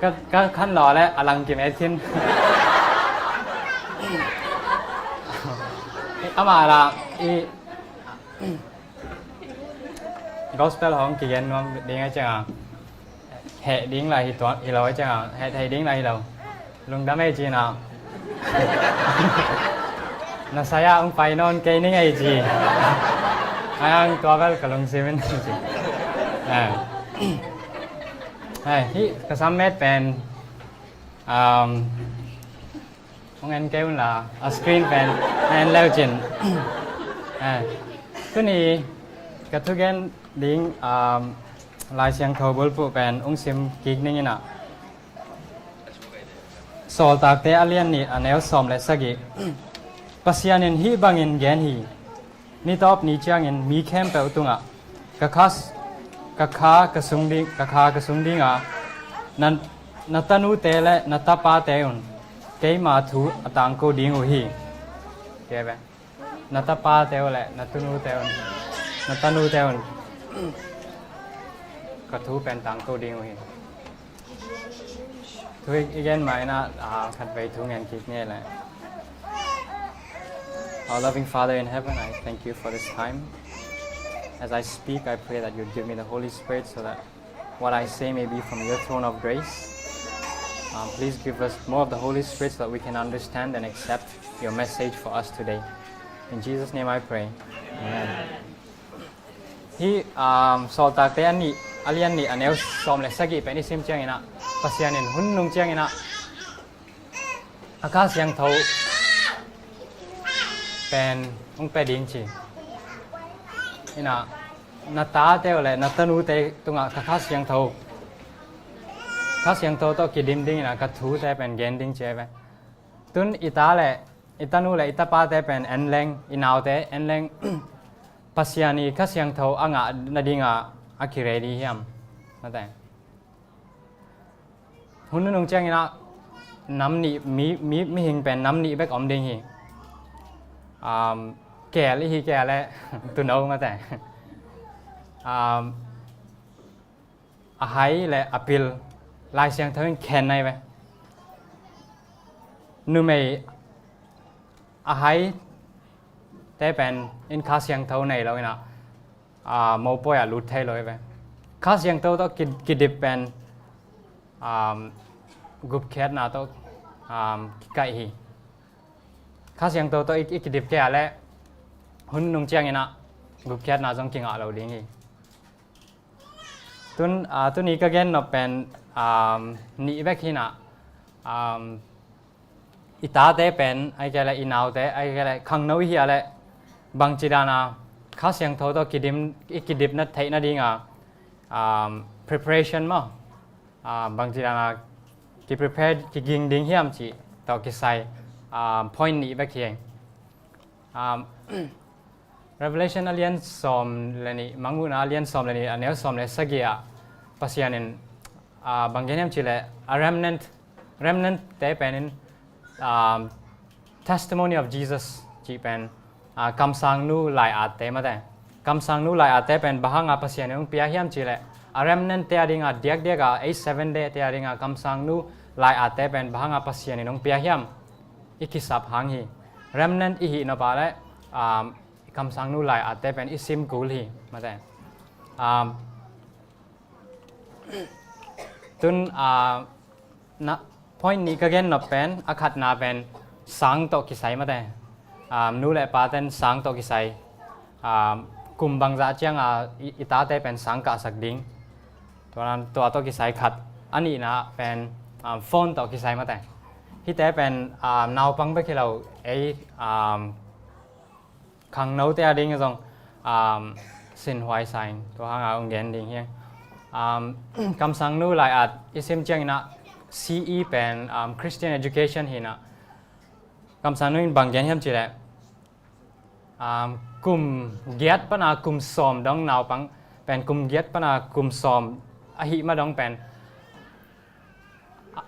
Ka, ka khan law le a lang kimet khin. Amah la i gospel hong kigen nuam ding a ciang a. Heh ding lai hi tuan, hi lo a ciang a. Heh thei ding lai hi lo. Lungdam ei ci na. Na saya ong pai nawn kei ning ei ci. Ayang tua bel ka lungsim in ci. Ah. Hai, hi ka sam met pen. Um, ong en kei un la, a screen pen, en leu cin. Eh, tuni ka thugen ding, um, Lai Siangtho bulphuh pen ong sim kik ning ina. Sawltakte a lian nih a neu sawm le sagih. Pasian in hih bangin gen hi. Nitawp ni ciangin mi khempeuh tungah ka kha, ka kha ka sung ding, ka kha ka sung dinga na, na tanute le na tapate un keima thu a tangko ding uh hi. Keve. Na tapate uh le na tunute un, na tanute un ka thu pen tangko ding uh hi. Thu i gen mai na, ah, khatvei thu ngen kik ni le. Our loving Father in heaven, I thank you for this time. As I speak, I pray that you'd give me the Holy Spirit so that what I say may be from your throne of grace. Um, please give us more of the Holy Spirit so that we can understand and accept your message for us today. In Jesus' name I pray. Amen. Hi, um, Sawltakte a nih, a lian nih, a neu sawm le sagih pen i sim ciangin ah, Pasian in hun nung ciangin ah, a Kha Siangtho pen hong pia ding ci. Ina, na tate uh le na tanute tungah ka Kha Siangtho, Kha Siangtho tawh kidim ding ina ka thute pen gen ding ci ve. Tun i ta le i tanu le i tapate pen en leng, i naute en leng, Pasian i Kha Siangtho a ngah nadinga a ki ready hiam? Mate. Hun nunung ciangin ah nam nih, mi, mi, mihing pen nam nih bek om ding hi. Um, kel i hi kel le tuno mate. Um, a hai le a pil Lai Siangtho in khen nai ve. Numei a hai te pen in Kha Siangtho nei lo ina, a, mopawi ah lut thei lo i ve. Kha Siangtho tawh ki, kidip pen, um, gupkhiatna tawh, um, kikaih hi. Kha Siangtho tawh i, i kidip kei a le hun nung ciangin ah gupkhiatna zong kingah lo ding hi. Tun, ah, tuni ka gen nop pen, um, nih bek hi na, um, i tate pen, ai kei le i naute, ai kei le khangno i hi a le, bangci dana Kha Siangtho tawh kidim, i kidip na theih nadinga, um, preparation maw? Ah, bangci dana ki prepare, kiging ding hiam cih tawh kisai, ah, point nih bek hi. Um, Revelation a lian sawm le nih, Mangmuhna a lian sawm le nih, a neu sawm le sagih ah Pasian in, ah, bang gen hiam cih leh a remnant, remnant te pen in, um, Testimony of Jesus cih pen, ah, kamsangnu lai-atte mate. Kamsangnu lai-atte pen bang hanga Pasian in hong pia hiam cih leh a remnant te a dinga diakdiak a, ei Seventh Day te a dinga kamsangnu lai-atte pen bang hanga Pasian in hong pia hiam i kisap hang hi. Remnant i hih nop a leh, um, kamsangnu lai-atte pen i sim kul hi mate. Um, tun, ah, na, point nih ka gen nop pen, a khatna pen sang tawh kisai mate. Um, nu le pa ten sang tawh kisai. Um, kum bangzah cianga i, i tate pen sang kahsak ding. Tua, tua tawh kisai khat. A nihna pen, um, phone tawh kisai mate. Hihte pen, um, naupang bek hi lo, ei, um, khangnote a ding zong, um, sinhuai sa ing, tua hanga hong gen ding hi. Um, kamsangnu lai-at i sim ciangin ah C E pen, um, Christian education hi-in ah, kamsangnu in bang gen hiam cih leh, um, kum giat pana kum sawm dong naupang pen, kum giat pana kum sawm ahih ma dong pen, a,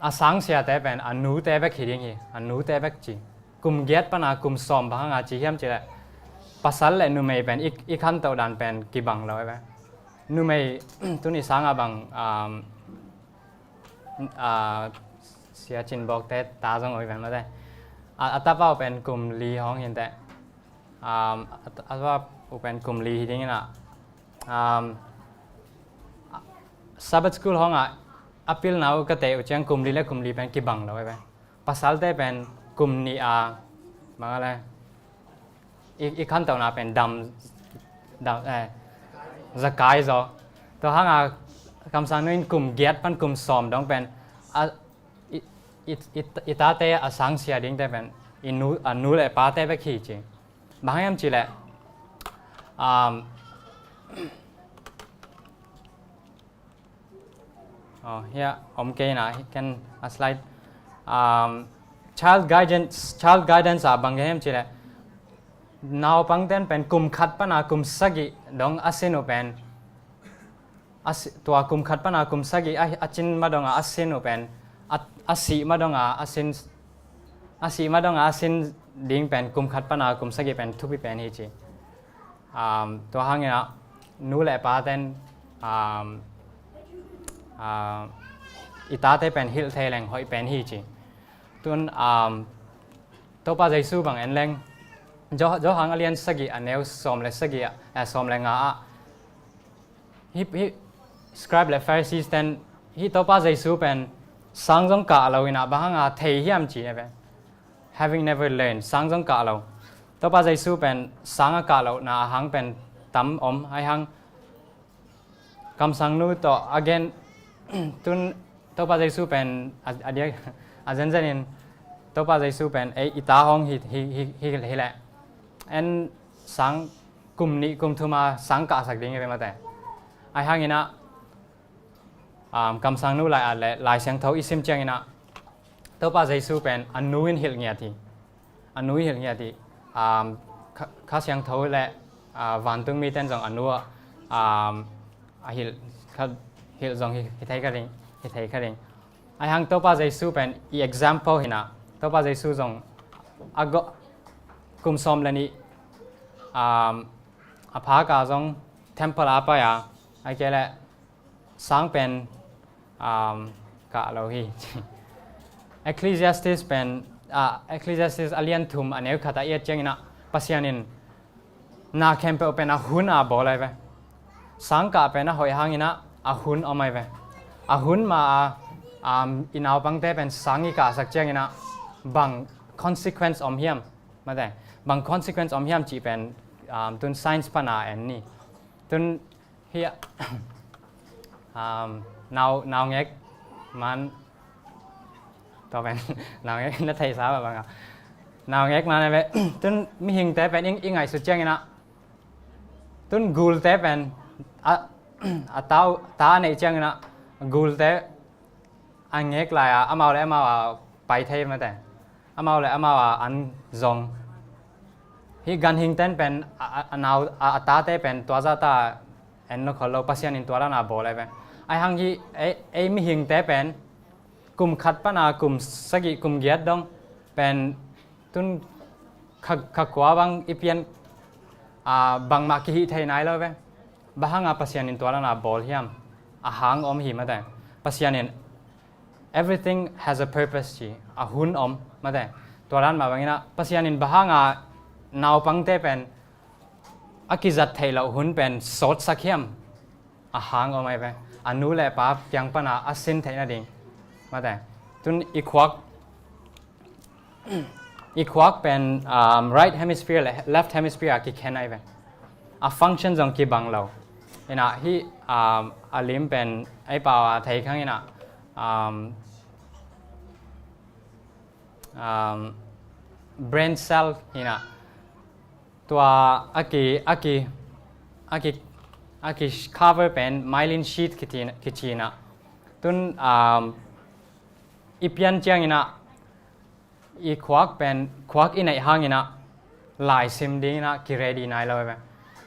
a sangsiate pen a nute bek hi ding hi, a nute bek ci. Kum giat pana kum sawm bang hanga ci hiam cih leh, pasal le numei pen i, i khantoh dan pen kibang lo hi ve. Numei tuni sanga bang, um, ah, Sia Cin Bawkte ta zong oi ven mate. A, a tapa uh pen kum li hong hi inteh. Um, a, a tapa uh pen kum li hi ding in ah. Um, Sabbath school hong ah a pilna uh ka teh uh ciang kum li le kum li pen kibang lo hi ve. Pasalte pen kum nih a, bang a le, i, i khantohna pen dam, dam, eh, zakai zaw. Tua hanga kamsangnu in kum giat pan kum sawm dong pen, a, i, i, i, i tate a sangsia dingte pen i nu, a nu le pate bek hi ci. Bang hiam cih leh, um, oh, hiah om kei na, hi ken a slide. Um, child guidance, child guidance ah bang gen hiam cih leh, naupangten pen kum khat pana kum sagih dong a sin uh pen, a si, tua kum khat pana kum sagih a, a cin ma donga a sin uh pen, a, a sih ma donga a sin, a sih ma donga a sin ding pen kum khat pana kum sagih pen thupi pen hi ci. Um, tua hangin ah nu le paten, um, uh, i tate pen hilh thei leng hoih pen hi ci. Tun, um, Topa Jesu bang en leng, Jo-, Johan a lian sagih a neu sawm le sagih ah, eh, sawm le nga ah, hih, hih scribe le Pharisees ten hih Topa Jesu pen sang zong kah lo in ah bang hanga thei hiam ci hi ve. Having never learned, sang zong kah lo. Topa Jesu pen sang a kah lohna a hang pen tam om, ahi hang kamsangnu tawh a gen, tun Topa Jesu pen a, a diak, a zenzenin Topa Jesu pen ei i ta hong hi, hi, hi, hi, hi leh, en sang kum nih kum thum a sang kahsak ding hi ve mate. Ahi hangin ah, um, kamsangnu lai-at le Lai Siangtho i sim ciangin ah Topa Jesu pen a nu in hilh ngiat hi. A nu in hilh ngiat hi. Um, Kha, Kha Siangtho le, uh, vantung miten zong a nu ah, um, a hilh kha, hilh zong hi, hi thei kha ding, hi thei kha ding. Ahi hang Topa Jesu pen i example hi-in ah, Topa Jesu zong a gawh kum sawm le nih, um, a phak a zong temple a pai a, ahih kei leh sang pen, um, kah lo hi. Ecclesiastes pen, ah, Ecclesiastes a lian thum a neu khat a i et ciangin ah Pasian in na khempeuh pen a hun a bawl ahi ve. Sang kah pen a hoih hangin ah a hun om ahi ve. A hun ma a, um, i naupangte pen sang i kahsak ciangin ah bang consequence om hiam? Mate, bang consequence om hiam cih pen, um, tun science pana en ni. Tun hih, um, nau, naungek man, tua pen naungek na theihsa mah bang a, Naungek man a ve. Tun mihingte pen i, i ngaihsut ciangin ah, tun gulte pen a, a tau, ta a neih ciangin ah, gulte a ngek lai a, amau le amau a pai thei mate. Amau le amau a an zong. Hih ganhing ten pen a, a, a nau a, a tate pen tua zah ta en lo khol lo, Pasian in tua dan a bawl ai ve. Ai hang hih ei, ei mihingte pen kum khat pan a kum sagih kum giat dong pen tun kha, kha kua bang i pian, a, bangmah kihih thei nai lo ve. Bang hang a Pasian in tua dan a bawl hiam? A hang om hi mate. Pasian in everything has a purpose ci, a hun om mate. Tua dan mah bangin ah Pasian in bang hang a naupangte pen a kizat theih loh hun pen sawtsak hiam? A hang om ai ve. A nu le pa kiang pan a a sin theih nading mate. Tun i khuak, i khuak pen, um, right hemisphere le left hemisphere a kikhen ai ve. A function zong kibang lo. Inah hih, um, a lim pen ei pau a thei khang inah, um, um, brain cell inah tua a ki, a ki, a ki, a ki cover pen myelin sheath kici, kici inah. Tun, um, i pian ciangin ah i khuak pen, khuak i neih hangin ah laisim dingin ah ki ready nai lo ve.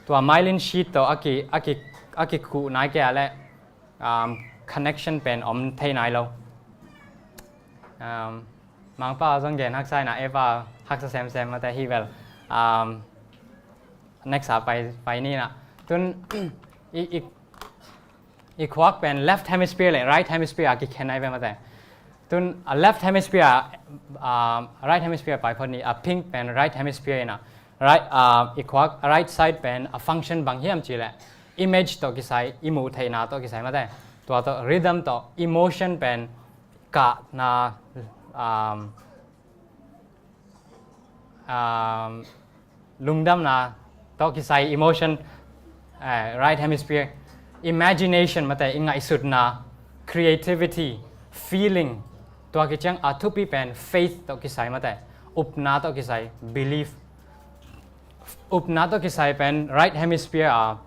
Tua myelin sheath tawh a ki, a ki, a kikhuh nai kei a leh, um, connection pen om thei nai lo. Um, Mangpa zong gen haksa inah, Eva haksa semsem mate hi vel. Um, next a pai, pai ni inah. Tun i, i, i khuak pen left hemisphere le right hemisphere a kikhen ai ve mate. Tun a left hemisphere, um, right hemisphere pai phot ni, a pink pen right hemisphere inah. Right, uh, i khuak a right side pen a function bang hiam ci leh image tawh kisai, i muh theihna tawh kisai mate. Tua tawh rhythm tawh emotion pen kahna, um, um, lungdamna tawh kisai emotion, eh, right hemisphere, imagination mate, i ngaihsutna, creativity, feeling, tua kiciang a thupi pen faith tawh kisai mate, upna tawh kisai, belief. Upna tawh kisai pen right hemisphere a,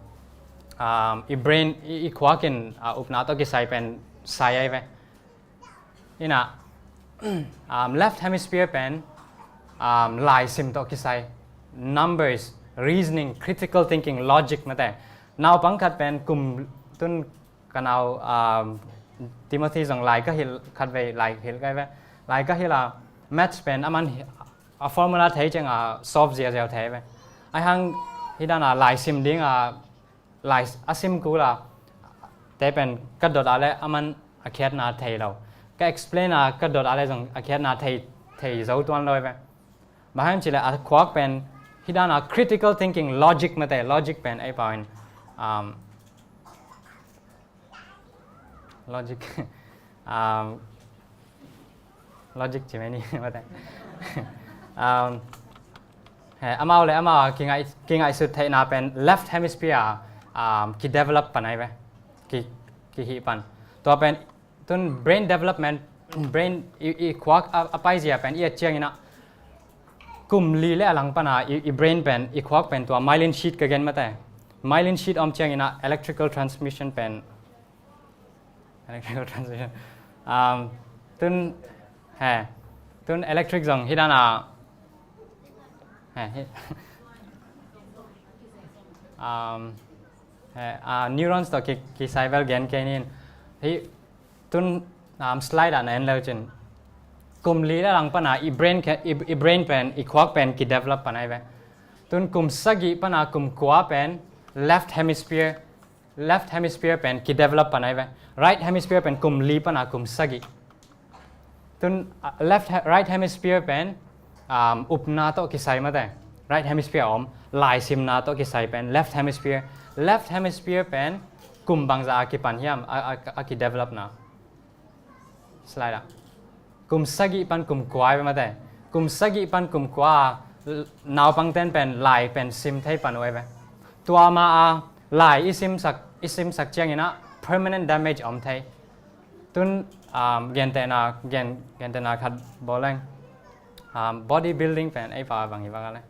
um, i brain, i, i khuak in, uh, upna tawh kisai pen sai ai ve. Inah, um, left hemisphere pen, um, laisim tawh kisai, numbers, reasoning, critical thinking, logic mate. Naupang khat pen kum tun ka nau, um, Timothy zong lai ka hilh khat vei, lai hilh kai ve. Lai ka hilh a maths pen aman hi, a formula thei ciang a solve ziaziau thei ve. Ai hang hih dan a laisim ding a lai a sim kul a te pen ka dot a leh aman a khiatna thei lo. Ka explain a ka dot a leh zong a khiatna thei, thei zo tuan lo ve. Bang hang ci leh a khuak pen hih dan a critical thinking, logic mate, logic pen ei pau in, um, logic, um, logic ci mai ni mate. Um, he, amau le amau a kingai, kingaihsut theihna pen left hemisphere a, um, ki develop pan ai ve. Ki, kihih pan. Tua pen tun brain development, brain i, i khuak a, a paizia pen i et ciangin ah kum li le a lang pan a i, i brain pen, i khuak pen tua myelin sheath ka gen mate. Myelin sheath om ciangin ah electrical transmission pen, electrical transmission. Um, tun, he, tun electric zong hih dan a, he, hih, um, he, uh, neurons tawh ki, kisai vel gen kei ning. Hih, tun, um, slide ah na en le uh cin. Kum li le a lang pan a i brain, i, i brain pen, i khuak pen ki develop pan ai ve. Tun kum sagih pan a kum kua pen left hemisphere, left hemisphere pen ki develop pan ai ve. Right hemisphere pen kum li pan a kum sagih. Tun, uh, left he-, right hemisphere pen, um, upna tawh kisai mate. Right hemisphere om, laisimna tawh kisai pen left hemisphere. Left hemisphere pen kum bangzah a kipan hiam, a, a, a ki develop na. Slide ah. Kum sagih pan kum kua ai ve mate. Kum sagih pan kum kua a, naupang ten pen lai pen sim thei pan uh ai ve. Tua ma a lai i simsak, i simsak ciangin ah permanent damage om thei. Tun, um, gentehna, gen, gentehna khat bawl leng. Um, body building pen ei pau bang hi bang a le.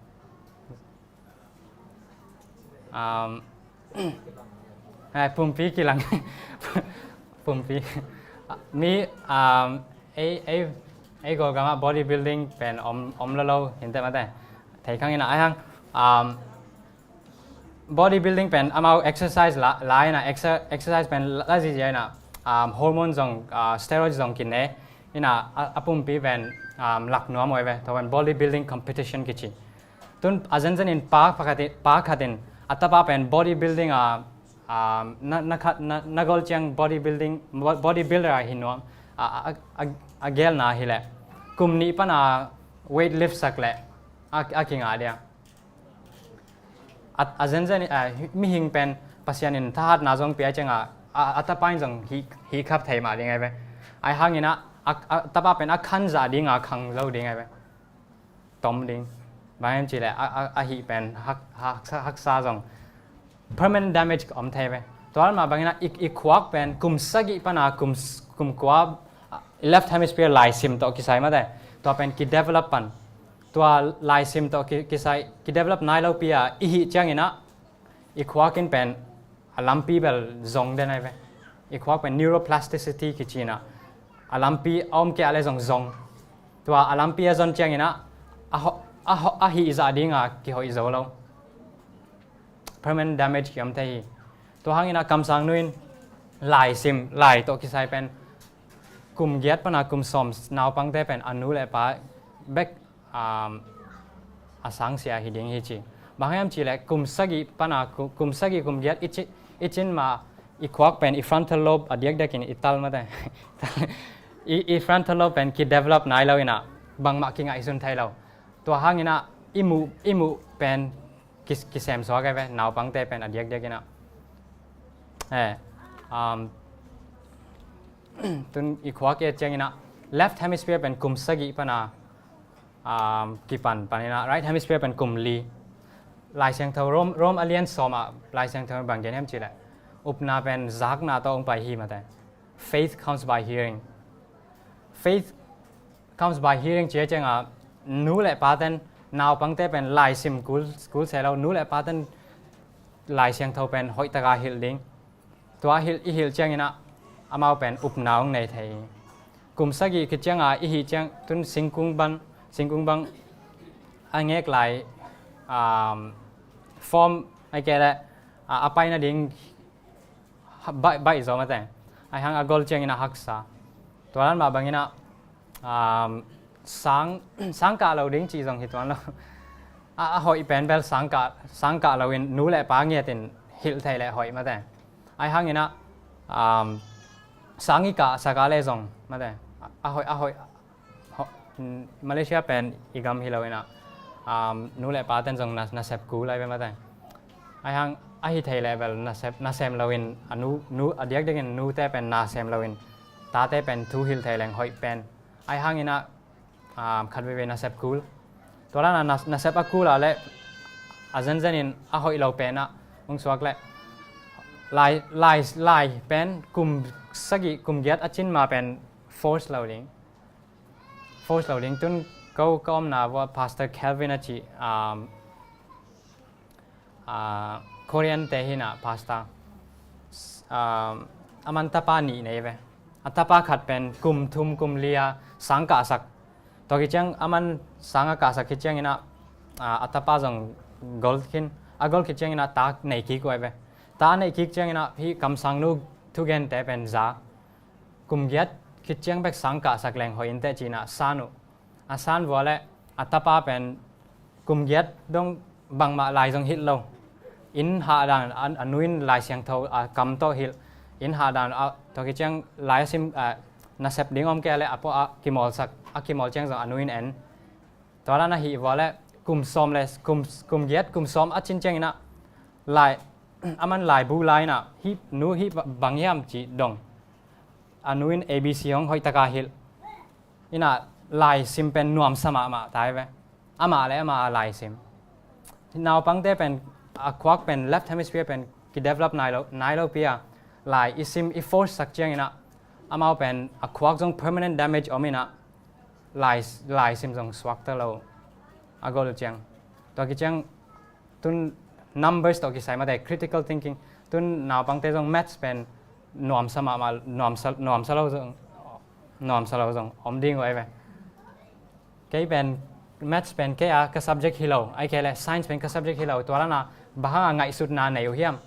Um, eh, pumpi kilang. Pumpi. Mi, um, ei, ei, ei Kawlgam ah body building pen om, om lo lo hinte mate. Thei khang ina ai hang. Um, body building pen amau exercise la, la ina exer-, exercise pen la, la zizia ina, um, hormone zong, uh, steroid zong kine ina a, a pumpi pen, um, lak nuam oi ve. Tua pen body building competition kici. Tun a zenzen in pa pakhat in, pa khat in a tapa pen body building a, um, na, na khat, na, na gol ciang body building, bo-, body builder a hi nuam a, a, a, a gelna hi le kum nih pana weight lift sak le a, a kinga dia. A, a zenzen, eh, mihing pen Pasian in thahatna zong pia cianga a, a tapa in zong hi, hi khap thei mah ding ai ve. Ai hangina a, a tapa pen a khan zah dinga khang zo ding ai ve. Tom ding. Bang em ci le a, a, a hih pen hak, haksa, haksa zong permanent damage ka om thei ve. Tua mah bangina i, i khuak pen kum sagih pana kum, kum kua, ah, left hemisphere laisim tawh kisai mate. Tua pen ki develop pan. Tua laisim tawh ki, kisai, ki develop nai lo pi a i hih ciangina i khuak in pen a lampi bel zong den ai ve. I khuak pen neuroplasticity kicina a lampi a om kei a le zong zong. Tua a lampi a zon ciangina a ho, a ho, a hih zah dinga kihoih zo lo. Permanent damage ki om thei hi. Tua hangina kamsang nu in laisim, lai tawh kisai pen kum giat pana kum sawm naupangte pen a nu le pa bek, um, a sangsia hi ding hi ci. Bang hiam ci le kum sagih pana ku-, kum sagih kum giat i ci, i cin ma i khuak pen i frontal lobe a diakdiakin i tal mate. I, i frontal lobe pen ki develop nai lo ina bangmah kingaihsun thei lo. Tua hangina i muh, i muh pen ki, kisem suak ai ve, naupangte pen a diakdiak ina. Eh, um, tun i khuak e ciangina left hemisphere pen kum sagih pana, um, kipan panina right hemisphere pen kum li. Lai Siangtho Rom, Rom a lian sawm ah Lai Siangtho bang gen hiam ci le upna pen zakna tawh ong pai hi mate. Faith comes by hearing. Faith comes by hearing cia cianga nu le paten naupangte pen laisim kul, kul se lo, nu le paten Lai Siangtho pen hoihtaka hilh ding. Tua hilh, i hilh ciangina amau pen upna ong nei thei. Kum sagih khit cianga i hih ciang tun singkung bang, singkung bang a ngek lai, um, form ai ke le a, a paina ding baih, baih zo mate. Ai hang a gol ciangina haksa. Tua lan mah bangina, um, sang, sang kah lo ding ci zong hi tuan lo. A, a hoih pen bel sang kah, sang kah lo in nu le pa ngiatin hilh thei le hoih mate. Ai hangina, um, sang i kah saka le zong mate. A, a hoih, a hoih, Malaysia pen i gam hi lo ina, um, nu le paten zong na, nasep kul ai ve mate. Ai hang a hi thei le bel nasep, nasem lo in a nu, nu, a diakdiakin nute pen nasem lo in tate pen thu hilh thei leng hoih pen. Ai hangina, um, khat veve nasep kul. Tua lana nas, nasep a kul a le a zenzen in a hoih lo pen a ong suak le lai, lai, lai pen kum sagih kum giat a cin ma pen force lo ding. Force lo ding tun ko ka omna vua Pastor Kelvin a ci, um, uh, Korean te hina pastor. Um, aman tapa nih nei ve. A tapa khat pen kum thum kum lia sang kah sak. Tua ki ciang aman sang a kah sak ki ciangina, uh, a tapa zong gol khin. A gol ki ciangina tak nei kik uai ve. Ta nei kik ciangina hi kamsang nu thugen te pen za. Kum giat khit ciang bek sang kah sak leng hoih inteh cina san uh. A san vua le a tapa pen kum giat dong bangmah lai zong hilh lo. In hahdan a, a nu in Lai Siangtho a kam tawh hilh. In hahdan a tua khit ciang lai a sim, a, nasep ding om kei a le a pawh a kimawlsak, a kimawl ciang zong a nu in en. Tua lan a hih vua le kum sawm le kum, kum giat kum sawm a cin ciangina lai, aman laibu lai ina hih nu hih bang hiam ci dong. A nu in A B C hong hoihtaka hilh. Ina lai sim pen nuamsa mahmah tai ve. Amah le amah a lai sim. Naupangte pen a khuak pen left hemisphere pen ki develop nai lo, nai lo pi a lai i sim i force sak ciangina amau pen a khuak zong permanent damage om ina lai, lai sim zong suakta lo a gol ciang. Tua kiciang tun numbers tawh kisai mate, critical thinking, tun naupangte zong maths pen nuamsa mahmah, nuamsa, nuamsa lo zong, nuamsa lo zong om ding uh ei ve. Kei pen maths pen kei a ka subject hi lo, ahih kei leh science pen ka subject hi lo, tua lana bang hanga ngaihsutna nei uh hiam?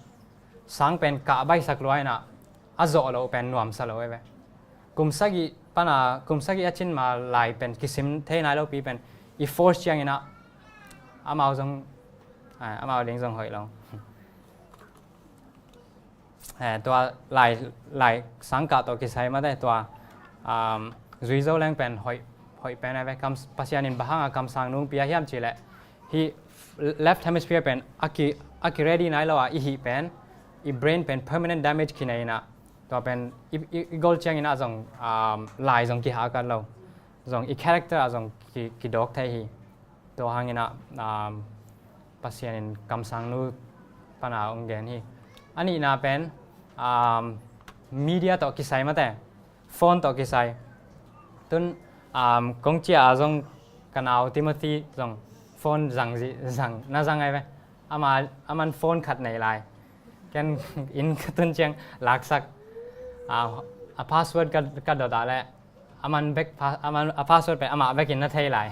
Sang pen kah baisak lua inah a zawh loh pen nuamsa lo ei ve. Kum sagih pana, kum sagih a cin ma lai pen kisim thei nai lopi pen i force ciang inah amau zong, ah, amau ding zong hoih lo. Eh, tua lai, lai sangkah tawh kisai mate tua, um, zui zo leng pen hoih, hoih pen a ve. Kam, Pasian in bang hanga kamsang nung pia hiam cih leh hih left hemisphere pen a ki, a ki ready nai lo a i hih pen, i brain pen permanent damage kinei inah, tua pen i, i, i gol ciang inah zong, um, lai zong kihahkat lo, zong i character ah zong ki, kidawk thei hi. Tua hang inah, um, Pasian in kamsang nu pana ong gen hi. A nihna pen, um, media tawh kisai mate, phone tawh kisai. Tun, um, kong ciah a zong ka nau Timothy zong phone zang zi, zang, na zang ei ve. Ama, aman phone khat nei lai. Ken inn ka tun ciang laksak. A, a password ka, ka dot a leh aman bek pa, aman a password pen amah bekin na thei lai.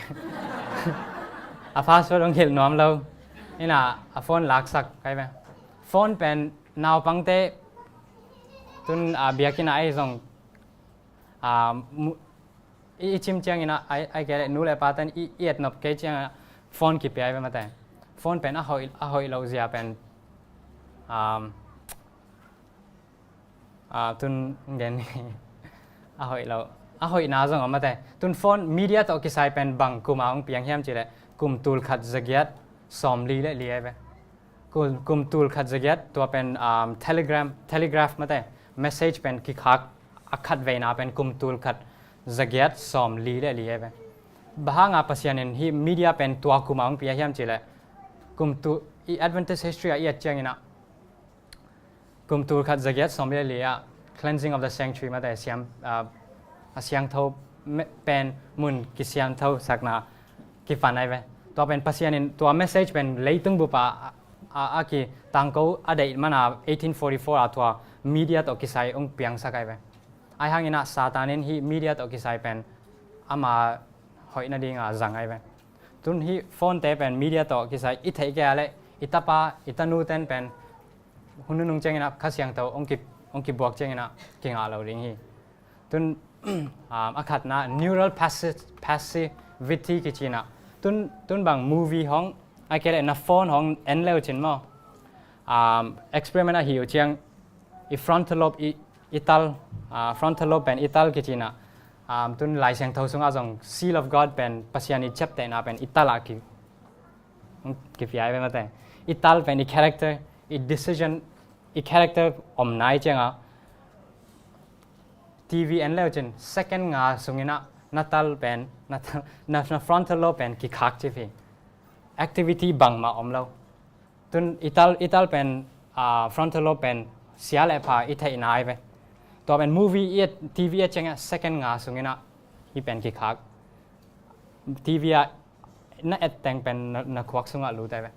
A password ong hilh nuam lo. Inah a phone laksak kai ve. Phone pen naupangte tun, ah, biakinn ah ei zong, ah, mu-, i, i cim ciang inah, ai, ai kei leh nu le pa ten i, i etnop kei ciang inah phone kipia ei ve mate. Phone pen a hoih, a hoih lo zia pen, um, ah, tun gen a hoih lo, a hoihna zong om mate. Tun phone media tawh kisai pen bang kuma ong piang hiam cih leh kum tul khat zagiat sawm li le li ei ve. Kum, kum tul khat zagiat tua pen, um, telegram, telegraph mate, message pen kikhak a khat veina pen kum tul khat zagiat sawm li le li ei ve. Bang hanga Pasian in hih media pen tua kuma ong pia hiam cih leh kum tu, i Adventist history ah i et ciang inah kum tul khat zagiat sawm li le li ah cleansing of the sanctuary mate, siam, ah, a siangtho me-, pen mun kisiangtho sakna kipan ei ve. Tua pen Pasian in tua message pen leitung bup ah, a, a, a ki tangko a deih mana eighteen forty-four ah tua media tawh kisai ong piangsak ei ve. Ai hang inah Satan in hih media tawh kisai pen ama hoih nadinga zang ei ve. Tun hih phone te pen media tawh kisai i theih kei a leh i tapa, i tanu ten pen hun nunung ciang inah Kha Siangtho ong ki, ong kibuak ciang inah kingah lo ding hi. Tun, um, a khatna neural passi-, passivity kici inah. Tun, tun bang movie hong, ai kei leh na phone hong en leu cin maw. Um, experiment ahi uh ciang i frontal lobe i, i tal, ah, frontal lobe pen i tal kici inah. Um, tun Lai Siangtho sungah zong seal of God pen Pasian i ciaptehna pen i tal ah ki, kipia ei ve mate. I tal pen i character, i decision, i character om nai cianga T V en leu cin second nga sung inah na tal pen, na tal, na, na frontal lobe pen kikhak cip hi. Activity bangmah om lo. Tun i tal, i tal pen, ah, frontal lobe pen sia le pha i theihna ei ve. Tua pen movie i et, T V i et ciangah second nga sung inah hih pen kikhak. T V ah na et teng pen na, na khuak sungah lut ei ve.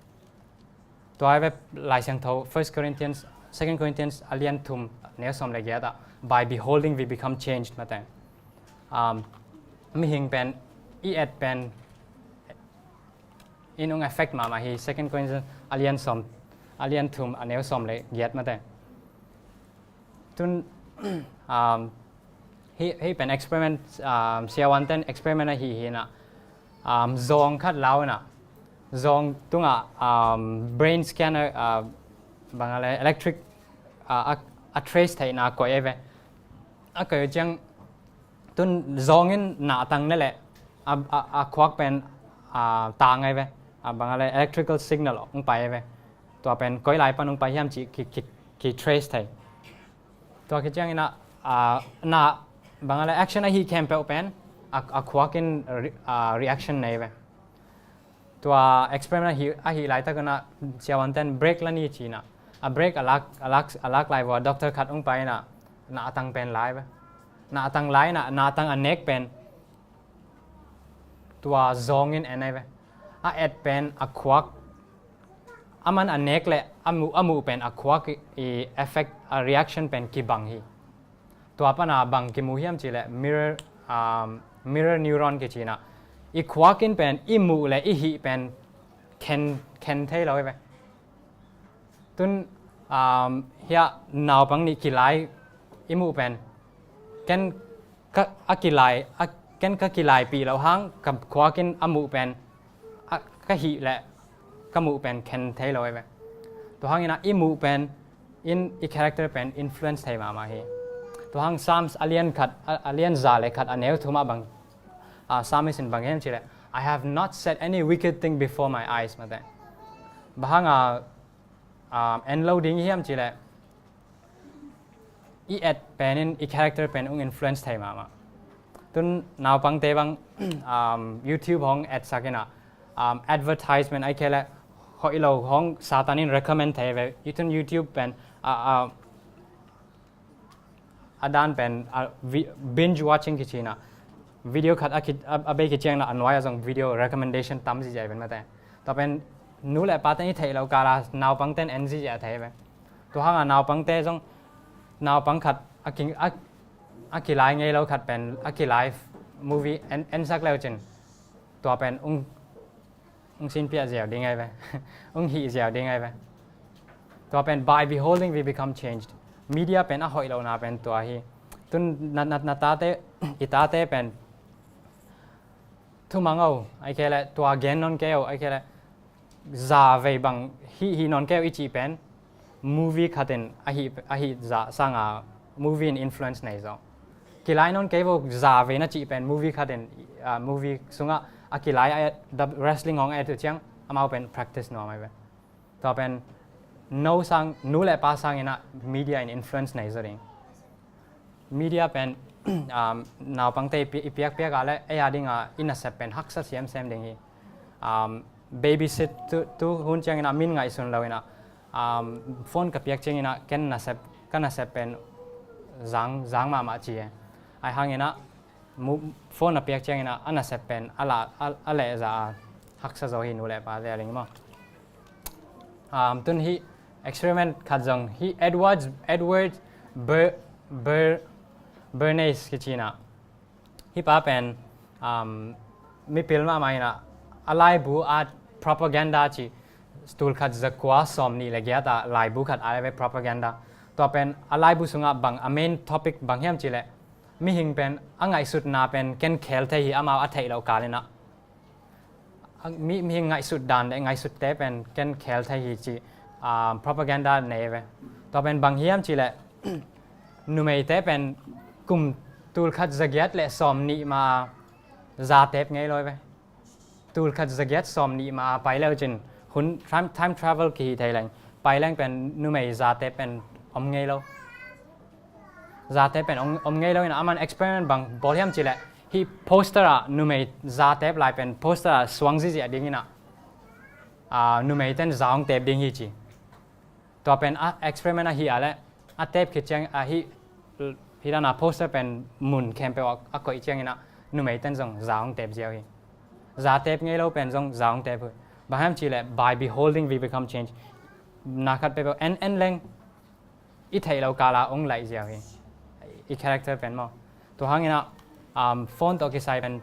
Tua ei ve Lai Siangtho, First Corinthians, Second Corinthians a lian thum neu sawm le giat ah, "By beholding we become changed," mate. Um, mihing pen i et pen in ong affect mahmah hi, Second Corinthians a lian sawm, a lian thum a neu sawm le giat mate. Tun, um, hih, hih pen experiment, um, siavuanten experiment ahi hi inah, um, zawng khat lau inah, zawng tungah, um, brain scanner, uh, bang a le electric, uh, a, a trace theihna koih ei ve. A koih uh ciang tun zawng in nahtang ne leh a, a, a khuak pen, a, tang ei ve. A, bang a le electrical signal ong pai ei ve. Tua pen koi lai pan ong pai hiam cih ki, ki, ki trace thei. Tua khit ciang inah, a, na, bang a le action ahi khempeuh pen a, a khuak in re-, a, reaction nei ve. Tua experiment ahi, ahi laitak inah siavuanten break la ni ci inah. A break a lak, a lak, a lak lai vua doctor khat ong pai inah nahtang pen lai ve. Nahtang lai inah, nahtang a nek pen Tua zawngin en ai ve. A et pen a khuak, a man a nek le a muh, a muh pen a khuak i effect, a reaction pen kibang hi. Tua pana bang kimu hiam cih leh mirror, um, mirror neuron kici in ah, i khuak in pen i muh le i hih pen khen, khen thei lo hi ve. Tun, um, hiah naupang nih kilai i muh pen ken ka, a kilai, a, ken ka kilaipih loh hang ka khuak in a muh pen, a, ka hih le ka muh pen khen thei lo hi ve. Tua hangin ah i muh pen in i character pen influence thei mahmah hi. Tua hang Psalms a lian khat, a, a lian za le khat a neu thum ah bang, a, Psalmist in bang hiam cih leh, "I have not said any wicked thing before my eyes," mate. Bang hang a, um, en lo ding hiam cih leh, i et pen in i character pen ung influence thei mahmah. Tun naupangte bang, um, YouTube hong etsak in ah, um, advertisement ai khe le hoih lo hong Satan in recommend thei ve. Tun YouTube pen, a, a, a dan pen, a, vi-, binge watching kici in ah, video khat a ki, a, a bei kiciang in ah a nuai ah zong video recommendation tam ziahziah pen mate. Tua pen nu le pate i theih loh kal a naupangte in en ziahziah thei ve. Tua hang a naupangte zong naupang khat a ki, a, a kilai ngei lo khat pen a kilai movie en, ensak leu cin tua pen ung, ung sinpiah ziau ding ai ve. Ung hih ziau ding ai ve. Tua pen by beholding we become changed. Media pen a hoih lohna pen tua hi. Tun na, na, na tate, i tate pen thumang o, ai khe le tua gen nawn kei o, ai khe le za vei bang hih, hih nawn kei o i cih pen movie khat in a hih, a hih zah sang a movie in influence nei zaw. Kilai nawn kei vo za vei na cih pen movie khat in, a, movie sungah a kilai a et, wrestling hong a et uh ciang amau pen practice nuam ai ve. Tua pen no sang, nu le pa sang in ah media in influence nei zaw ding. Media pen, um, naupangte i pi-, i piakpiak a le ei a ding a i nasep pen haksa siamsiam ding hi. Um, babysit tu, tu hun ciang in ah min ngaihsun lo in ah, um, phone ka piak ciang in ah ken nasep, ka nasep pen zang, zang mahmah ci e. Ai hang in ah mu-, phone a piak ciang in ah a nasep pen a la, a, a leh zah a haksa zaw hi, nu le pa zel ding maw. Um, tun hih experiment khat zong hih Edward, Edward Ber-, Ber-, Bernays kici in ah, hih pa pen, um, mipil mahmah in ah a laibu ah propaganda ci tul khat za kua sawm nih le giat ah laibu khat a le ve propaganda. Tua pen a laibu sungah bang a main topic bang hiam cih leh mihing pen a ngaihsutna pen ken khel thei hi, amau a theih loh kal in ah. A, mi, mihing ngaihsut dan le ngaihsutte pen ken khel thei hi ci, ah, propaganda nei ve. Tua pen bang hiam cih leh numeite pen kum tul khat za giat le sawm nih ma zatep ngei lo ve. Tul khat za giat sawm nih ma pai leu cin hun time, time travel kihi thei leng pai leng pen numei zatep pen om ngei lo. Zatep pen om, om ngei lo in ah aman experiment bang bawl hiam cih leh hih poster ah numei zatep lai pen poster ah suang ziahziah ding in ah, ah, numeite in za hong tep ding hi ci. Tua pen a experiment ahi a le a tep khit ciang a hih, hih dan a poster pen mun khempeuh ah a koih ciang in ah numeite in zong za hong tep ziau hi. Zatep ngei lo pen zong za hong tep hi. Bang hiam cih leh by beholding we become changed. Na khat peuhpeuh en, en leng i theih loh kal a hong laih ziau hi. I character pen maw. Tua hang in ah, um, phone tawh kisai pen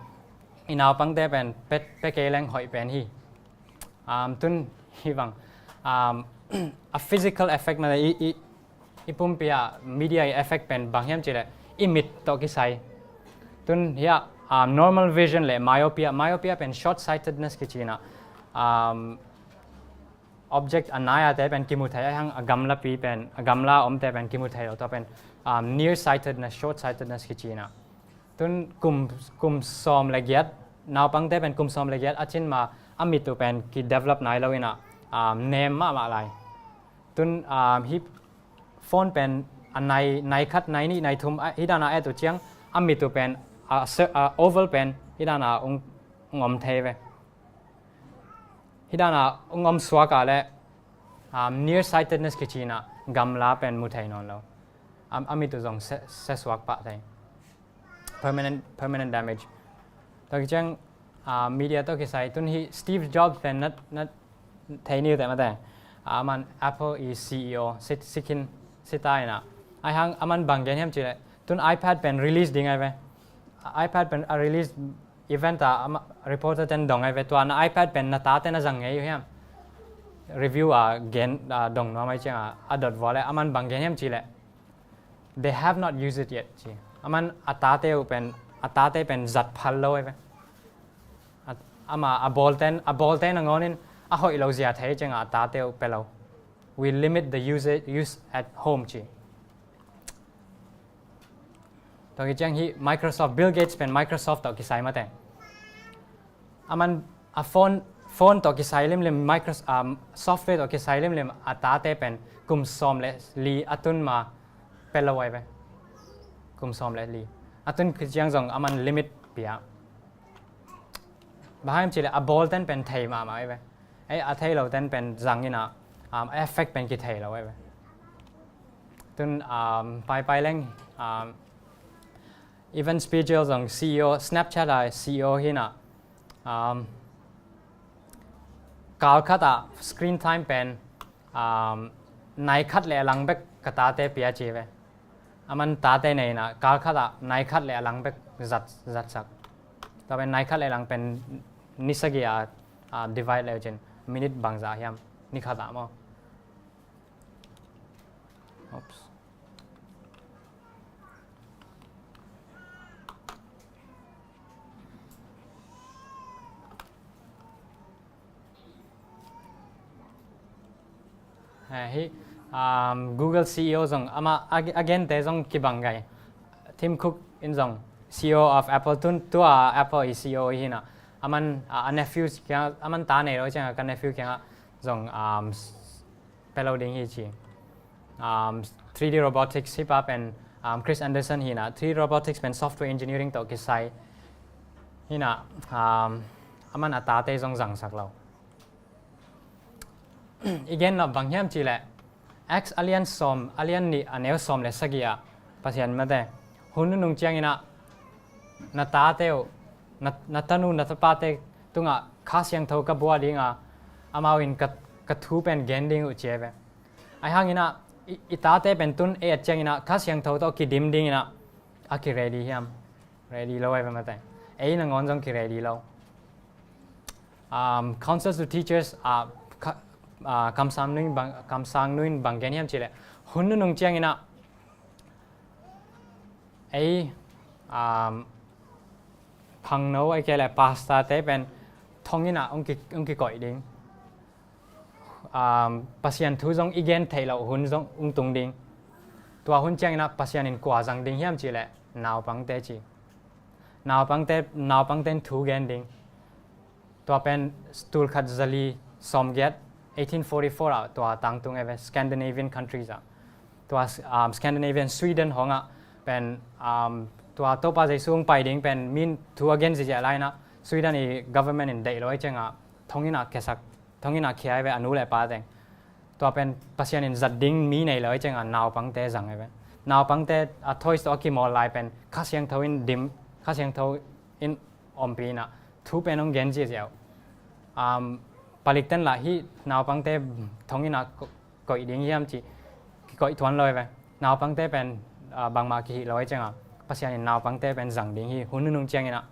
i naupangte pen pia, pia kei leng hoih pen hi. Um, tun hih bang, um, a physical effect mah i, i, i pumpi ah media i effect pen bang hiam cih leh i mit tawh kisai. Tun hiah, um, normal vision le myopia, myopia pen short sightedness kici in ah, um, object a nai a te pen kimu thei, a hang a gamlapi pen, a gamla omte pen kimu thei lo, tua pen, um, near sightedness, short sightedness kici in ah. Tun kum, kum sawm le giat, naupangte pen kum sawm le giat a cin ma a mit uh pen ki develop nai lo in ah, um, nem mahmah lai. Tun, um, hih phone pen a nai, nai khat, nai nih, nai thum, a, hih dan a et uh ciang a mit uh pen, a, se-, a, oval pen hih dan a ung, ung om thei ve. Hih dan a ung om suak a le, um, near sightedness kici in ah gamla pen mu thei nawn lo. Um, a mit uh zong se, se suak pah thei. Permanent, permanent damage. Tua kiciang Ah, media tawh kisai tun hi Steve Jobs pen na, na thei ni uh teh mate. Ah, aman Apple i C E O sit, sikin sita ina. Ai hang aman bang gen hiam cih leh tun iPad pen release ding ai ve. iPad pen a release event a ama reporter ten dong ai ve, tua na iPad pen na tate na zang ngei uh hiam? Review a gen, ah, dong nuam ai ciang a, a dot vua leh aman bang gen hiam cih leh, "They have not used it yet," ci. Aman a tate uh pen, a tate pen zat phal lo ai ve. A, ama a bawlten, a bawlten a ngawnin a hoih lo zia thei ciang a, a tate uh pe lo. "We limit the use, use at home," ci. Tua hi ciang hi Microsoft, Bill Gates pen Microsoft tawh kisai mate. Aman a phone, phone tawh kisai limlim, Microsoft, um, software tawh kisai limlim a tate pen kum sawm le li a tun ma pe lo ai ve. Kum sawm le li a tun ciang zong aman limit pia. Bang hang hiam cih leh a bawlten pen thei mahmah ai ve. Ei, a thei loten pen zang ina, um, effect pen kithei lo ai ve. Tun, um, paipai leng, um, Evan Spiegel zong C E O, Snapchat a C E O hi ina, um, kal khat a screen time pen, um, nai khat le a lang bek ka tate pia ci ve. Aman tate nei ina kal khat a nai khat le a lang bek zat, zatsak. Tua pen nai khat le a lang pen ni sagih a, a, divide le uh cin minute bangzah hiam? Ni khat a maw? Oops. Hi, um, Google C E O zong ama a, a gente zong kibang gai. Tim Cook in zong C E O of Apple, tun tua Apple i C E O hi ina. Aman, a, a nephew kiang, aman ta nei lo ciang a ka nephew kiang a zong, um, pe lo ding hi ci. Um, three D robotics hi pa pen, um, Chris Anderson hi ina. Three D robotics pen software engineering tawh kisai hi ina, um, aman a tate zong zangsak lo. I gen nop bang hiam cih leh, Acts a lian sawm, a lian nih a neu sawm le sagih ah Pasian mate, hun nunung ciang ina na tate uh, na, na tanu na tapate tungah Kha Siangtho ka buak ding a, amau in ka, ka thu pen gen ding uh ci ai ve. Ai hang ina i, i tate pen tun ei et ciang ina Kha Siangtho tawh kidim ding ina a ki ready hiam? Ready lo ai ve mate. Ei nangawn zong ki ready lo. Um, Council to Teachers, uh, ka, uh, kamsang nuin bang, kamsang nuin bang gen hiam cih leh, hun nunung ciang ina ei, um, khangno ai kei leh pastor te pen thong ina ong ki, ong kikoih ding. Um, Pasian thu zong i gen theih loh hun zong ung tung ding. Tua hun ciang ina Pasian in kua zang ding hiam cih leh naupangte ci. Naupangte, naupangte in thu gen ding. Tua pen tul khat za li sawm giat, eighteen forty-four ah tua tangtung ai ve, Scandinavian countries ah. Tua, um, Scandinavian, Sweden hong ah pen, um, tua Topa Jesu hong pai ding pen min thu a gen ziahziah lai ina Sweden i government in deih lo ai ciang a thong ina kiasak, thong ina khia ai ve a nu le pa teng. Tua pen Pasian in zat ding mi nei lo ai ciang a naupangte zang ai ve. Naupangte a toys tawh a kimawl lai pen Kha Siangtho in dim, Kha Siangtho in ompih ina thu pen hong gen ziahziah uh. Um, palik ten lah hi naupangte thong ina ko, koih ding hiam ci, kikoih tuan lo ai ve. Naupangte pen, uh, bangmah kihih lo ai ciang a Pasian in naupangte pen zang ding hi hun nunung ciang ina.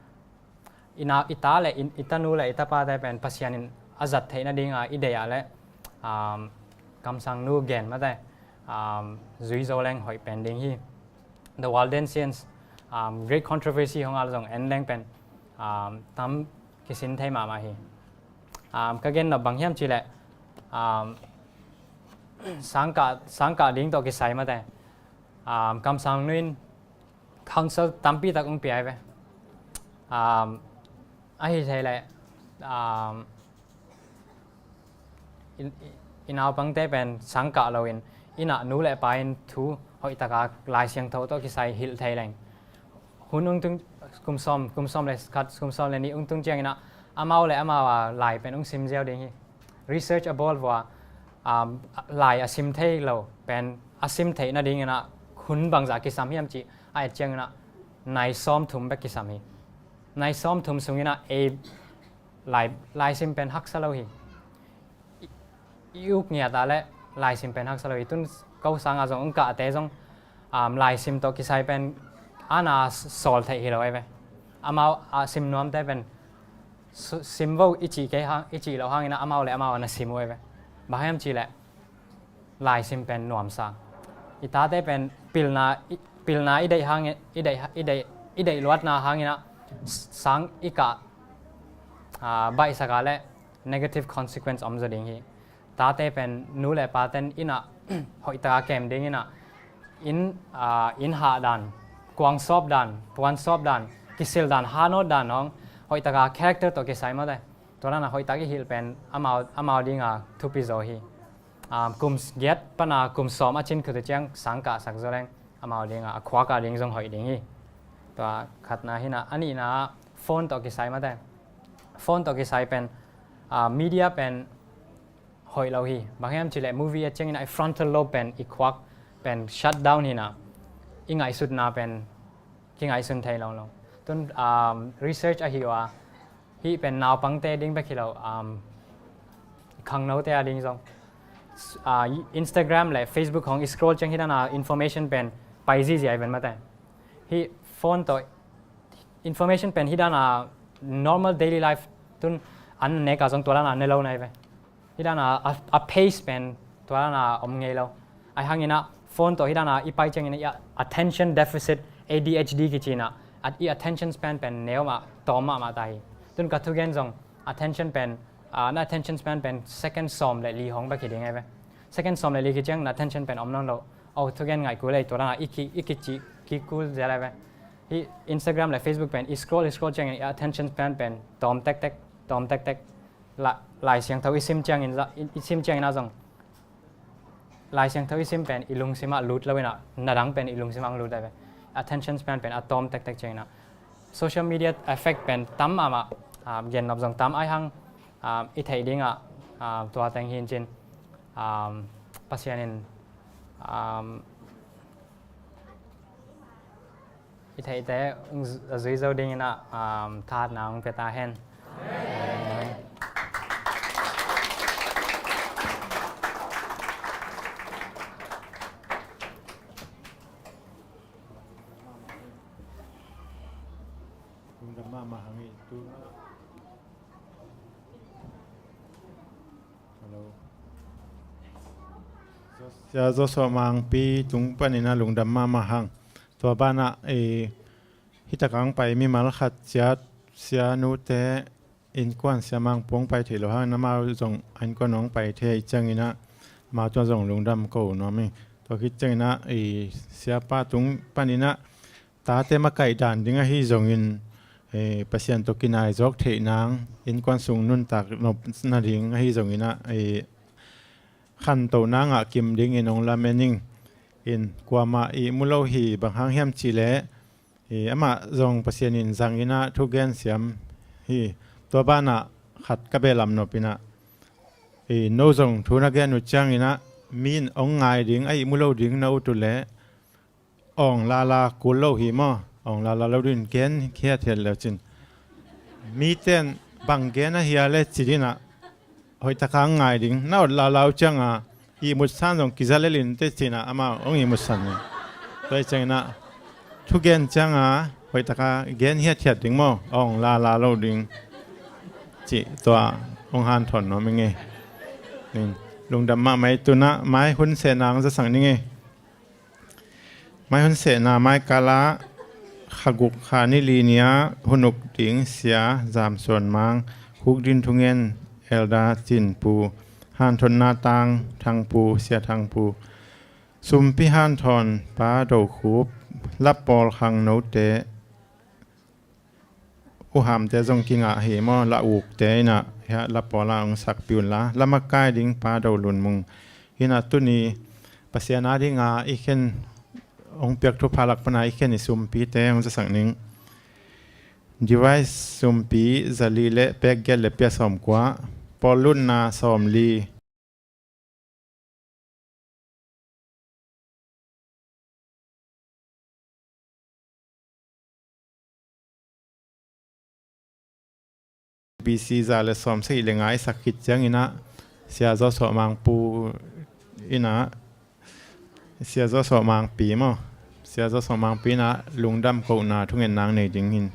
I na, i ta le i, i tanu le i tapate pen Pasian in a zat theih nading a i deih ah leh, um, kamsang nu gen mate, um, zui zo leng hoih pen ding hi. The Waldensians, um, Great Controversy hong ah zong en leng pen, um, tam kisin thei mahmah hi. Um, ka gen nop bang hiam cih leh, um, sangkah, sangkah ding tawh kisai mate, um, kamsang nu in counsel tampi tak ong pia ai ve. Um, ahi thei leh, um, i, i, i naupangte pen sangkah lo in, ina nu le pa in thu hoih taka Lai Siangtho tawh kisai hilh thei leng. Hun ung tung, kum sawm, kum sawm le khat, kum sawm le nih ung tung ciang ina amau le amau a lai pen ung sim ziau ding hi. Research a bawl vua, um, lai a sim thei lo pen a sim theih nading ina hun bangzah kisam hiam cih a et ciang ina nai sawm thum bek kisam hi. Nai sawm thum sung ina ei lai, laisim pen haksa lo hi. I, i uk ngiat ah le laisim pen haksa lo hi. Tun ko sangah zong ong kahte zong, um, laisim tawh kisai pen ana sawl theih hi lo ei ve. Amau a sim nuamte pen su-, sim vo i cih kei hang, i cih loh hangin ah amau le amau ana sim uh ei ve. Bang hiam cih leh laisim pen nuamsa. I tate pen pilna, i, pilna i deih hangin, i deih, i deih, i deih luatna hangin ah sang i kah, ah, baihsak ah le negative consequence om zaw ding hi. Tate pen nu le paten inn ah hoihtaka kem dingin ah inn, ah, inn hah dan, kuang sawp dan, puan sawp dan, kisil dan, hanawt dan hong hoihtaka character tawh kisai mawte. Tua dan ah hoihtak i hilh pen amau, amau dinga thupi zaw hi. Um, kum giat pana kum sawm a cin khut uh ciang sang kahsak zaw leng amau dinga a khuak a ding zong hoih ding hi. Tua khatna hi in ah, a nihna phone tawh kisai mawte. Phone tawh kisai pen, ah, media pen hoih lo hi. Bang hiam cih leh movie a ciangin ah i frontal lobe pen, i khuak pen shut down hi in ah, i ngaihsutna pen kingaihsun thei lo lo. Tun, um, research ahi uh a, hih pen naupangte ding bek hi lo, um, khangnote a ding zong. S-, ah, Instagram le Facebook hong i scroll ciang hih dan a information pen pai zizi ai ven mawte. Hih phone tawh information pen hih dan a normal daily life tun an nek a zong tua dan a ne lo nai ve. Hih dan a, a, a pace pen tua dan a om ngei lo. Ai hangin ah phone tawh hih dan a i pai ciangin ah i attention deficit, A D H D kici in ah, at i attention span pen neu mah, tawm mahmah ta hi. Tun ka thugen zong attention pen, ah, na attention span pen second sawm le li hong bek hi ding ei ve. Second sawm le li kiciang na attention pen om nawn lo. Oh, thugen ngaih kul ei, tua dan a i ki, i kici, ki kul zel ei ve. Hih Instagram le Facebook pen i scroll, i scroll ciangin i attention span pen tawm tektek, tawm tektek. La-, Lai Siangtho i sim ciangin za-, i, i sim ciangin ah zong Lai Siangtho i sim pen i lungsim ah lut lo in ah, na dang pen i lungsim ah hong lut ai ve. Attention span pen a tawm tektek ciangin ah. Social media effect pen tam mahmah, ah, gennop zong tam ai hang, ah, i theih ding ah, ah, tua teng hi in cin, ah, Pasian in, ah, i theihte a zui zo dingin ah, um, thahatna hong pia ta hen. Amen. Lungdam mahmah hang i tu. Hello. Sia Joshua Mangpi tung panin ah lungdam mahmah hang. Tua banah, eh, hih takah hong pai mimal khat ciat, sia nute innkuan sia Mangpu hong pai theih loh hangin amau zong a innkuan hong pai thei ciangin ah amau tua zong lungdam ko nuam hi. Tua khit ciangin ah, eh, siapa tung panin ah tate makaih dan ding ahi zongin, eh, Pasian tawh kinai zawk theih nang, innkuan sung nuntak nop nading ahi zongin ah, eh, khantoh nang ah kim dingin hong lamen ing. In kuamah ihmu lo hi, bang hang hiam cih leh, eh, amah zong Pasian in zangin ah thugen siam hi. Tua banah khat ka behlap nop in ah, eh, no zong thu na gen uh ciangin ah mi in hong ngai ding, a ihmu lo ding na ut uh leh, awng lala kul lo hi maw? Awng lala lo ding gen hiathiat leu cin. Mite in bang gen ahi a le ci ding ah, hoih taka ngai ding. Na awt lala uh cianga ihmut san zong kiza lel in teh ci-in ah amau hong ihmut san hi. Tua hi ciangin ah thugen cianga hoih taka gen hiathiat ding maw? Awng lala lo ding cih tua hong hanthawn nuam ing ei. Lungdam mahmah ei. Tu-in ah mai hun sehna hong zasak ning ei. Mai hun sehna mai kal ah kha guk kha ni li ni-a hun uk ding Sia Zam Suan Mang, khukdin thungen Elder Cin Pu, hanthawnna tang Thang Pu, Sia Thang Pu, sumpi hanthawn Pa Do Khup, lapawl khangnote, U Hamte zong kingah hi maw, la ukte in ah, hiah lapawl ah hong sakpih un la, la makai ding Pa Do Lun Mung. Hi in ah tuni Pasian a dinga i khen hong piak thupha lak pana i khen i sumpite hong zasak ning. Device sumpi za li le pek giat le pia sawmkua, pawl lutna sawmli, B C za le sawm sagih le nga i sak khit ciangin ah, Sia Zaw Sawh Mangpu in ah, Sia Zaw Sawh Mangpi maw, Sia Zaw Sawh Mangpi in ah lungdam kohna thungetna nei ding hi.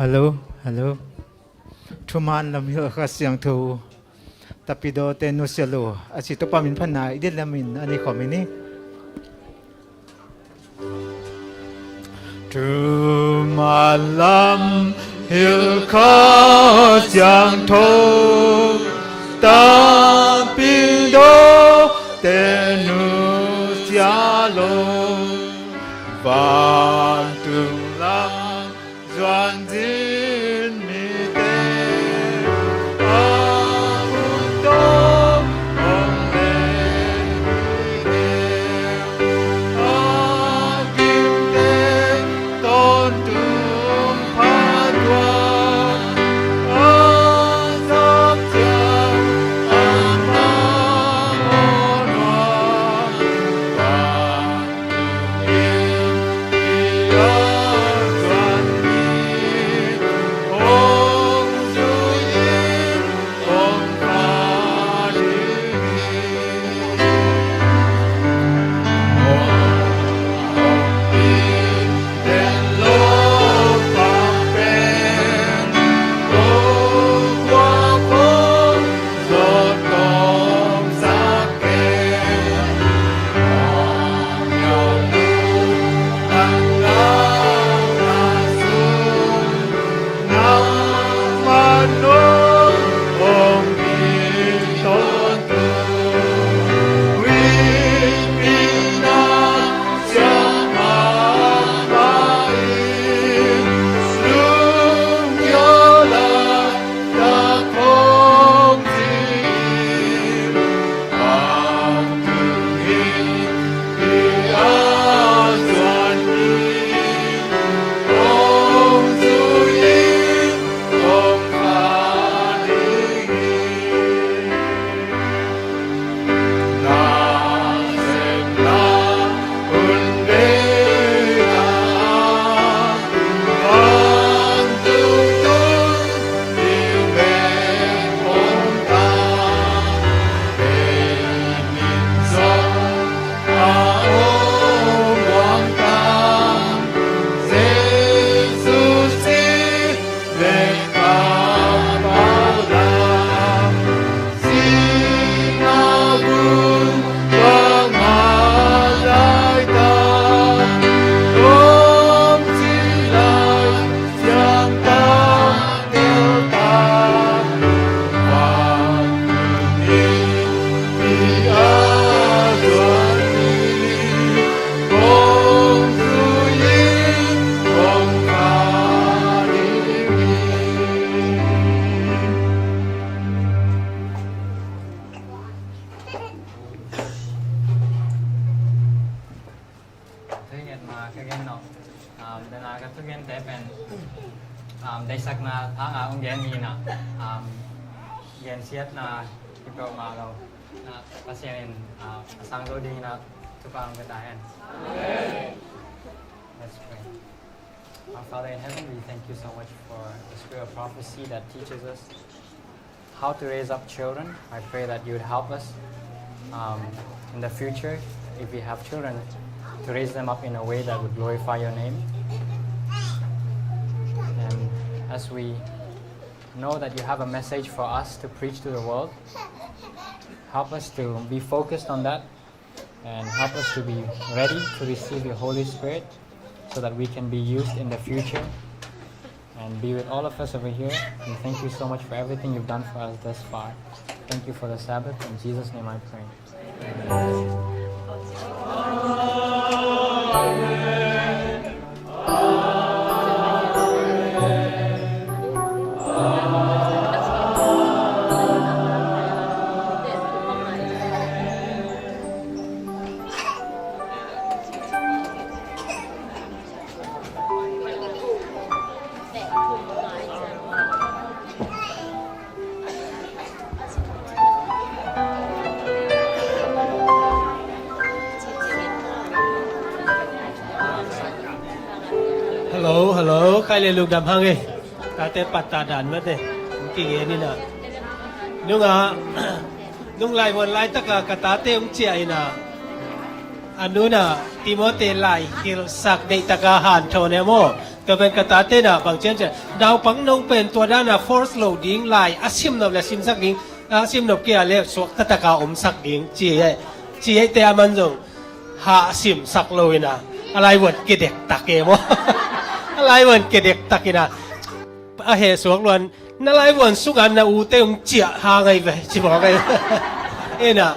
Hello, hello. Thuman lam hilh kha siangtho tapidawte nusia lo a ci Topa min phatna i dit lamin a ni khawm hi ni. Thuman lam hilh kha siangtho tapidawte nusia lo, vantung lam zuan zin mite a hun tawm hong len hi. A gimte tawntung pha tuak, a zak ciang a ma aw nuam. Thungetna ka gen nop. Um, dena ka thugente pen, um, deihsakna thanga hong gen hi na, um, gensiatna hi peuhmah lo. Na, Pasian in, uh, a sang zo ding hi na, thupha hong pia ta hen. Amen. Let's pray. Our Father in heaven, we thank you so much for the spirit of prophecy that teaches us how to raise up children. I pray that you would help us, um, in the future, if we have children, to raise them up in a way that would glorify your name. And as we know that you have a message for us to preach to the world, help us to be focused on that and help us to be ready to receive your Holy Spirit so that we can be used in the future and be with all of us over here. And thank you so much for everything you've done for us thus far. Thank you for the Sabbath. In Jesus' name I pray. Amen. Kai le lungdam hang e. Tate patta dan mate. Kigen ina. Nunga nung laivuan laitaka ka tate hong ciah ina. A nuna Timote lai hilhsak deihtaka hanthawn e maw. Tua pen ka tate na bang ciancian naupang nong pen tua dana force lo ding lai a simnop le simsak ding, a simnop kia le suak tataka omsak ding ci e. Ci e te a man zong hah simsak lo ina a laivuan kidektak e maw. A laivuan kidektak ina a heh suak luan na laivuan sunga na ute hong ciah hang ai ve ci mawk ai. Ina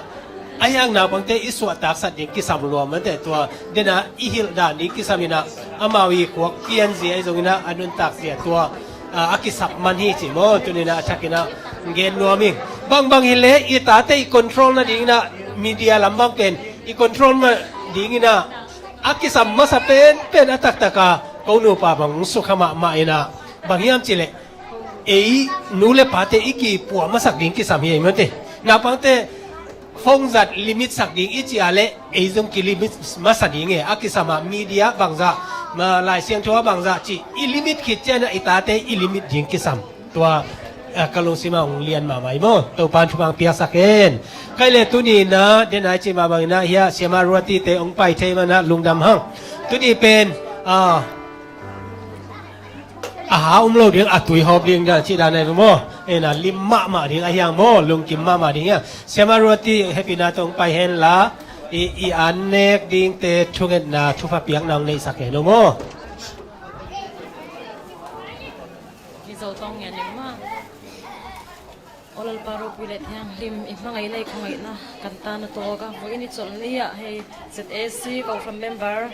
a hiang naupangte i suahtaksat ding kisam luam mate tua dena i hilh dan ding kisam ina amau i kuak pianzia i zong ina a nuntakzia tua a kisap man hi ci maw. Tunina a thak ina gen nuam ing. Bangbang hileh i tate i control nading ina media lam bang pen i control nading ina a kisam masa penpen a taktaka ko nupa bang sukha mahmah ina bang hiam cileh ei nu le pate i kipua masak ding kisam hi ei mate. Naupangte phone zat limit sak ding i ci a le ei zong kilimit masa ding e a kisam a media bangzah ma Lai Siangtho a bangzah ci i limit khit ciana i tate i limit ding kisam. Tua a ka lungsima hong lian mahmah i maw. Topan thupang piaksak en. Kai le tuni na denai ci mahmah ina hia siama ruatite hong pai thei mana lungdam hang. Tuni pen a a ha um lo ding a tui hawp ding dan ci dan ai maw. Ina lim mahmah ding a hiang maw lungkim mahmah ding hiang. Siama ruati hepina tong pai hen la i i an nek dingte thungetna thupha piakna hong neihsak hen maw. Mizo tong ngian ning ma. O Lalpa ropui le thianghlim i hmangai lei khawngaihna kan ta na tawka vui in i colh ni ah hei Z A C ko from member